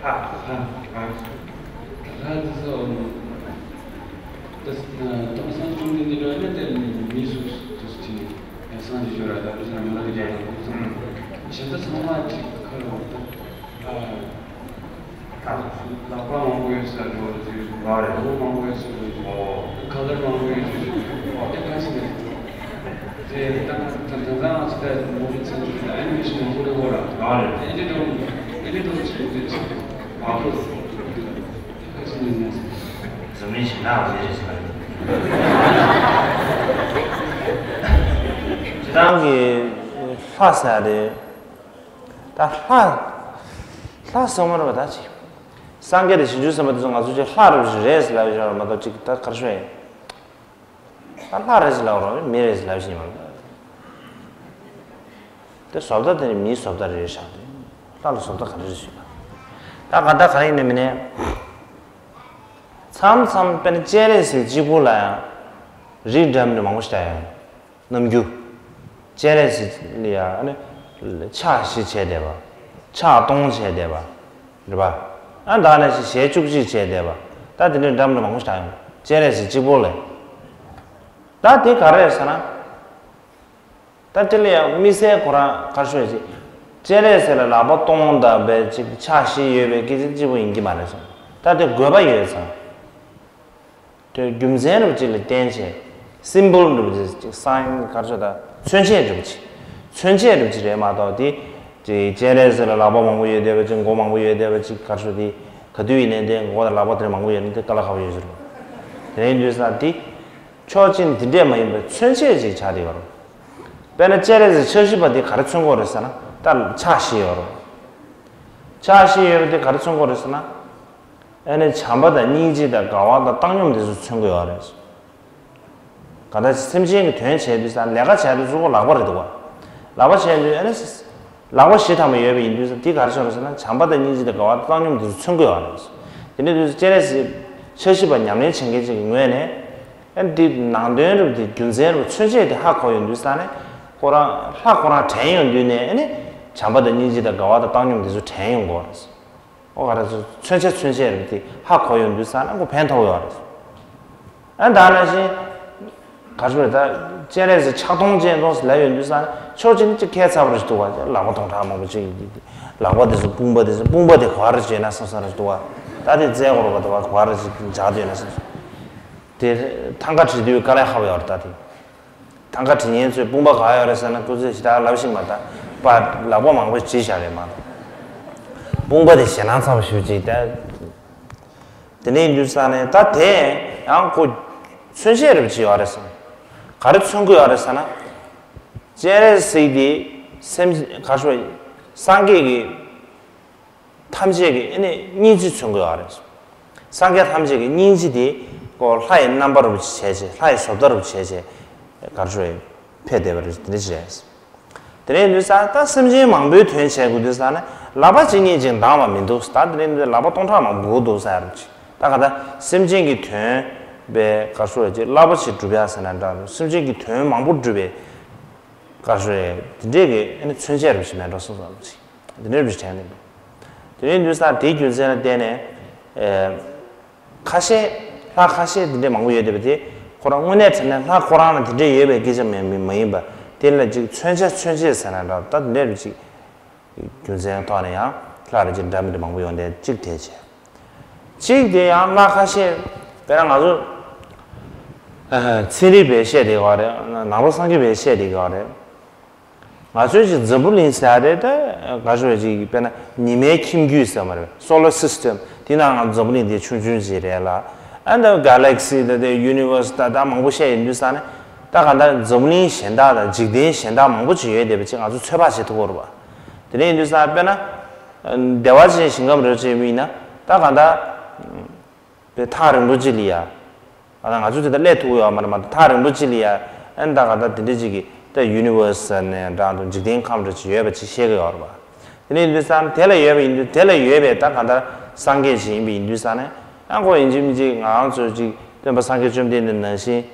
ལྷ། ལྷ། ལྷ་དེ་ཚོ། ད་དེང་སང་བཅོམ་ལྡན་འདས་འགྲོ་ཡ་ན་དེ་མི་སུ་དུ་ཅི་ཡ་སང་ཅི་ཞོར་ད་དུ་སང་མ་ལ་རི་རྒྱ་ལ་དུ་སང་གཞན་དག་ཚང་མ་ཅིག་ཁ་ལ་འོང་ད། ཨ། ལག་པ་མང་པོ་ཡོད་ས་འགྲོ་རྒྱུ། ཨ་རེད། སྒོ་མང་པོ་ཡོད་ས་འགྲོ་རྒྱུ། ཨོ། ཁ་ལར་མང་པོ་ཡོད་རྒྱུ། ཨོ། དེ་ག་ཅི་ནས་དེ་ད་ད་ད་ང་ཚོ་ད་མོ་བི་ཚན་ཚོ་ད་ཨེ་ནི་མེ་ཤིན་མང་པོ་རེད་འོ་ར། ཨ་རེད། ཨེ་འདྲ་འགྲོ་ཨེ་འདྲ་འགྲོ་ཆེ་འདི་ཆེ་མང་པོ། འཛམ་གླིང་ཞི་བདེ་ཟེར་ལ་ཡོད། སྤྱིར་བཏང་གི་ལྷ་ཟེར་ཡ་དེ། ད་ལྷ། ལྷ་ཟེར་མ་རེད་པ་ད་ཅིག་སངས་རྒྱས་དང་བྱང་ཆུབ་སེམས་དཔའ་དེ་ཚོ་ང་ཚོ་ཅིག་ལྷ་རེད་ཞིག་རེད་ཟེར་ལབ་ཡོད་རེད་མ་གཏོགས་ཅིག་ད་ག་རེ་ཞུ་ཡ་ཡིན། ད་ལྷ་རེད་ཟེར་ལབ་རོགས་མི་རེད་ཟེར་ལབ་ཤེས་མ་རེད། དེ་བཟོ་ལྟ་དེ་ནི་མིའི་བཟོ་ལྟ་རེད་ཤག་དེ་ལྷ་ལ་བཟོ་ལྟ་ག་རེ་རེད་ཞུས་ན། ད་ག་ད་ག་རེ་ཡིན་ནི་མིན་ནས། མཚམས་མཚམས་དཔེར་ན་སྤྱན་རས་གཟིགས་གཅིག་པུ་ལ་ཡང་རིགས་འདྲ་མིན་མང་པོ་ཞིག་ད་ཡང་རྣམ་འགྱུར། སྤྱན་རས་གཟིགས་ལ་ཡང་ཕྱག་བཞི་བྱས་བསྡད་པ། ཕྱག་སྟོང་བྱས་བསྡད་པ། རེད་པ། ཨ་ད་ནས་ཞེ་བཅུ་གཅིག་བྱས་བསྡད་པ། ད་དེ་འདྲའི་འདྲ་མིན་མང་པོ་ཞིག་ཡོང་། སྤྱན་རས་གཟིགས་གཅིག་པོ་ལས། ད་དེ་ག་རེ་རེད་ཟེར་ན། ད་དེ་ལ་ཡང་དམིགས་བསལ་ཁོ་རང་ག་རེ་ཞུ་ཡ་ཅིག་སྤྱན་རས་གཟིགས་ལ་ལག་པ་སྟོང་དང་བའི་ཅིག་ཕྱག་བཞི་ཡོད་པའི་སྐད་ཆ་གཅིག་པོ་ཡིན་གྱི་མ་རེད་ཟེར། ད་དེ་དགོས་པ་ཡོད་ཙང་། དེ་རྒྱུ་མཚན་རུ་གཅིག་ལ་བརྟེན་བྱས། སིམ་བོལ་རུ་གཅིག་སའིན་ག་རེ་ཞུ་ད་མཚོན་བྱེད་རུ་གཅིག་མཚོན་བྱེད་རུ་གཅིག་རེད་མ་གཏོགས་དེ། དེ་སྤྱན་རས་གཟིགས་ལ་ལག་པ་མང་པོ་ཡོད་བསྡད་པ་ཅིག་མགོ་མང་པོ་ཡོད་བསྡད་པ་ཅིག་ག་རེ་ཞུ་དེ། ག་དུས་ཡིན་ནའི་དེ་མགོ་དང་ལག་པ་དེ་མང་པོ་ཡོད་ན་དེ་དཀའ་ལས་ཁག་པོ་ཡོད་ཟེར། དེ་ཡིན་དུས་ས་དེ། ཕྱོགས་གཅིག་ནས་དེ་འདྲས་མ་ཡིན་པའི་མཚོན་བྱེད་ཅིག་ཆགས་བསྡད་ཡོད་རེད། དཔེར་ན་སྤྱན་རས་གཟིགས་འཆར་གཞི་པ་དེ་ག་རེ་མཚོན་གྱི་ཡོད་རེད་ཟེར་ན། ད་ཕྱག་བཞི་ཡོད་རེད། ཕྱག་བཞི་ཡོད་པ་དེ་ག་རེ་མཚོན་གྱི་ཡོད་རེད་ཟེར་ན། ཨ་ནི་བྱམས་པ་དང་སྙིང་རྗེ་དང་དགའ་བ་དང་བཏང་སྙོམས་དེ་ཚོ་མཚོན་གྱི་ཡོད་རེད། གང་ལྟར་སེམས་ཅན་གྱི་དོན་བྱས་དུས་ས་ལས་ཀ་བྱས་དུས་གཙོ་བོ་ལག་པ་རེད་འདུག་ག་ལག་པ་བྱས་དུས་ཨ་ནི། ལག་པ་བཞི་ཐམ་པ་ཡོད་པ་ཡིན་དུས་ས་དེ་ག་རེ་མཚོན་རེད་ཟེར་ན་བྱམས་པ་དང་སྙིང་རྗེ་དང་དགའ་བ་དང་བཏང་སྙོམས་དེ་ཚོ་མཚོན་གྱི་ཡོད་རེད། དེ་འདྲ་དུས་སུ་སྤྱན་རས་གཟིགས་འཆར་གཞི་པ་ཉམས་ལེན་བྱེད་མཁན་ཅིག་གི་ངོས་ནས། ཨ་ནི་དེ་ནང་དོན་རུ་དེ་རྒྱུ་མཚན་རུ་མཚོན་བྱེད་དེ་ཧ་གོ་ཡོང་དུས་ས་ནས། ཁོ་རང་ལྷ་ཁོ་རང་དྲན་ཡོང་དུས་ནས་ཨ་ནི་བྱམས་པ་དང་སྙིང་རྗེ་དང་དགའ་བ་དང་བཏང་སྙོམས་དེ་ཚོ་དྲན་ཡོང་གི་ཡོད་རེད། ཨོ་ག་རེ་ཟེར། མཚོན་བྱ་མཚོན་བྱེད་རེད་དེ་ཧ་གོ་ཡོང་དུས་ཙ་ན་ཁོ་ཕན་ཐོགས་ཡོད་རེད། ཨ་ད་ནང་བཞིན་ག་རེ་ཟེར། ད་སྤྱན་རས་གཟིགས་ཕྱག་སྟོང་སྤྱན་སྟོང་ཟེར་ལབ་ཡོང་དུས་ཙ་ན་ཕྱོགས་གཅིག་ནས་ཅིག་ཁྱད་མཚར་པོ་ཞིག་འདུག་བ། ལག་པ་སྟོང་ཕྲག་མང་པོ་ཅིག་ཡོད་དེ། ལག་པ་དེ་ཚོ་དཔུང་པ་དེ་ཚོ་དཔུང་པ་དེ་ག་རེ་བྱས་ན་བསམ་བསམ་རེ་འདུག་བ། ད་དེ་རྩེ་གོ་ར་བ་དེ་བ་ག་རེ་ཅིག་འཇགས་དེ་ཡོད་ན་བསམ་བསམ། དེ་ཐང་ག་བྲིས་དུས་དཀའ་ལས་ཁག་པོ་ཡོད་རེད་ད་དེ། ཐང་ག་བྲིས་མཁན་ཚོས་དཔུང་པ་ག་ཡོད་རེད་ཟེར་ན་སྐུ་ཚེ་ཞེ་དྲག་ལབ་ཤིག་མ་ད་པ་ལག་པ་མང་པོ་བྲིས་བཞག་རེད་མ་ད། དཔུང་པ་དེ་ཞེད་སྣང་ཚ་པོ་ཞེ་པོ་ཅིག་ད། དེ་ནས་ཡིན་དུས་ཙ་ནས་ད་དེ་ཡང་ཁོ་མཚོན་བྱེད་རེད་ཅིག་ཡོད་རེད་ཟེར། ག་རེ་མཚོན་གི་ཡོད་རེད་ཟེར་ན། སྤྱན་རས་གཟིགས་དེ་སེམས་ག་ཞུ་སངས་རྒྱས་ཀྱི་ཐམས་ཅད་ཀྱི་ཨ་ནི་སྙིང་རྗེ་མཚོན་གྱི་ཡོད་རེད། སངས་རྒྱས་ཐམས་ཅད་ཀྱི་སྙིང་རྗེ་དེ་ཀོ་ལྷ་ཡི་རྣམ་པ་རུ་བྱས་བྱས་ལྷ་ཡི་བཟོ་ལྟ་རུ་བྱས་བྱས་གར་ཞུ་ཕེབས་བསྡད་པ་རེད། དེ་འདྲ་ཞིག་རེད། དེ་ནས་འདུག་ས་ད་སེམས་ཅན་མང་པོའི་དོན་བྱས་དགོས་འདུག་ས་ནི་ལག་པ་གཅིག་གཉིས་ཅིག་འདང་བ་མི་འདུག་ད་དེ་ནས་འདུག་ལག་པ་སྟོང་ཕྲག་མང་པོ་འདུག་ས་རེད། ད་ག་ད་སེམས་ཅན་གྱི་དོན་པའི་གར་ཞུ་ཅིག་རླབས་པོ་ཆེ་སྒྲུབ་ཡ་ཟེར་ན་འདྲ་སེམས་ཅན་གྱི་དོན་མང་པོ་སྒྲུབ་པའི་གར་ཞུ་དེ་འདྲས་ཀྱི་ཨ་ནི་མཚོན་བྱེད་རུ་ཞིག་མེད་འགྲོ་སོང་ཙམ་ཅིག་དེ་འདྲས་རུ་དྲན་ནས་འདུག་དེ་ནས་འདུག་ས་དེའི་རྒྱུ་མཚན་ལ་བརྟེན་ནས་ཨེ། ཁ་ཤས་ལྷ་ཁ་ཤས་དེ་འདྲས་མང་པོ་ཡོད་བསྡད་པ་དེ་ཁོ་རང་དངོས་གནས་དྲང་གནས་ལྷ་ཁོ་རང་ལ་དེ་འདྲས་ཡོད་པའི་སྐད་ཆ་མེད་མི་མ་ཡིན་པ་དེ་ལ་ཅིག་མཚོན་བྱ་མཚོན་བྱེད་ཟེར་ན་འདྲ་ད་དེ་འདྲས་རུ་ཅིག་རྒྱུ་མཚན་ཐོག་ནས་ཡང་ལྷ་རུ་ཅིག་འདྲ་མི་འདྲ་མང་པོ་ཡོང་བསྡད་ཅིག་དེ་བྱས། གཅིག་དེ་ཡང་ལྷ་ཁ་ཤས་དཔེར་ན་ང་ཚོ་ཚན་རིག་པས་བཤད་བསྡད་ཡོད་རེད། ནང་པ་སངས་རྒྱས་པས་བཤད་བསྡད་ཡོད་རེད། ང་ཚོའི་ཅིག་འཛམ་བུ་གླིང་ཟེར་ཡ་དེ་ད་ག་ཞུ་བའི་ཅིག་དཔེར་ན་ཉི་མའི་ཁྱིམ་རྒྱུད་ཟེར་མ་རེད། Solar System དེ་ནང་ང་འཛམ་བུ་གླིང་དེ་ཆུང་ཆུང་ཅིག་རེད་ལ། ཨ་ད་Galaxy ད་དེ་Universe ད་ད་མང་པོ་བཤད་ཡོང་དུས་ཙ་ནས་ད་ག་ད་འཛམ་བུ་གླིང་གཞན་དག་དང་འཇིག་རྟེན་གཞན་དག་མང་པོ་ཅིག་ཡོད་བསྡད་པ་ཅིག་ང་ཚོ་ཚོད་དཔག་བྱེད་ཐུབ་ཀྱི་རེད་པ། དེ་འདྲ་ཡིན་དུས་ཙ་དཔེར་ན་བདེ་བ་ཅན་ཞིང་ཁམས་རེ་བྱེད་མི་ཡིན་ན་ད་ག་ད། པའི་ཐག་རིང་པོ་ཅིག་ལ་ཡ། ཨ་ང་ཚོ་དེ་ལྟར་སླེབས་ཐུབ་ཡོད་མ་རེད་མ་གཏོགས་ཐག་རིང་པོ་ཅིག་ལ་ཡ། ཨན་ད་ག་ད་དེ་འདྲ་ཅིག་གི་ད་Universe ནས་འདྲ་འདུག་འཇིག་རྟེན་ཁམས་འདྲ་ཅིག་ཡོད་པ་ཅིག་ཤེས་ཀྱི་ཡོད་རེད་པ། དེ་ནས་ཡིན་དུས་ཙང་དེ་ལ་ཡོད་པ་ཡིན་དུས་དེ་ལ་ཡོད་པའི་ད་ག་ད་སངས་རྒྱས་ཅིག་ཡིན་པ་ཡིན་དུས་ཙང་ནས་ཨ་ཁོ་ཡིན་གཅིག་མིན་གཅིག་ང་རང་ཚོ་ཅིག་སྟོན་པ་སངས་རྒྱས་བཅོམ་ལྡན་འདས་ནང་བཞིན་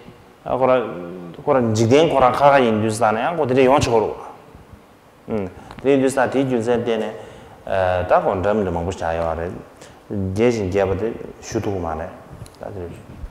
ཨ་ཁོ་རང་ཁོ་རང་འཇིག་རྟེན་ཁོ་རང་ཁ་ཁ་ཡིན་དུས་ཙང་ནས་ཨ་ཁོ་དེ་འདྲ་ཡོང་ཆོག་གི་རེད་པ། ཨུམ། དེ་ཡིན་དུས་ཙང་དེའི་རྒྱུ་མཚན་བརྟེན་ནས། ཨ། ད་ཁོང་འདྲ་མི་འདྲ་མང་པོ་ཞིག་ཆགས་ཡོད་རེད། རྒྱས་ཤིང་རྒྱས་པ་དེ་ཞུ་ཐུབ་ཀྱི་མ་རེད། ད་དེ་རེད།